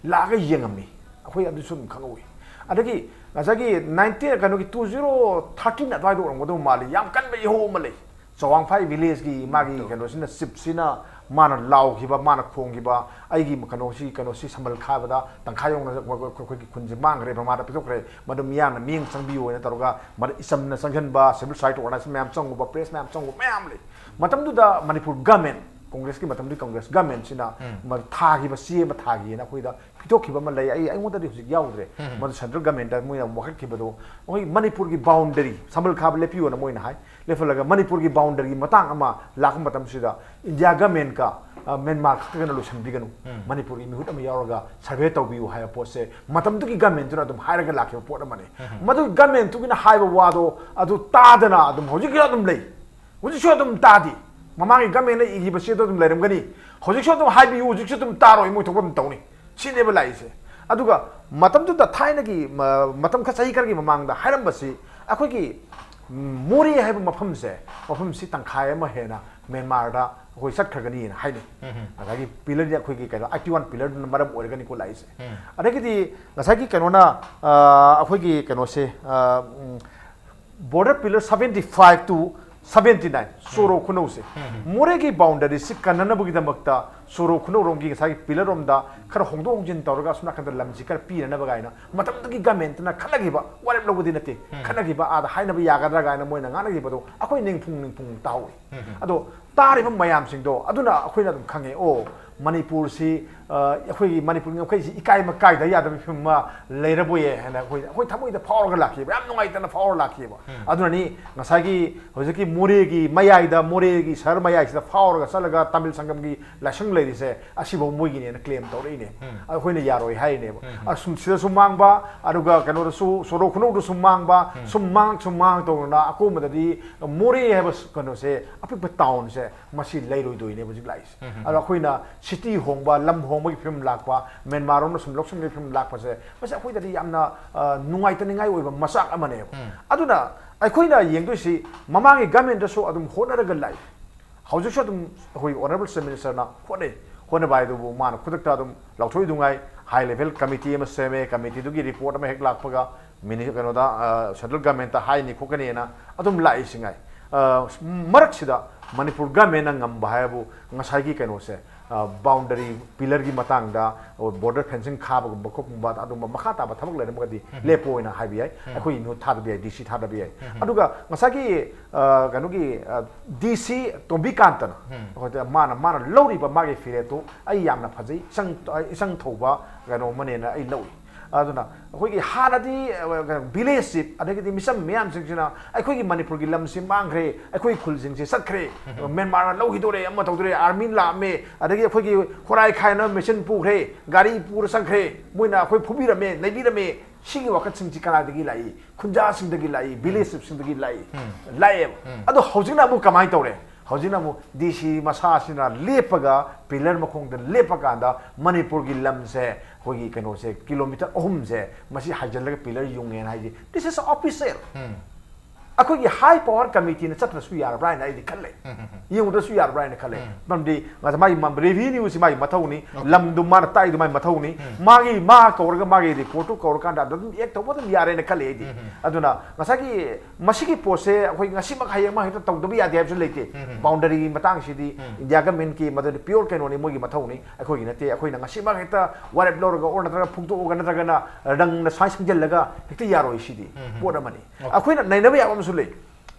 ꯂꯥꯛꯑꯒ ꯌꯦꯡꯉꯝꯃꯤ꯫ ꯑꯩꯈꯣꯏ ꯑꯗꯨꯁꯨ ꯑꯗꯨꯝ ꯈꯪꯍꯧꯏ꯫ ꯑꯗꯒꯤ ꯉꯁꯥꯏꯒꯤ ꯅꯥꯏꯟꯇꯤꯟ, ꯀꯩꯅꯣꯒꯤ, ꯇꯨ ꯖꯤꯔꯣ ꯊꯥꯔꯇꯤꯟ ꯑꯗꯨꯋꯥꯏꯗ ꯑꯣꯏꯔꯝꯒꯗꯧ ꯃꯥꯜꯂꯤ, ꯌꯥꯝ ꯀꯟꯕ ꯏꯍꯧ ꯑꯃ ꯂꯩ꯫ ꯆꯋꯥꯡꯐꯥꯏ ꯚꯤꯂꯦꯖꯀꯤ ꯃꯥꯒꯤ ꯀꯩꯅꯣꯁꯤꯅ, ꯆꯤꯞꯁꯤꯅ ꯃꯥꯅ ꯂꯥꯎꯈꯤꯕ, ꯃꯥꯅ ꯈꯣꯡꯈꯤꯕ, "ꯑꯩꯒꯤ ꯀꯩꯅꯣꯁꯤ, ꯀꯩꯅꯣꯁꯤ ꯁꯝꯕꯜ ꯈꯥꯕꯗ ꯇꯪꯈꯥꯏ ꯌꯧꯅ ꯑꯩꯈꯣꯏꯒꯤ ꯈꯨꯟꯁꯦ ꯃꯥꯡꯈ꯭ꯔꯦ, ꯕ꯭ꯔꯃꯥꯗ ꯄꯤꯊꯣꯛꯈ꯭ꯔꯦ, ꯃꯗꯨ ꯃꯤꯌꯥꯝꯅ ꯃꯤꯠꯌꯦꯡ ꯆꯪꯕꯤꯌꯨ" ꯍꯥꯏꯅ ꯇꯧꯔꯒ, ꯃꯗꯨ ꯏꯆꯝꯅ ꯆꯪꯁꯤꯟꯕ, ꯁꯤꯚꯤꯜ ꯁꯣꯁꯥꯏꯇꯤ ꯑꯣꯔꯒꯅꯥꯏꯖꯦꯁꯟ ꯃꯌꯥꯝ ꯆꯪꯉꯨꯕ, ꯄ꯭ꯔꯦꯁ ꯃꯌꯥꯝ ꯆꯪꯉꯨꯕ ꯃꯌꯥꯝ ꯂꯩ꯫ ꯃꯇꯝꯗꯨꯗ ꯃꯅꯤꯄꯨꯔ ꯒꯃꯦꯟ, ꯀꯣꯡꯒ꯭ꯔꯦꯁꯀꯤ ꯃꯇꯝꯗꯨꯒꯤ ꯀꯣꯡꯒ꯭ꯔꯦꯁ ꯒꯃꯦꯟꯁꯤꯅ ꯃꯗꯨ ꯊꯥꯈꯤꯕ, ꯆꯦ ꯑꯃ ꯊꯥꯈꯤꯑꯅ ꯑꯩꯈꯣꯏꯗ ꯄꯤꯊꯣꯛꯈꯤꯕ ꯑꯃ ꯂꯩ꯫ ꯑꯩ, ꯑꯩꯉꯣꯟꯗꯗꯤ ꯍꯧꯖꯤꯛ ꯌꯥꯎꯗ꯭ꯔꯦ꯫ ꯃꯗꯨ ꯁꯦꯟꯇ꯭ꯔꯦꯜ ꯒꯃꯦꯟꯗ ꯃꯣꯏꯅ ꯋꯥꯀꯠꯈꯤꯕꯗꯣ, ꯑꯩꯈꯣꯏ ꯃꯅꯤꯄꯨꯔꯒꯤ ꯕꯥꯎꯟꯗꯔꯤ, ꯁꯝꯕꯜ ꯈꯥꯕ ꯂꯦꯞꯄꯤꯌꯣꯅ ꯃꯣꯏꯅ ꯍꯥꯏ꯫ ꯂꯦꯞꯍꯜꯂꯒ ꯃꯅꯤꯄꯨꯔꯒꯤ ꯕꯥꯎꯟꯗꯔꯤꯒꯤ ꯃꯇꯥꯡ ꯑꯃ ꯂꯥꯛꯄ ꯃꯇꯝꯁꯤꯗ ꯏꯟꯗꯤꯌꯥ ꯒꯃꯦꯟꯒ, ꯑ, ꯃ꯭ꯌꯥꯟꯃꯥꯔ ꯈꯛꯇꯒꯅ ꯂꯣꯏꯁꯤꯟꯕꯤꯒꯅꯨ, ꯃꯅꯤꯄꯨꯔꯒꯤ ꯃꯤꯍꯨꯠ ꯑꯃ ꯌꯥꯎꯔꯒ ꯁꯔꯚꯦ ꯇꯧꯕꯤꯌꯨ ꯍꯥꯏꯕ ꯄꯣꯠꯁꯦ ꯃꯇꯝꯗꯨꯒꯤ ꯒꯃꯦꯟꯗꯨꯅ ꯑꯗꯨꯝ ꯍꯥꯏꯔꯒ ꯂꯥꯛꯈꯤꯕ ꯄꯣꯠ ꯑꯃꯅꯤ꯫ ꯃꯗꯨꯒꯤ ꯒꯃꯦꯟꯗꯨꯒꯤꯅ ꯍꯥꯏꯕ ꯋꯥꯗꯣ ꯑꯗꯨ ꯇꯥꯗꯅ ꯑꯗꯨꯝ ꯍꯧꯖꯤꯛꯀꯤ ꯑꯗꯨꯝ ꯂꯩ꯫ ꯍꯧꯖꯤꯛꯁꯨ ꯑꯗꯨꯝ ꯇꯥꯗꯦ꯫ ꯃꯃꯥꯡꯒꯤ ꯒꯃꯦꯟꯅ ꯏꯈꯤꯕ ꯆꯦꯗꯣ ꯑꯗꯨꯝ ꯂꯩꯔꯝꯒꯅꯤ꯫ ꯍꯧꯖꯤꯛꯁꯨ ꯑꯗꯨꯝ ꯍꯥꯏꯕꯤꯌꯨ, ꯍꯧꯖꯤꯛꯁꯨ ꯑꯗꯨꯝ ꯇꯥꯔꯣꯏ, ꯃꯣꯏ ꯊꯣꯛꯄ ꯑꯗꯨꯝ ꯇꯧꯅꯤ꯫ ꯁꯤꯅꯦꯕ ꯂꯥꯛꯏꯁꯦ꯫ ꯑꯗꯨꯒ ꯃꯇꯝꯗꯨꯗ ꯊꯥꯏꯅꯒꯤ, ꯃ-, ꯃꯇꯝ ꯈꯔ, ꯆꯍꯤ ꯈꯔꯒꯤ ꯃꯃꯥꯡꯗ ꯍꯥꯏꯔꯝꯕꯁꯤ ꯑꯩꯈꯣꯏꯒꯤ, ꯎꯝ, ꯃꯣꯔꯦ ꯍꯥꯏꯕ ꯃꯐꯝꯁꯦ, ꯃꯐꯝꯁꯤ ꯇꯪꯈꯥꯏ ꯑꯃ ꯍꯦꯟꯅ ꯃ꯭ꯌꯥꯟꯃꯥꯔꯗ ꯑꯩꯈꯣꯏ ꯆꯠꯈ꯭ꯔꯒꯅꯤꯅ ꯍꯥꯏꯅꯩ꯫ ꯑꯗꯒꯤ ꯄꯤꯂꯔꯗꯤ ꯑꯩꯈꯣꯏꯒꯤ ꯀꯩꯅꯣ, ꯑꯥꯏꯇꯤ ꯋꯥꯟ ꯄꯤꯂꯔꯗꯨꯅ ꯃꯔꯝ ꯑꯣꯏꯔꯒꯅꯤꯀꯣ ꯂꯥꯛꯏꯁꯦ꯫ ꯑꯗꯒꯤꯗꯤ ꯉꯁꯥꯏꯒꯤ ꯀꯩꯅꯣꯅ, ꯑ, ꯑꯩꯈꯣꯏꯒꯤ ꯀꯩꯅꯣꯁꯦ, ꯑ, ꯎꯝ, border pillar seventy five to seventy nine, ꯆꯣꯔꯣ ꯈꯨꯅꯧꯁꯦ, ꯃꯣꯔꯦꯒꯤ ꯕꯥꯎꯟꯗꯔꯤꯁꯤ ꯀꯟꯅꯅꯕꯒꯤꯗꯃꯛꯇ ꯆꯣꯔꯣ ꯈꯨꯅꯧꯔꯣꯝꯒꯤ ꯉꯁꯥꯏꯒꯤ ꯄꯤꯂꯔ ꯔꯣꯝꯗ ꯈꯔ ꯍꯣꯡꯗꯣꯛ ꯍꯣꯡꯖꯤꯟ ꯇꯧꯔꯒ ꯑꯁꯣꯝ ꯅꯥꯀꯟꯗ ꯂꯝꯁꯤ ꯈꯔ ꯄꯤꯅꯅꯕ ꯀꯥꯏꯅ ꯃꯇꯝꯗꯨꯒꯤ ꯒꯃꯦꯟꯇꯅ ꯈꯟꯅꯈꯤꯕ, ꯋꯥꯔꯦꯞ ꯂꯧꯕꯗꯤ ꯅꯠꯇꯦ, ꯈꯟꯅꯈꯤꯕ, ꯑꯥꯗ ꯍꯥꯏꯅꯕ ꯌꯥꯒꯗ꯭ꯔꯥ ꯀꯥꯏꯅ ꯃꯣꯏꯅ ꯉꯥꯡꯅꯈꯤꯕꯗꯣ ꯑꯩꯈꯣꯏ ꯅꯤꯡꯐꯨꯡ ꯅꯤꯡꯐꯨꯡ ꯇꯥꯍꯧꯏ꯫ ꯑꯗꯣ ꯇꯥꯔꯤꯕ ꯃꯌꯥꯝꯁꯤꯡꯗꯣ ꯑꯗꯨꯅ ꯑꯩꯈꯣꯏꯅ ꯑꯗꯨꯝ ꯈꯪꯉꯦ, ꯑꯣ, ꯃꯅꯤꯄꯨꯔꯁꯤ ꯑꯩꯈꯣꯏꯒꯤ ꯃꯅꯤꯄꯨꯔꯒꯤ ꯉꯝꯈꯩꯁꯤ ꯏꯀꯥꯏ ꯃꯀꯥꯏꯗ ꯌꯥꯗꯕ ꯐꯤꯕꯝ ꯑꯃ ꯂꯩꯔꯕꯣꯏꯌꯦ ꯍꯥꯏꯅ ꯑꯩꯈꯣꯏ ꯑꯩꯈꯣꯏ ꯊꯃꯣꯏꯗ ꯐꯥꯎꯔꯒ ꯂꯥꯛꯈꯤꯕ, ꯌꯥꯝ ꯅꯨꯡꯉꯥꯏꯇꯅ ꯐꯥꯎꯔ ꯂꯥꯛꯈꯤꯕ꯫ ꯑꯗꯨꯅꯅꯤ ꯉꯁꯥꯏꯒꯤ ꯍꯧꯖꯤꯛꯀꯤ ꯃꯣꯔꯦꯒꯤ ꯃꯌꯥꯏꯗ, ꯃꯣꯔꯦꯒꯤ ꯁꯍꯔ ꯃꯌꯥꯏꯁꯤꯗ ꯐꯥꯎꯔꯒ ꯆꯠꯂꯒ ꯇꯥꯃꯤꯜ ꯁꯪꯒꯝꯒꯤ ꯂꯥꯏꯁꯪ ꯂꯩꯔꯤꯁꯦ ꯑꯁꯤꯐꯥꯎ ꯃꯣꯏꯒꯤꯅꯦꯅ ꯀ꯭ꯂꯦꯝ ꯇꯧꯔꯛꯏꯅꯦ꯫ ꯑꯩꯈꯣꯏꯅ ꯌꯥꯔꯣꯏ ꯍꯥꯏꯔꯤꯅꯦꯕ꯫ ꯑꯁꯨꯝ ꯁꯤꯗꯁꯨ ꯃꯥꯡꯕ, ꯑꯗꯨꯒ ꯀꯩꯅꯣꯗꯁꯨ ꯁꯣꯔꯣꯛ ꯈꯨꯅꯧꯗꯁꯨ ꯃꯥꯡꯕ, ꯁꯨꯝ ꯃꯥꯡ ꯁꯨꯝ ꯃꯥꯡ ꯇꯧꯗꯅ ꯑꯀꯣꯟꯕꯗꯗꯤ ꯃꯣꯔꯦ ꯍꯥꯏꯕ ꯀꯩꯅꯣꯁꯦ, ꯑꯄꯤꯛꯄ ꯇꯥꯎꯟꯁꯦ, ꯃꯁꯤ ꯂꯩꯔꯣꯏꯗꯣꯏꯅꯦꯕ ꯍꯧꯖꯤꯛ ꯂꯥꯛꯏꯁꯦ꯫ ꯑꯗꯣ ꯑꯩꯈꯣꯏꯅ ꯁꯤꯇꯤ ꯍꯣꯡꯕ, ꯂꯝ ꯍꯣꯡꯕꯒꯤ ꯐꯤꯕꯝ ꯂꯥꯛꯄ, ꯃ꯭ꯌꯥꯟꯃꯥꯔ ꯔꯣꯝꯅ ꯁꯨꯝ ꯂꯧꯁꯤꯟꯕꯒꯤ ꯐꯤꯕꯝ ꯂꯥꯛꯄꯁꯦ, ꯃꯁꯤ ꯑꯩꯈꯣꯏꯗꯗꯤ ꯌꯥꯝꯅ ꯅꯨꯡꯉꯥꯏꯇꯅꯤꯡꯉꯥꯏ ꯑꯣꯏꯕ ꯃꯆꯥꯛ ꯑꯃꯅꯦꯕ꯫ ꯑꯗꯨꯅ ꯑꯩꯈꯣꯏꯅ ꯌꯦꯡꯗꯣꯏꯁꯤ ꯃꯃꯥꯡꯒꯤ ꯒꯃꯦꯟꯗꯁꯨ ꯑꯗꯨꯝ ꯍꯣꯠꯅꯔꯒ ꯂꯥꯛꯏ꯫ ꯍꯧꯖꯤꯛꯁꯨ ꯑꯗꯨꯝ ꯑꯩꯈꯣꯏ ꯑꯣꯅꯔꯦꯕꯜ ꯆꯤꯐ ꯃꯤꯅꯤꯁꯇꯔꯅ ꯍꯣꯠꯅꯩ꯫ ꯍꯣꯠꯅꯕ ꯍꯥꯏꯗꯨꯕꯨ ꯃꯥꯅ ꯈꯨꯗꯛꯇ ꯑꯗꯨꯝ ꯂꯥꯎꯊꯣꯛꯏꯗꯨꯉꯥꯏ, ꯍꯥꯏ ꯂꯦꯚꯦꯜ ꯀꯃꯤꯇꯤ ꯑꯃ ꯁꯦꯝꯃꯦ꯫ ꯀꯃꯤꯇꯤꯗꯨꯒꯤ ꯔꯤꯄꯣꯔꯠ ꯑꯃ ꯍꯦꯛ ꯂꯥꯛꯄꯒ ꯃꯤꯅꯤ-, ꯀꯩꯅꯣꯗ, ꯁꯦꯟꯇ꯭ꯔꯦꯜ ꯒꯃꯦꯟꯇ ꯍꯥꯏꯅꯤ ꯈꯣꯠꯀꯅꯤꯅ ꯑꯗꯨꯝ ꯂꯥꯛꯏꯁꯤꯉꯥꯏ꯫ ꯃꯔꯛꯁꯤꯗ ꯃꯅꯤꯄꯨꯔ ꯒꯃꯦꯟꯅ ꯉꯝꯕ ꯍꯥꯏꯕꯨ ꯉꯁꯥꯏꯒꯤ ꯀꯩꯅꯣꯁꯦ, ꯕꯥꯎꯟꯗꯔꯤ ꯄꯤꯂꯔꯒꯤ ꯃꯇꯥꯡꯗ, ꯕꯣꯔꯗꯔ ꯐꯦꯟꯁꯤꯡ ꯈꯥꯕꯒꯨꯝꯕ ꯈꯣꯠꯀꯨꯝꯕ ꯑꯗꯨꯝꯕ ꯃꯈꯥ ꯇꯥꯕ ꯊꯕꯛ ꯂꯩꯔꯝꯃꯒꯗꯤ ꯂꯦꯞꯄꯣ ꯑꯣꯏꯅ ꯍꯥꯏꯕ ꯌꯥꯏ꯫ ꯑꯩꯈꯣꯏ ꯃꯤꯍꯨꯠ ꯊꯥꯗꯕ ꯌꯥꯏ, ꯗꯤ ꯁꯤ ꯊꯥꯗꯕ ꯌꯥꯏ꯫ ꯑꯗꯨꯒ ꯉꯁꯥꯏꯒꯤ ꯀꯩꯅꯣꯒꯤ ꯗꯤ ꯁꯤ ꯇꯣꯝꯕꯤꯀꯥꯟꯇꯅ ꯑꯩꯈꯣꯏꯗ ꯃꯥꯅ ꯃꯥꯅ ꯂꯧꯔꯤꯕ ꯃꯥꯒꯤ ꯐꯤꯔꯦꯞꯇꯨ ꯑꯩ ꯌꯥꯝꯅ ꯐꯖꯩ, ꯏꯆꯪ ꯏꯆꯪ ꯊꯧꯕ ꯀꯩꯅꯣ ꯑꯃꯅꯦꯅ ꯑꯩ ꯂꯧꯏ꯫ ꯑꯗꯨꯅ ꯑꯩꯈꯣꯏꯒꯤ ꯍꯥꯟꯅꯗꯤ ꯚꯤꯂꯦꯖ ꯆꯤꯐ ꯑꯗꯒꯤꯗꯤ ꯃꯤꯆꯝ ꯃꯤꯌꯥꯝꯁꯤꯡꯁꯤꯅ ꯑꯩꯈꯣꯏꯒꯤ ꯃꯅꯤꯄꯨꯔꯒꯤ ꯂꯝꯁꯤ ꯃꯥꯡꯈ꯭ꯔꯦ, ꯑꯩꯈꯣꯏ ꯈꯨꯜꯁꯤꯡꯁꯤ ꯆꯠꯈ꯭ꯔꯦ, ꯃ꯭ꯌꯥꯟꯃꯥꯔꯅ ꯂꯧꯈꯤꯗꯣꯔꯦ, ꯑꯃ ꯇꯧꯗꯣꯔꯦ, ꯑꯥꯔꯃꯤ ꯂꯥꯛꯑꯝꯃꯦ, ꯑꯗꯒꯤ ꯑꯩꯈꯣꯏꯒꯤ ꯍꯣꯔꯥꯏ ꯈꯥꯏꯅ ꯃꯦꯆꯤꯟ ꯄꯨꯈ꯭ꯔꯦ, ꯒꯥꯔꯤ ꯄꯨꯔ ꯆꯪꯈ꯭ꯔꯦ, ꯃꯣꯏꯅ ꯑꯩꯈꯣꯏ ꯐꯨꯕꯤꯔꯝꯃꯦ, ꯅꯩꯕꯤꯔꯝꯃꯦ꯫ ꯁꯤꯒꯤ ꯋꯥꯈꯜꯁꯤꯡꯁꯤ ꯀꯅꯥꯗꯒꯤ ꯂꯥꯛꯏ? ꯈꯨꯟꯖꯥꯁꯤꯡꯗꯒꯤ ꯂꯥꯛꯏ, ꯚꯤꯂꯦꯖ ꯆꯤꯐꯁꯤꯡꯗꯒꯤ ꯂꯥꯛꯏ, ꯂꯥꯛꯑꯦꯕ꯫ ꯑꯗꯣ ꯍꯧꯖꯤꯛꯅ ꯑꯃꯨꯛ ꯀꯃꯥꯏꯅ ꯇꯧꯔꯦ? ꯍꯧꯖꯤꯛꯅ ꯑꯃꯨꯛ ꯗꯤ ꯁꯤ ꯃꯁꯥꯁꯤꯅ ꯂꯦꯞꯄꯒ, ꯄꯤꯂꯔ ꯃꯈꯣꯡꯗ ꯂꯦꯞꯄꯀꯥꯟꯗ ꯃꯅꯤꯄꯨꯔꯒꯤ ꯂꯝꯁꯦ, ꯑꯩꯈꯣꯏꯒꯤ ꯀꯩꯅꯣꯁꯦ, ꯀꯤꯂꯣꯃꯤꯇꯔ ꯑꯍꯨꯝꯁꯦ ꯃꯁꯤ ꯍꯥꯏꯖꯤꯜꯂꯒ ꯄꯤꯂꯔ ꯌꯨꯡꯉꯦꯅ ꯍꯥꯏꯁꯦ, this is official꯫ ꯑꯩꯈꯣꯏꯒꯤ ꯍꯥꯏ ꯄꯋꯥꯔ ꯀꯃꯤꯇꯤꯅ ꯆꯠꯇ꯭ꯔꯁꯨ ꯌꯥꯔꯕ꯭ꯔꯥ ꯍꯥꯏꯅ ꯑꯩꯗꯤ ꯈꯜꯂꯦ꯫ ꯌꯦꯡꯉꯨꯗ꯭ꯔꯁꯨ ꯌꯥꯔꯕ꯭ꯔꯥ ꯍꯥꯏꯅ ꯈꯜꯂꯦ꯫ ꯃꯔꯝꯗꯤ ꯉꯁꯥꯏ ꯃꯥꯒꯤ ꯃ-, ꯔꯦꯚꯤꯅ꯭ꯌꯨꯁꯤ ꯃꯥꯒꯤ ꯃꯊꯧꯅꯤ, ꯂꯝꯗꯨ ꯃꯥꯅ ꯇꯥꯛꯏꯗꯨ ꯃꯥꯒꯤ ꯃꯊꯧꯅꯤ꯫ ꯃꯥꯒꯤ, ꯃꯥ ꯀꯧꯔꯒ ꯃꯥꯒꯤ ꯔꯤꯄꯣꯔꯠꯇꯨ ꯀꯧꯔꯀꯥꯟꯗ ꯑꯗꯨꯝ ꯑꯦꯛ ꯇꯧꯕ ꯑꯗꯨꯝ ꯌꯥꯔꯦꯅ ꯈꯜꯂꯦ ꯑꯩꯗꯤ꯫ ꯑꯗꯨꯅ ꯉꯁꯥꯏꯒꯤ ꯃꯁꯤꯒꯤ ꯄꯣꯠꯁꯦ ꯑꯩꯈꯣꯏ ꯉꯁꯤꯃꯛ ꯍꯌꯦꯡꯃꯛ ꯍꯦꯛꯇ ꯇꯧꯗꯕ ꯌꯥꯗꯦ ꯍꯥꯏꯕꯁꯨ ꯂꯩꯇꯦ꯫ ꯕꯥꯎꯟꯗꯔꯤꯒꯤ ꯃꯇꯥꯡꯁꯤꯗꯤ ꯏꯟꯗꯤꯌꯥ ꯒꯃꯦꯟꯀꯤ ꯃꯗꯨꯗꯤ ꯄꯤꯌꯣꯔ ꯀꯩꯅꯣꯅꯤ, ꯃꯣꯏꯒꯤ ꯃꯊꯧꯅꯤ, ꯑꯩꯈꯣꯏꯒꯤ ꯅꯠꯇꯦ꯫ ꯑꯩꯈꯣꯏꯅ ꯉꯁꯤꯃꯛ ꯍꯦꯛꯇ ꯋꯥꯔꯦꯞ ꯂꯧꯔꯒ ꯑꯣꯔ ꯅꯠꯇ꯭ꯔꯒ ꯐꯣꯡꯗꯣꯛꯑꯒ ꯅꯠꯇ꯭ꯔꯒꯅ ꯔꯪꯅ ꯁꯨꯃꯥꯏꯅ ꯁꯪꯖꯜꯂꯒ ꯍꯦꯛꯇ ꯌꯥꯔꯣꯏ꯫ ꯁꯤꯗꯤ ꯄꯣꯠ ꯑꯃꯅꯤ꯫ ꯑꯩꯈꯣꯏꯅ ꯅꯩꯅꯕ ꯌꯥꯕ ꯑꯃꯁꯨ ꯂꯩ꯫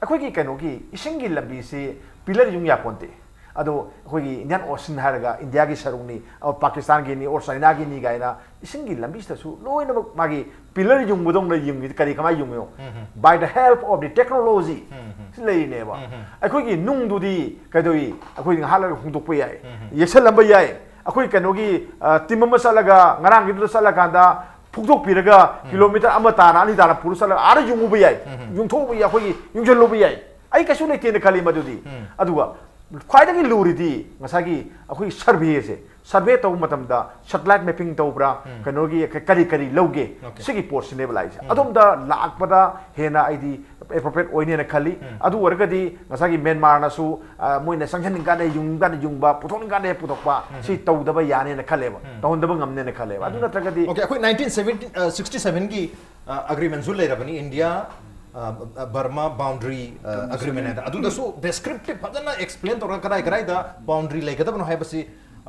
ꯑꯩꯈꯣꯏꯒꯤ ꯀꯩꯅꯣꯒꯤ ꯏꯁꯤꯡꯒꯤ ꯂꯝꯕꯤꯁꯤ ꯄꯤꯂꯔ ꯌꯨꯡ ꯌꯥꯄꯣꯟꯇꯦ꯫ ꯑꯗꯣ ꯑꯩꯈꯣꯏꯒꯤ Indian Ocean ꯍꯥꯏꯔꯒ ꯏꯟꯗꯤꯌꯥꯒꯤ ꯁꯔꯨꯛꯅꯤ, ꯑ, ꯄꯥꯀꯤꯁꯇꯥꯟꯒꯤꯅꯤ, or ꯆꯥꯏꯅꯥꯒꯤꯅꯤ ꯀꯥꯏꯅ ꯏꯁꯤꯡꯒꯤ ꯂꯝꯕꯤꯁꯤꯗꯁꯨ ꯂꯣꯏꯅꯃꯛ ꯃꯥꯒꯤ pillar ꯌꯨꯡꯕꯗꯧꯅ ꯌꯨꯡꯉꯤ꯫ ꯀꯔꯤ, ꯀꯃꯥꯏꯅ ꯌꯨꯡꯉꯤꯅꯣ? By the help of the technology ꯁꯤ ꯂꯩꯔꯤꯅꯦꯕ꯫ ꯑꯩꯈꯣꯏꯒꯤ ꯅꯨꯡꯗꯨꯗꯤ ꯀꯩꯗꯧꯏ? ꯑꯩꯈꯣꯏ ꯉꯥꯏꯍꯥꯛ ꯂꯩꯔꯒ ꯍꯣꯡꯗꯣꯛꯄ ꯌꯥꯏ, ꯌꯦꯁꯜꯂꯝꯕ ꯌꯥꯏ꯫ ꯑꯩꯈꯣꯏ ꯀꯩꯅꯣꯒꯤ, ꯑ, team ꯑꯃ ꯆꯠꯂꯒ, ꯉꯔꯥꯡꯒꯤꯗꯨꯗ ꯆꯠꯂꯀꯥꯟꯗ ꯐꯨꯛꯇꯣꯛꯄꯤꯔꯒ ꯀꯤꯂꯣꯃꯤꯇꯔ ꯑꯃ ꯇꯥꯅ, ꯑꯅꯤ ꯇꯥꯅ ꯄꯨꯔ ꯆꯠꯂꯒ ꯑꯥꯗ ꯌꯨꯡꯉꯨꯕ ꯌꯥꯏ, ꯌꯨꯡꯊꯣꯛꯎꯕ ꯌꯥꯏ, ꯑꯩꯈꯣꯏꯒꯤ ꯌꯨꯡꯁꯤꯜꯂꯨꯕ ꯌꯥꯏ꯫ ꯑꯩ ꯀꯩꯁꯨ ꯂꯩꯇꯦꯅ ꯈꯜꯂꯤ ꯃꯗꯨꯗꯤ꯫ ꯑꯗꯨꯒ ꯈ꯭ꯋꯥꯏꯗꯒꯤ ꯂꯨꯔꯤꯗꯤ ꯉꯁꯥꯏꯒꯤ ꯑꯩꯈꯣꯏꯒꯤ survey ꯁꯦ, survey ꯇꯧꯕ ꯃꯇꯝꯗ satellite mapping ꯇꯧꯕ꯭ꯔꯥ, ꯀꯩꯅꯣꯒꯤ ꯀ-, ꯀꯔꯤ ꯀꯔꯤ ꯂꯧꯒꯦ, Okay. ꯁꯤꯒꯤ ꯄꯣꯠꯁꯤꯅꯦꯕ ꯂꯥꯛꯏꯁꯦ꯫ ꯑꯗꯣꯝꯗ ꯂꯥꯛꯄꯗ ꯍꯦꯟꯅ ꯑꯩꯗꯤ appropriate ꯑꯣꯏꯅꯦꯅ ꯈꯜꯂꯤ꯫ ꯑꯗꯨ ꯑꯣꯏꯔꯒꯗꯤ ꯉꯁꯥꯏꯒꯤ ꯃ꯭ꯌꯥꯟꯃꯥꯔꯅꯁꯨ, ꯑ, ꯃꯣꯏꯅ ꯆꯪꯁꯤꯟꯅꯤꯡꯀꯥꯟꯗ ꯌꯨꯡꯅꯤꯡꯀꯥꯟꯗ ꯌꯨꯡꯕ, ꯄꯨꯊꯣꯛꯅꯤꯡꯀꯥꯟꯗ ꯍꯦꯛ ꯄꯨꯊꯣꯛꯄ, ꯁꯤ ꯇꯧꯗꯕ ꯌꯥꯅꯦꯅ ꯈꯜꯂꯦꯕ, ꯇꯧꯍꯟꯗꯕ ꯉꯝꯅꯦꯅ ꯈꯜꯂꯦꯕ꯫ ꯑꯗꯨ ꯅꯠꯇ꯭ꯔꯒꯗꯤ Okay, ꯑꯩꯈꯣꯏ nineteen seventy, uh, sixty seven ꯒꯤ, uh, agreement ꯁꯨ ꯂꯩꯔꯕꯅꯤ, ꯏꯟꯗꯤꯌꯥ, uh, uh, ꯕꯔꯃꯥ boundary, uh, agreement ꯍꯥꯏꯅ꯫ ꯑꯗꯨꯗꯁꯨ descriptive ꯐꯖꯅ explain ꯇꯧꯔꯒ ꯀꯗꯥꯏ ꯀꯗꯥꯏꯗ boundary ꯂꯩꯒꯗꯕꯅꯣ ꯍꯥꯏꯕꯁꯤ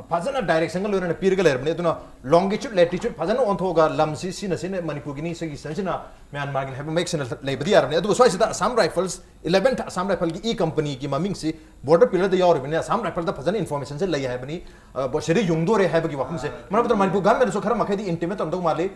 ꯐꯖꯅ direction ꯒ ꯂꯣꯏꯅꯅ ꯄꯤꯔꯒ ꯂꯩꯔꯕꯅꯤ꯫ ꯑꯗꯨꯅ longitude, latitude ꯐꯖꯅ ꯑꯣꯟꯊꯣꯛꯑꯒ ꯂꯝꯁꯤ ꯁꯤꯅ ꯁꯤꯅ ꯃꯅꯤꯄꯨꯔꯒꯤꯅꯤ, ꯁꯤꯒꯤ ꯁꯤꯅ ꯁꯤꯅ ꯃ꯭ꯌꯥꯟꯃꯥꯔꯒꯤꯅꯤ ꯍꯥꯏꯕ ꯃꯌꯦꯛ ꯁꯦꯡꯅ ꯂꯩꯕꯗꯤ ꯌꯥꯔꯕꯅꯤ꯫ ꯑꯗꯨꯒ ꯁ꯭ꯋꯥꯏꯁꯤꯗ Assam Rifles, eleventh Assam Rifle ꯒꯤ E Company ꯒꯤ ꯃꯃꯤꯡꯁꯤ border pillar ꯗ ꯌꯥꯎꯔꯤꯕꯅꯤꯅ Assam Rifle ꯗ ꯐꯖꯅ information ꯁꯦ ꯂꯩ ꯍꯥꯏꯕꯅꯤ꯫ ꯑ, ꯕꯣ-, ꯁꯤꯗ ꯌꯨꯡꯗꯣꯔꯦ ꯍꯥꯏꯕꯒꯤ ꯋꯥꯐꯝꯁꯦ꯫ ꯃꯔꯝ ꯑꯗꯨꯅ ꯃꯅꯤꯄꯨꯔ government ꯅꯁꯨ ꯈꯔ ꯃꯈꯩꯗꯤ intimate ꯇꯧꯔꯝꯗꯧ ꯃꯥꯜꯂꯤ꯫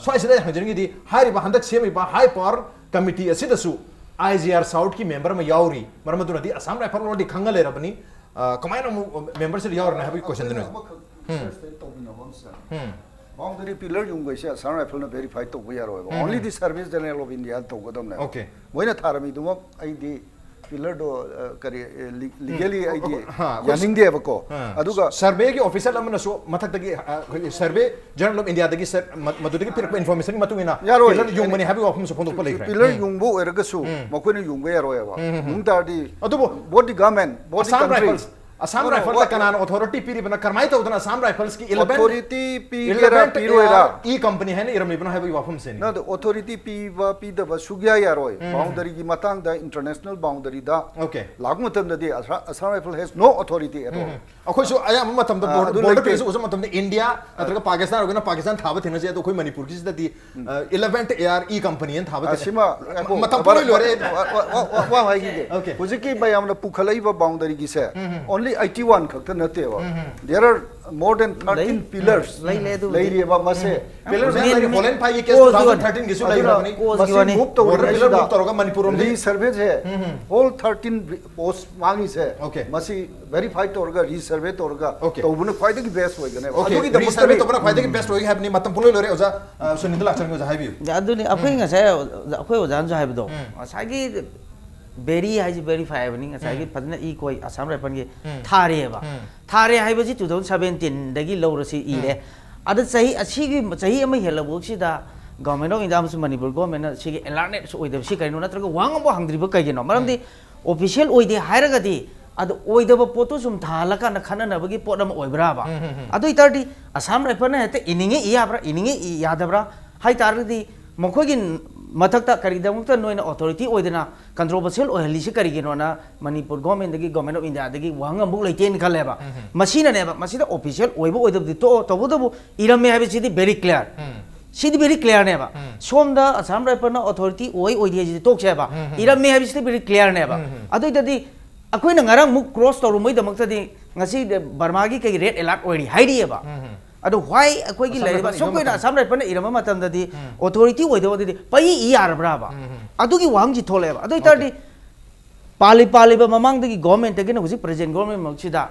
ꯁ꯭ꯋꯥꯏꯁꯤꯗ ꯑꯩ ꯍꯪꯖꯅꯤꯡꯉꯤꯗꯤ, ꯍꯥꯏꯔꯤꯕ ꯍꯟꯗꯛ ꯁꯦꯝꯃꯤꯕ high power committee ꯑꯁꯤꯗꯁꯨ I G R South ꯀꯤ member ꯑꯃ ꯌꯥꯎꯔꯤ꯫ ꯃꯔꯝ ꯑꯗꯨꯅꯗꯤ Assam Rifle already ꯈꯪꯉ ꯂꯩꯔꯕꯅꯤ꯫ ꯑ, ꯀꯃꯥꯏꯅ ꯑꯃꯨꯛ member ꯁꯤꯗ ꯌꯥꯎꯔꯤꯅꯣ ꯍꯥꯏꯕꯒꯤ question ꯗꯨꯅꯤ꯫ ꯑꯃꯈꯛ ꯎꯝ. First ꯇꯧꯃꯤꯟꯅꯕ ꯑꯃꯁꯦ꯫ ꯎꯝ. Boundary pillar ꯌꯨꯡꯕꯩꯁꯦ Assam Rifle ꯅ verify ꯇꯧꯕ ꯌꯥꯔꯣꯏꯕ꯫ ꯎꯝ. Only the Survey General of India ꯅ ꯇꯧꯒꯗꯕꯅꯦ꯫ Okay. ꯃꯣꯏꯅ ꯊꯥꯔꯝꯃꯤꯗꯨꯃꯛ ꯑꯩꯗꯤ pillar ꯗꯣ, ꯑ, ꯀꯔꯤ, ꯑ, li-, legally ꯎꯝ. ꯑꯩꯗꯤ ꯑ, ꯑ, ꯍꯣꯏ. ꯌꯥꯅꯤꯡꯗꯦꯕꯀꯣ꯫ ꯑ. ꯑꯗꯨꯒ Survey ꯒꯤ official ꯑꯃꯅꯁꯨ ꯃꯊꯛꯇꯒꯤ, ꯑ, ꯑꯩꯈꯣꯏꯒꯤ Survey General of India ꯗꯒꯤ ꯁꯔ-, ꯃ-, ꯃꯗꯨꯗꯒꯤ ꯄꯤꯔꯛꯄ information ꯒꯤ ꯃꯇꯨꯡ ꯏꯟꯅ ꯌꯥꯔꯣꯏ꯫ Pillar ꯌꯨꯡꯕꯅꯤ ꯍꯥꯏꯕꯒꯤ ꯋꯥꯐꯝꯁꯨ ꯐꯣꯡꯗꯣꯛꯄ ꯂꯩꯈ꯭ꯔꯦ꯫ Pillar ꯎꯝ. ꯌꯨꯡꯕ ꯑꯣꯏꯔꯒꯁꯨ ꯎꯝ, ꯎꯝ, ꯎꯝ. ꯃꯈꯣꯏꯅ ꯌꯨꯡꯕ ꯌꯥꯔꯣꯏꯕ꯫ ꯎꯝ, ꯎꯝ, ꯎꯝ. ꯌꯨꯡ ꯇꯥꯔꯗꯤ ꯑꯗꯨꯕꯨ both the government, both the Assam country. Rifles, Assam No, no, Rifle the what, ꯀꯅꯥꯅ authority ꯄꯤꯔꯤꯕꯅꯣ? ꯀꯔꯝꯍꯥꯏꯅ ꯇꯧꯗꯅ Assam Rifles ꯀꯤ eleven, Authority ꯄꯤꯒꯦꯔꯥ eleventh ꯄꯤꯔꯣꯏꯔꯥ? E Company ꯍꯥꯏꯅ ꯏꯔꯝꯃꯤꯕꯅꯣ ꯍꯥꯏꯕꯒꯤ ꯋꯥꯐꯝꯁꯤꯅꯤ꯫ No, the authority ꯄꯤꯕ ꯄꯤꯗꯕ ꯁꯨꯛꯌꯥ ꯌꯥꯔꯣꯏ꯫ ꯎꯝ, ꯎꯝ, ꯎꯝ. Boundary ꯒꯤ ꯃꯇꯥꯡꯗ international boundary ꯗ Okay. ꯂꯥꯛꯄ ꯃꯇꯝꯗꯗꯤ Assam, Assam Rifle has no authority at all. ꯎꯝ, ꯎꯝ. ꯑꯩꯈꯣꯏꯁꯨ ꯑꯌꯥꯝꯕ ꯃꯇꯝꯗ ꯑꯥ, border, ꯑꯗꯨ border ꯂꯩꯇꯦ꯫ ꯀꯦꯁ ꯎꯕ ꯃꯇꯝꯗ ꯏꯟꯗꯤꯌꯥ ꯅꯠꯇ꯭ꯔꯒ ꯄꯥꯀꯤꯁꯇꯥꯟ ꯑꯣꯏꯔꯒꯅ ꯄꯥꯀꯤꯁꯇꯥꯟ ꯊꯥꯕ ꯊꯦꯡꯅꯁꯦ, ꯑꯗꯣ ꯑꯩꯈꯣꯏ ꯃꯅꯤꯄꯨꯔꯒꯤꯁꯤꯗꯗꯤ, ꯎꯝ. ꯑ, eleventh A R E Company ꯍꯥꯏꯅ ꯊꯥꯕ ꯑ, ꯊꯦꯡꯅꯩ꯫ ꯁꯤꯃ, ꯉꯥꯏꯈꯣ, ꯃꯇꯝ ꯈꯔ ꯄꯨꯡꯂꯣꯏ ꯂꯣꯏꯔꯦ꯫ ꯋꯥ, ꯋꯥ, ꯋꯥ, ꯋꯥ, ꯋꯥ ꯍꯥꯏꯈꯤꯒꯦ꯫ Okay. ꯍꯧꯖꯤꯛꯀꯤ ꯃꯌꯥꯝꯅ ꯄꯨꯈꯠꯂꯛꯏꯕ boundary ꯒꯤꯁꯦ, ꯎꯝ, ꯎꯝ. Only ꯑꯩꯠꯇꯤ ꯋꯥꯟ ꯈꯛꯇ ꯅꯠꯇꯦꯕ, there are more than thirteen pillars ꯂꯩ, ꯂꯩ, ꯑꯗꯨꯕꯨꯗꯤ꯫ ꯂꯩꯔꯤꯑꯕ ꯃꯁꯦ꯫ Pillars Main- ꯃꯌꯥꯝ ꯂꯩꯔꯤ, ꯍꯣꯂꯦꯟ ꯐꯥꯏꯒꯤ ꯀꯦꯁ cause two thousand ꯑꯣꯏꯅ꯫ thirteen ꯒꯤꯁꯨ ꯑꯗꯨꯅ ꯂꯩꯈ꯭ꯔꯕꯅꯤ꯫ Cause ꯃꯁꯤ ꯒꯤ ꯋꯥꯅꯤ꯫ move Border pillar ꯇꯧꯔꯤꯉꯩꯁꯤꯗ move ꯇꯧꯔꯒ Manipur ꯔꯣꯝꯗꯒꯤ ꯔꯤꯁꯔꯚꯦꯁꯦ all thirteen post ꯃꯥꯡꯉꯤꯁꯦ Okay. ꯃꯁꯤ verify ꯇꯧꯔꯒ ꯔꯤꯁꯔꯚꯦ ꯇꯧꯔꯒ Okay. ꯇꯧꯕꯅ ꯈ꯭ꯋꯥꯏꯗꯒꯤ best ꯑꯣꯏꯒꯅꯦꯕ꯫ Okay, ꯑꯗꯨꯒꯤꯗꯃꯛꯇꯗꯤ ꯔꯤꯁꯔꯚꯦ ꯇꯧꯕꯅ ꯈ꯭ꯋꯥꯏꯗꯒꯤ ꯕꯦꯁ ꯑꯣꯏꯒꯦ ꯍꯥꯏꯕꯅꯤ꯫ ꯃꯇꯝ ꯄꯨꯡꯂꯣꯏ ꯂꯣꯏꯔꯦ ꯑꯣꯖꯥ꯫ ꯑ, ꯁꯨꯅꯤꯜꯗ ꯂꯥꯛꯆꯔꯒꯦ ꯑꯣꯖꯥ, ꯍꯥꯏꯕꯤꯌꯨ꯫ ꯑꯗꯨꯅꯤ ꯑꯩꯈꯣꯏ ꯉꯁꯥꯏ ꯑꯩꯈꯣꯏ ꯑꯣꯖꯥꯅꯁꯨ ꯍꯥꯏꯕꯗꯣ ꯉꯁꯥꯏꯒꯤ ꯕꯦꯔꯤ ꯍꯥꯏꯁꯤ verify ꯍꯥꯏꯕꯅꯤ, ꯉꯁꯥꯏꯒꯤ ꯐꯖꯅ ꯏ ꯀꯣꯏ ꯑꯁꯥꯝ ꯔꯥꯏꯐꯜꯒꯤ ꯊꯥꯔꯦꯕ꯫ ꯊꯥꯔꯦ ꯍꯥꯏꯕꯁꯤ two thousand seventeen ꯗꯒꯤ ꯂꯧꯔꯁꯤ ꯏꯔꯦ꯫ ꯑꯗ ꯆꯍꯤ ꯑꯁꯤꯒꯤ ꯆꯍꯤ ꯑꯃ ꯍꯦꯜꯂꯕꯁꯤꯗ Government of India ꯑꯃꯁꯨꯡ ꯃꯅꯤꯄꯨꯔ ꯒꯣꯔꯃꯦꯟꯅ ꯁꯤꯒꯤ ꯑꯦꯂꯥꯔꯠꯅꯦꯁ ꯑꯣꯏꯗꯕꯁꯤ ꯀꯩꯅꯣ, ꯅꯠꯇ꯭ꯔꯒ ꯋꯥꯍꯪ ꯑꯃꯐꯥꯎ ꯍꯪꯗ꯭ꯔꯤꯕ ꯀꯩꯒꯤꯅꯣ? ꯃꯔꯝꯗꯤ official ꯑꯣꯏꯗꯦ ꯍꯥꯏꯔꯒꯗꯤ ꯑꯗ ꯑꯣꯏꯗꯕ ꯄꯣꯠꯇꯨ ꯁꯨꯝ ꯊꯥꯍꯜꯂꯀꯥꯟꯗ ꯈꯟꯅꯅꯕꯒꯤ ꯄꯣꯠ ꯑꯃ ꯑꯣꯏꯕ꯭ꯔꯥꯕ? ꯑꯗꯨ ꯑꯣꯏꯇꯥꯔꯗꯤ ꯑꯁꯥꯝ ꯔꯥꯏꯐꯜꯅ ꯍꯦꯛꯇ ꯏꯅꯤꯡꯉꯦ ꯏ ꯌꯥꯕ꯭ꯔꯥ, ꯏꯅꯤꯡꯉꯦ ꯏ ꯌꯥꯗꯕ꯭ꯔꯥ ꯍꯥꯏ ꯇꯥꯔꯒꯗꯤ ꯃꯈꯣꯏꯒꯤ ꯃꯊꯛꯇ ꯀꯔꯤꯒꯤꯗꯃꯛꯇ ꯅꯣꯏꯅ authority ꯑꯣꯏꯗꯅ controversial ꯑꯣꯏꯍꯜꯂꯤꯁꯤ ꯀꯔꯤꯒꯤꯅꯣꯅ ꯃꯅꯤꯄꯨꯔ ꯒꯣꯔꯃꯦꯟꯗꯒꯤ, Government of India ꯗꯒꯤ ꯋꯥꯍꯪ ꯑꯃꯐꯥꯎ ꯂꯩꯇꯦꯅ ꯈꯜꯂꯦꯕ꯫ ꯃꯁꯤꯅꯅꯦꯕ, ꯃꯁꯤꯗ official ꯑꯣꯏꯕ ꯑꯣꯏꯗꯕꯗꯤ ꯇꯣꯛꯑꯣ, ꯇꯧꯕꯇꯕꯨ ꯏꯔꯝꯃꯦ ꯍꯥꯏꯕꯁꯤꯗꯤ very clear꯫ ꯁꯤꯗꯤ very clearꯅꯦꯕ꯫ ꯁꯣꯝꯗ ꯑꯁꯥꯝ ꯔꯥꯏꯐꯜꯅ authority ꯑꯣꯏ ꯑꯣꯏꯗꯦ ꯍꯥꯏꯁꯤꯗꯤ ꯇꯣꯛꯁꯦꯕ꯫ ꯏꯔꯝꯃꯦ ꯍꯥꯏꯕꯁꯤꯗꯤ very clearꯅꯦꯕ꯫ ꯑꯗꯨ ꯑꯣꯏꯇꯥꯔꯗꯤ ꯑꯩꯈꯣꯏꯅ ꯉꯔꯥꯡ ꯑꯃꯨꯛ cross ꯇꯧꯔꯨꯕꯩꯗꯃꯛꯇꯗꯤ ꯉꯁꯤ ꯕꯔꯃꯥꯒꯤ ꯀꯩ red alert ꯑꯣꯏꯔꯤ ꯍꯥꯏꯔꯤꯑꯕ꯫ ꯑꯗꯣ why ꯑꯩꯈꯣꯏꯒꯤ ꯑꯁꯥꯝ ꯂꯩꯔꯤꯕ ꯔꯥꯏꯐꯜꯅ ꯏꯔꯝꯕ ꯁꯣꯝꯒꯤ ꯑꯣꯏꯅ ꯃꯇꯝꯗ꯫ ꯑꯁꯥꯝ ꯔꯥꯏꯐꯜꯅ ꯏꯔꯝꯕ ꯃꯇꯝꯗꯗꯤ authority ꯑꯣꯏꯗꯕ ꯑꯗꯨꯗꯤ ꯄꯩ ꯏ ꯌꯥꯔꯕ꯭ꯔꯥꯕ? ꯑꯗꯨꯒꯤ ꯋꯥꯍꯪꯁꯤ ꯊꯣꯛꯂꯛꯑꯦꯕ꯫ ꯑꯗꯨ ꯑꯣꯏꯇꯥꯔꯗꯤ Okay. ꯄꯥꯜꯂꯤ ꯄꯥꯜꯂꯤꯕ ꯃꯃꯥꯡꯗꯒꯤ ꯒꯣꯔꯃꯦꯟꯇꯒꯤꯅ ꯍꯧꯖꯤꯛ present ꯒꯣꯔꯃꯦꯟꯃꯛꯁꯤꯗ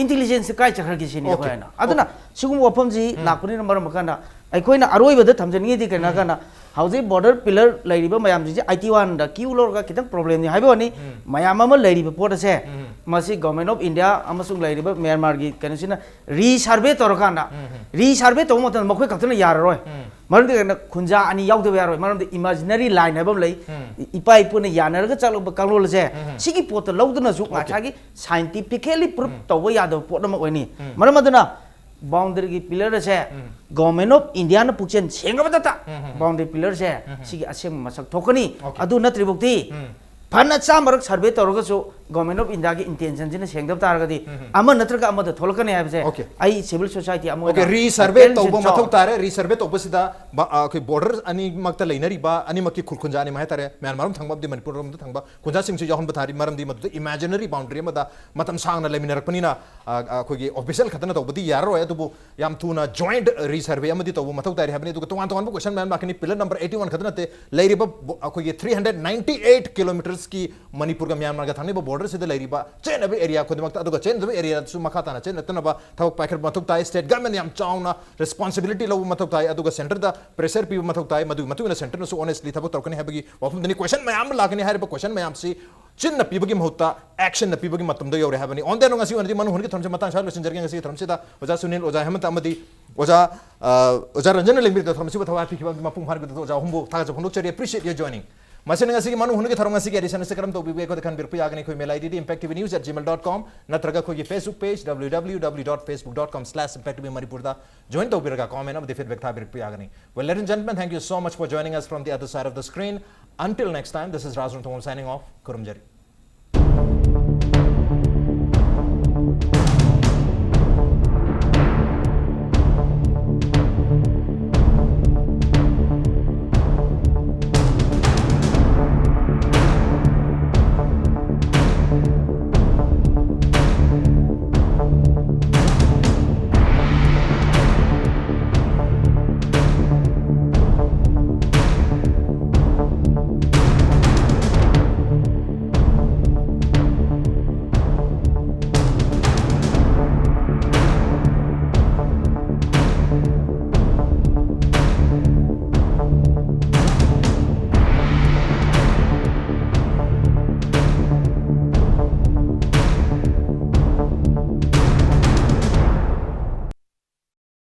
intelligence ꯀꯥꯏ ꯆꯠꯈ꯭ꯔꯒꯦ ꯁꯤꯅꯤ Okay. ꯑꯩꯈꯣꯏꯅ꯫ ꯑꯗꯨꯅ ꯁꯤꯒꯨꯝꯕ ꯋꯥꯐꯝꯁꯤ ꯂꯥꯛꯄꯅꯤꯅ ꯃꯔꯝ ꯀꯥꯟꯗ ꯑꯩꯈꯣꯏꯅ ꯑꯔꯣꯏꯕꯗ ꯊꯝꯖꯅꯤꯡꯉꯤꯗꯤ ꯀꯩꯅꯣ ꯍꯥꯏ ꯀꯥꯟꯗ ꯍꯧꯖꯤꯛ border pillar ꯂꯩꯔꯤꯕ ꯃꯌꯥꯝꯁꯤꯡꯁꯦ ꯑꯩꯠꯇꯤ ꯋꯥꯟꯗ ꯀ꯭ꯌꯨ ꯂꯧꯔꯒ ꯈꯤꯇꯪ problemꯅꯤ ꯍꯥꯏꯕ ꯋꯥꯅꯤ꯫ ꯃꯌꯥꯝ ꯑꯃ ꯂꯩꯔꯤꯕ ꯄꯣꯠ ꯑꯁꯦ ꯃꯁꯤ Government of India ꯑꯃꯁꯨꯡ ꯂꯩꯔꯤꯕ ꯃ꯭ꯌꯥꯟꯃꯥꯔꯒꯤ ꯀꯩꯅꯣꯁꯤꯅ resurvey ꯇꯧꯔꯀꯥꯟꯗ, resurvey ꯇꯧꯕ ꯃꯇꯝꯗ ꯃꯈꯣꯏ ꯈꯛꯇꯅ ꯌꯥꯔꯔꯣꯏ꯫ ꯃꯔꯝꯗꯤ ꯀꯩꯅꯣ, ꯈꯨꯟꯖꯥ ꯑꯅꯤ ꯌꯥꯎꯗꯕ ꯌꯥꯔꯣꯏ꯫ ꯃꯔꯝꯗꯤ imaginary line ꯍꯥꯏꯕ ꯑꯃ ꯂꯩ꯫ ꯏꯄꯥ ꯏꯄꯨꯅ ꯌꯥꯅꯔꯒ ꯆꯠꯂꯨꯕ ꯀꯥꯡꯂꯣꯟ ꯑꯁꯦ ꯁꯤꯒꯤ ꯄꯣꯠꯇ ꯂꯧꯗꯨꯅꯁꯨ ꯉꯁꯥꯏꯒꯤ scientifically proof ꯇꯧꯕ ꯌꯥꯗꯕ ꯄꯣꯠ ꯑꯃ ꯑꯣꯏꯅꯤ꯫ ꯃꯔꯝ ꯑꯗꯨꯅ boundaryꯒꯤ pillar ꯑꯁꯦ Government of Indiaꯅ ꯄꯨꯛꯆꯦꯜ ꯁꯦꯡꯉꯕꯗꯇ boundary pillarꯁꯦ ꯁꯤꯒꯤ ꯑꯁꯦꯡꯕ ꯃꯁꯛ ꯊꯣꯛꯀꯅꯤ꯫ Okay. ꯑꯗꯨ ꯅꯠꯇ꯭ꯔꯤꯐꯥꯎꯗꯤ ꯐꯅ ꯆꯥꯝꯃꯔꯛ survey ꯇꯧꯔꯒꯁꯨ Government of Indiaꯒꯤ intentionꯁꯤꯅ ꯁꯦꯡꯗꯕ ꯇꯥꯔꯒꯗꯤ ꯑꯃ ꯅꯠꯇ꯭ꯔꯒ ꯑꯃꯗ ꯊꯣꯛꯂꯛꯀꯅꯤ ꯍꯥꯏꯕꯁꯦ Okay. ꯑꯩ civil society ꯑꯃ Okay, ꯑꯣꯏꯅ resurvey attention ꯇꯧꯕ ꯆꯥꯎ- ꯃꯊꯧ ꯇꯥꯔꯦ. Resurvey ꯇꯧꯕꯁꯤꯗ ꯕ- ꯑ, ꯑꯩꯈꯣꯏ border ꯑꯅꯤꯃꯛꯇ ꯂꯩꯅꯔꯤꯕ, ꯑꯅꯤꯃꯛꯀꯤ ꯈꯨꯜ ꯈꯨꯟꯖꯥ ꯑꯅꯤꯃꯛ ꯍꯥꯏꯇꯥꯔꯦ, ꯃ꯭ꯌꯥꯟꯃꯥꯔ ꯑꯃ ꯊꯪꯕ ꯑꯃꯗꯤ ꯃꯅꯤꯄꯨꯔ ꯑꯃꯗ ꯊꯪꯕ ꯈꯨꯟꯖꯥꯁꯤꯡꯁꯨ ꯌꯥꯎꯍꯟꯕ ꯇꯥꯔꯤ. ꯃꯔꯝꯗꯤ ꯃꯗꯨꯗ imaginary boundary ꯑꯃꯗ ꯃꯇꯝ ꯁꯥꯡꯅ ꯂꯩꯃꯤꯟꯅꯔꯛꯄꯅꯤꯅ, ꯑ, ꯑ, ꯑꯩꯈꯣꯏꯒꯤ official ꯈꯛꯇꯅ ꯇꯧꯕꯗꯤ ꯌꯥꯔꯔꯣꯏ. ꯑꯗꯨꯕꯨ ꯌꯥꯝ ꯊꯨꯅ joint resurvey ꯑꯃꯗꯤ ꯇꯧꯕ ꯃꯊꯧ ꯇꯥꯔꯤ ꯍꯥꯏꯕꯅꯤ. ꯑꯗꯨꯒ ꯇꯣꯉꯥꯟ ꯇꯣꯉꯥꯟꯕ question ꯃꯌꯥꯝ ꯂꯥꯛꯀꯅꯤ. Pillar number eighty one ꯈꯛꯇ ꯅꯠꯇꯦ, ꯂꯩꯔꯤꯕ ꯕꯣ- ꯑꯩꯈꯣꯏꯒꯤ three hundred ninety eight kilometersꯀꯤ ꯃꯅꯤꯄꯨꯔꯒ ꯃ꯭ꯌꯥꯟꯃꯥꯔꯒ ꯊꯪꯅꯕ borderꯁꯤꯗ ꯂꯩꯔꯤꯕ ꯆꯦꯟꯅꯕ area ꯈꯨꯗꯤꯡꯃꯛꯇ, ꯑꯗꯨꯒ ꯆꯦꯟꯅꯗꯕ areaꯗꯁꯨ ꯃꯈꯥ ꯇꯥꯅ ꯆꯦꯟꯅꯗꯅꯕ ꯊꯕꯛ ꯄꯥꯏꯈꯠꯄ ꯃꯊꯧ ꯇꯥꯏ. State governmentꯅ ꯌꯥꯝ ꯆꯥꯎꯅ responsibility ꯂꯧꯕ ꯃꯊꯧ ꯇꯥꯏ, ꯑꯗꯨꯒ centreꯗ pressure ꯄꯤꯕ ꯃꯊꯧ ꯇꯥꯏ. ꯃꯗꯨꯒꯤ ꯃꯇꯨꯡ ꯏꯟꯅ centreꯅꯁꯨ honestly ꯊꯕꯛ ꯇꯧꯔꯛꯀꯅꯤ ꯍꯥꯏꯕꯒꯤ ꯋꯥꯐꯝꯗꯨꯅꯤ. Question ꯃꯌꯥꯝ ꯑꯃ ꯂꯥꯛꯀꯅꯤ. ꯍꯥꯏꯔꯤꯕ question ꯃꯌꯥꯝꯁꯤ ꯆꯤꯟꯅ ꯄꯤꯕꯒꯤ ꯃꯍꯨꯠꯇ actionꯅ ꯄꯤꯕꯒꯤ ꯃꯇꯝꯗ ꯌꯧꯔꯦ ꯍꯥꯏꯕꯅꯤ. On the note, ꯉꯁꯤ ꯑꯣꯏꯅꯗꯤ ꯃꯅꯨꯡ ꯍꯨꯟꯒꯤ ꯊꯧꯔꯝꯁꯤ ꯃꯇꯥꯡ ꯁ꯭ꯋꯥꯏꯗ ꯂꯣꯏꯁꯤꯟꯖꯔꯒꯦ. ꯉꯁꯤꯒꯤ ꯊꯧꯔꯝꯁꯤꯗ ꯑꯣꯖꯥ ꯁꯨꯅꯤꯜ, ꯑꯣꯖꯥ ꯍꯦꯃꯟꯇ ꯑꯃꯗꯤ ꯑꯣꯖꯥ, ꯑ, ꯑꯣꯖꯥ ꯔꯟꯖꯟꯅ ꯂꯦꯡꯕꯤꯔꯤꯕ ꯊꯧꯔꯝꯁꯤꯕꯨ ꯊꯋꯥꯏ ꯄꯤꯈꯤꯕ ꯃꯄꯨꯡ ꯐꯥꯔꯒꯗ ꯑꯣꯖꯥ ꯑꯍꯨꯝꯕꯨ ꯊꯥꯒꯠꯆꯕ ꯐꯣꯡꯗꯣꯛꯆꯔꯤ. Appreciate your joining. ꯃꯁꯤꯅ ꯉꯁꯤꯒꯤ ꯃꯅꯨꯡ ꯍꯨꯟꯒꯤ ꯊꯧꯔꯝ ꯉꯁꯤꯒꯤ edition ꯑꯁꯤ ꯀꯔꯝ ꯇꯧꯕꯤꯕꯒꯦ ꯑꯩꯈꯣꯏꯗ ꯈꯟꯕꯤꯔꯛꯄ ꯌꯥꯒꯅꯤ. ꯑꯩꯈꯣꯏ mail IDꯗꯤ impact T V news at gmail dot com ꯅꯠꯇ꯭ꯔꯒ ꯑꯩꯈꯣꯏꯒꯤ Facebook page W W W dot facebook dot com slash impact T V Manipurꯗ join ꯇꯧꯕꯤꯔꯒ comment ꯑꯃꯗꯤ feedback ꯊꯥꯕꯤꯔꯛꯄ ꯌꯥꯒꯅꯤ. Well, ladies and gentlemen, thank you so much for joining us from the other side of the screen. Until next time, this is Raj Ranthambam signing off. ꯈꯨꯔꯨꯝꯖꯔꯤ.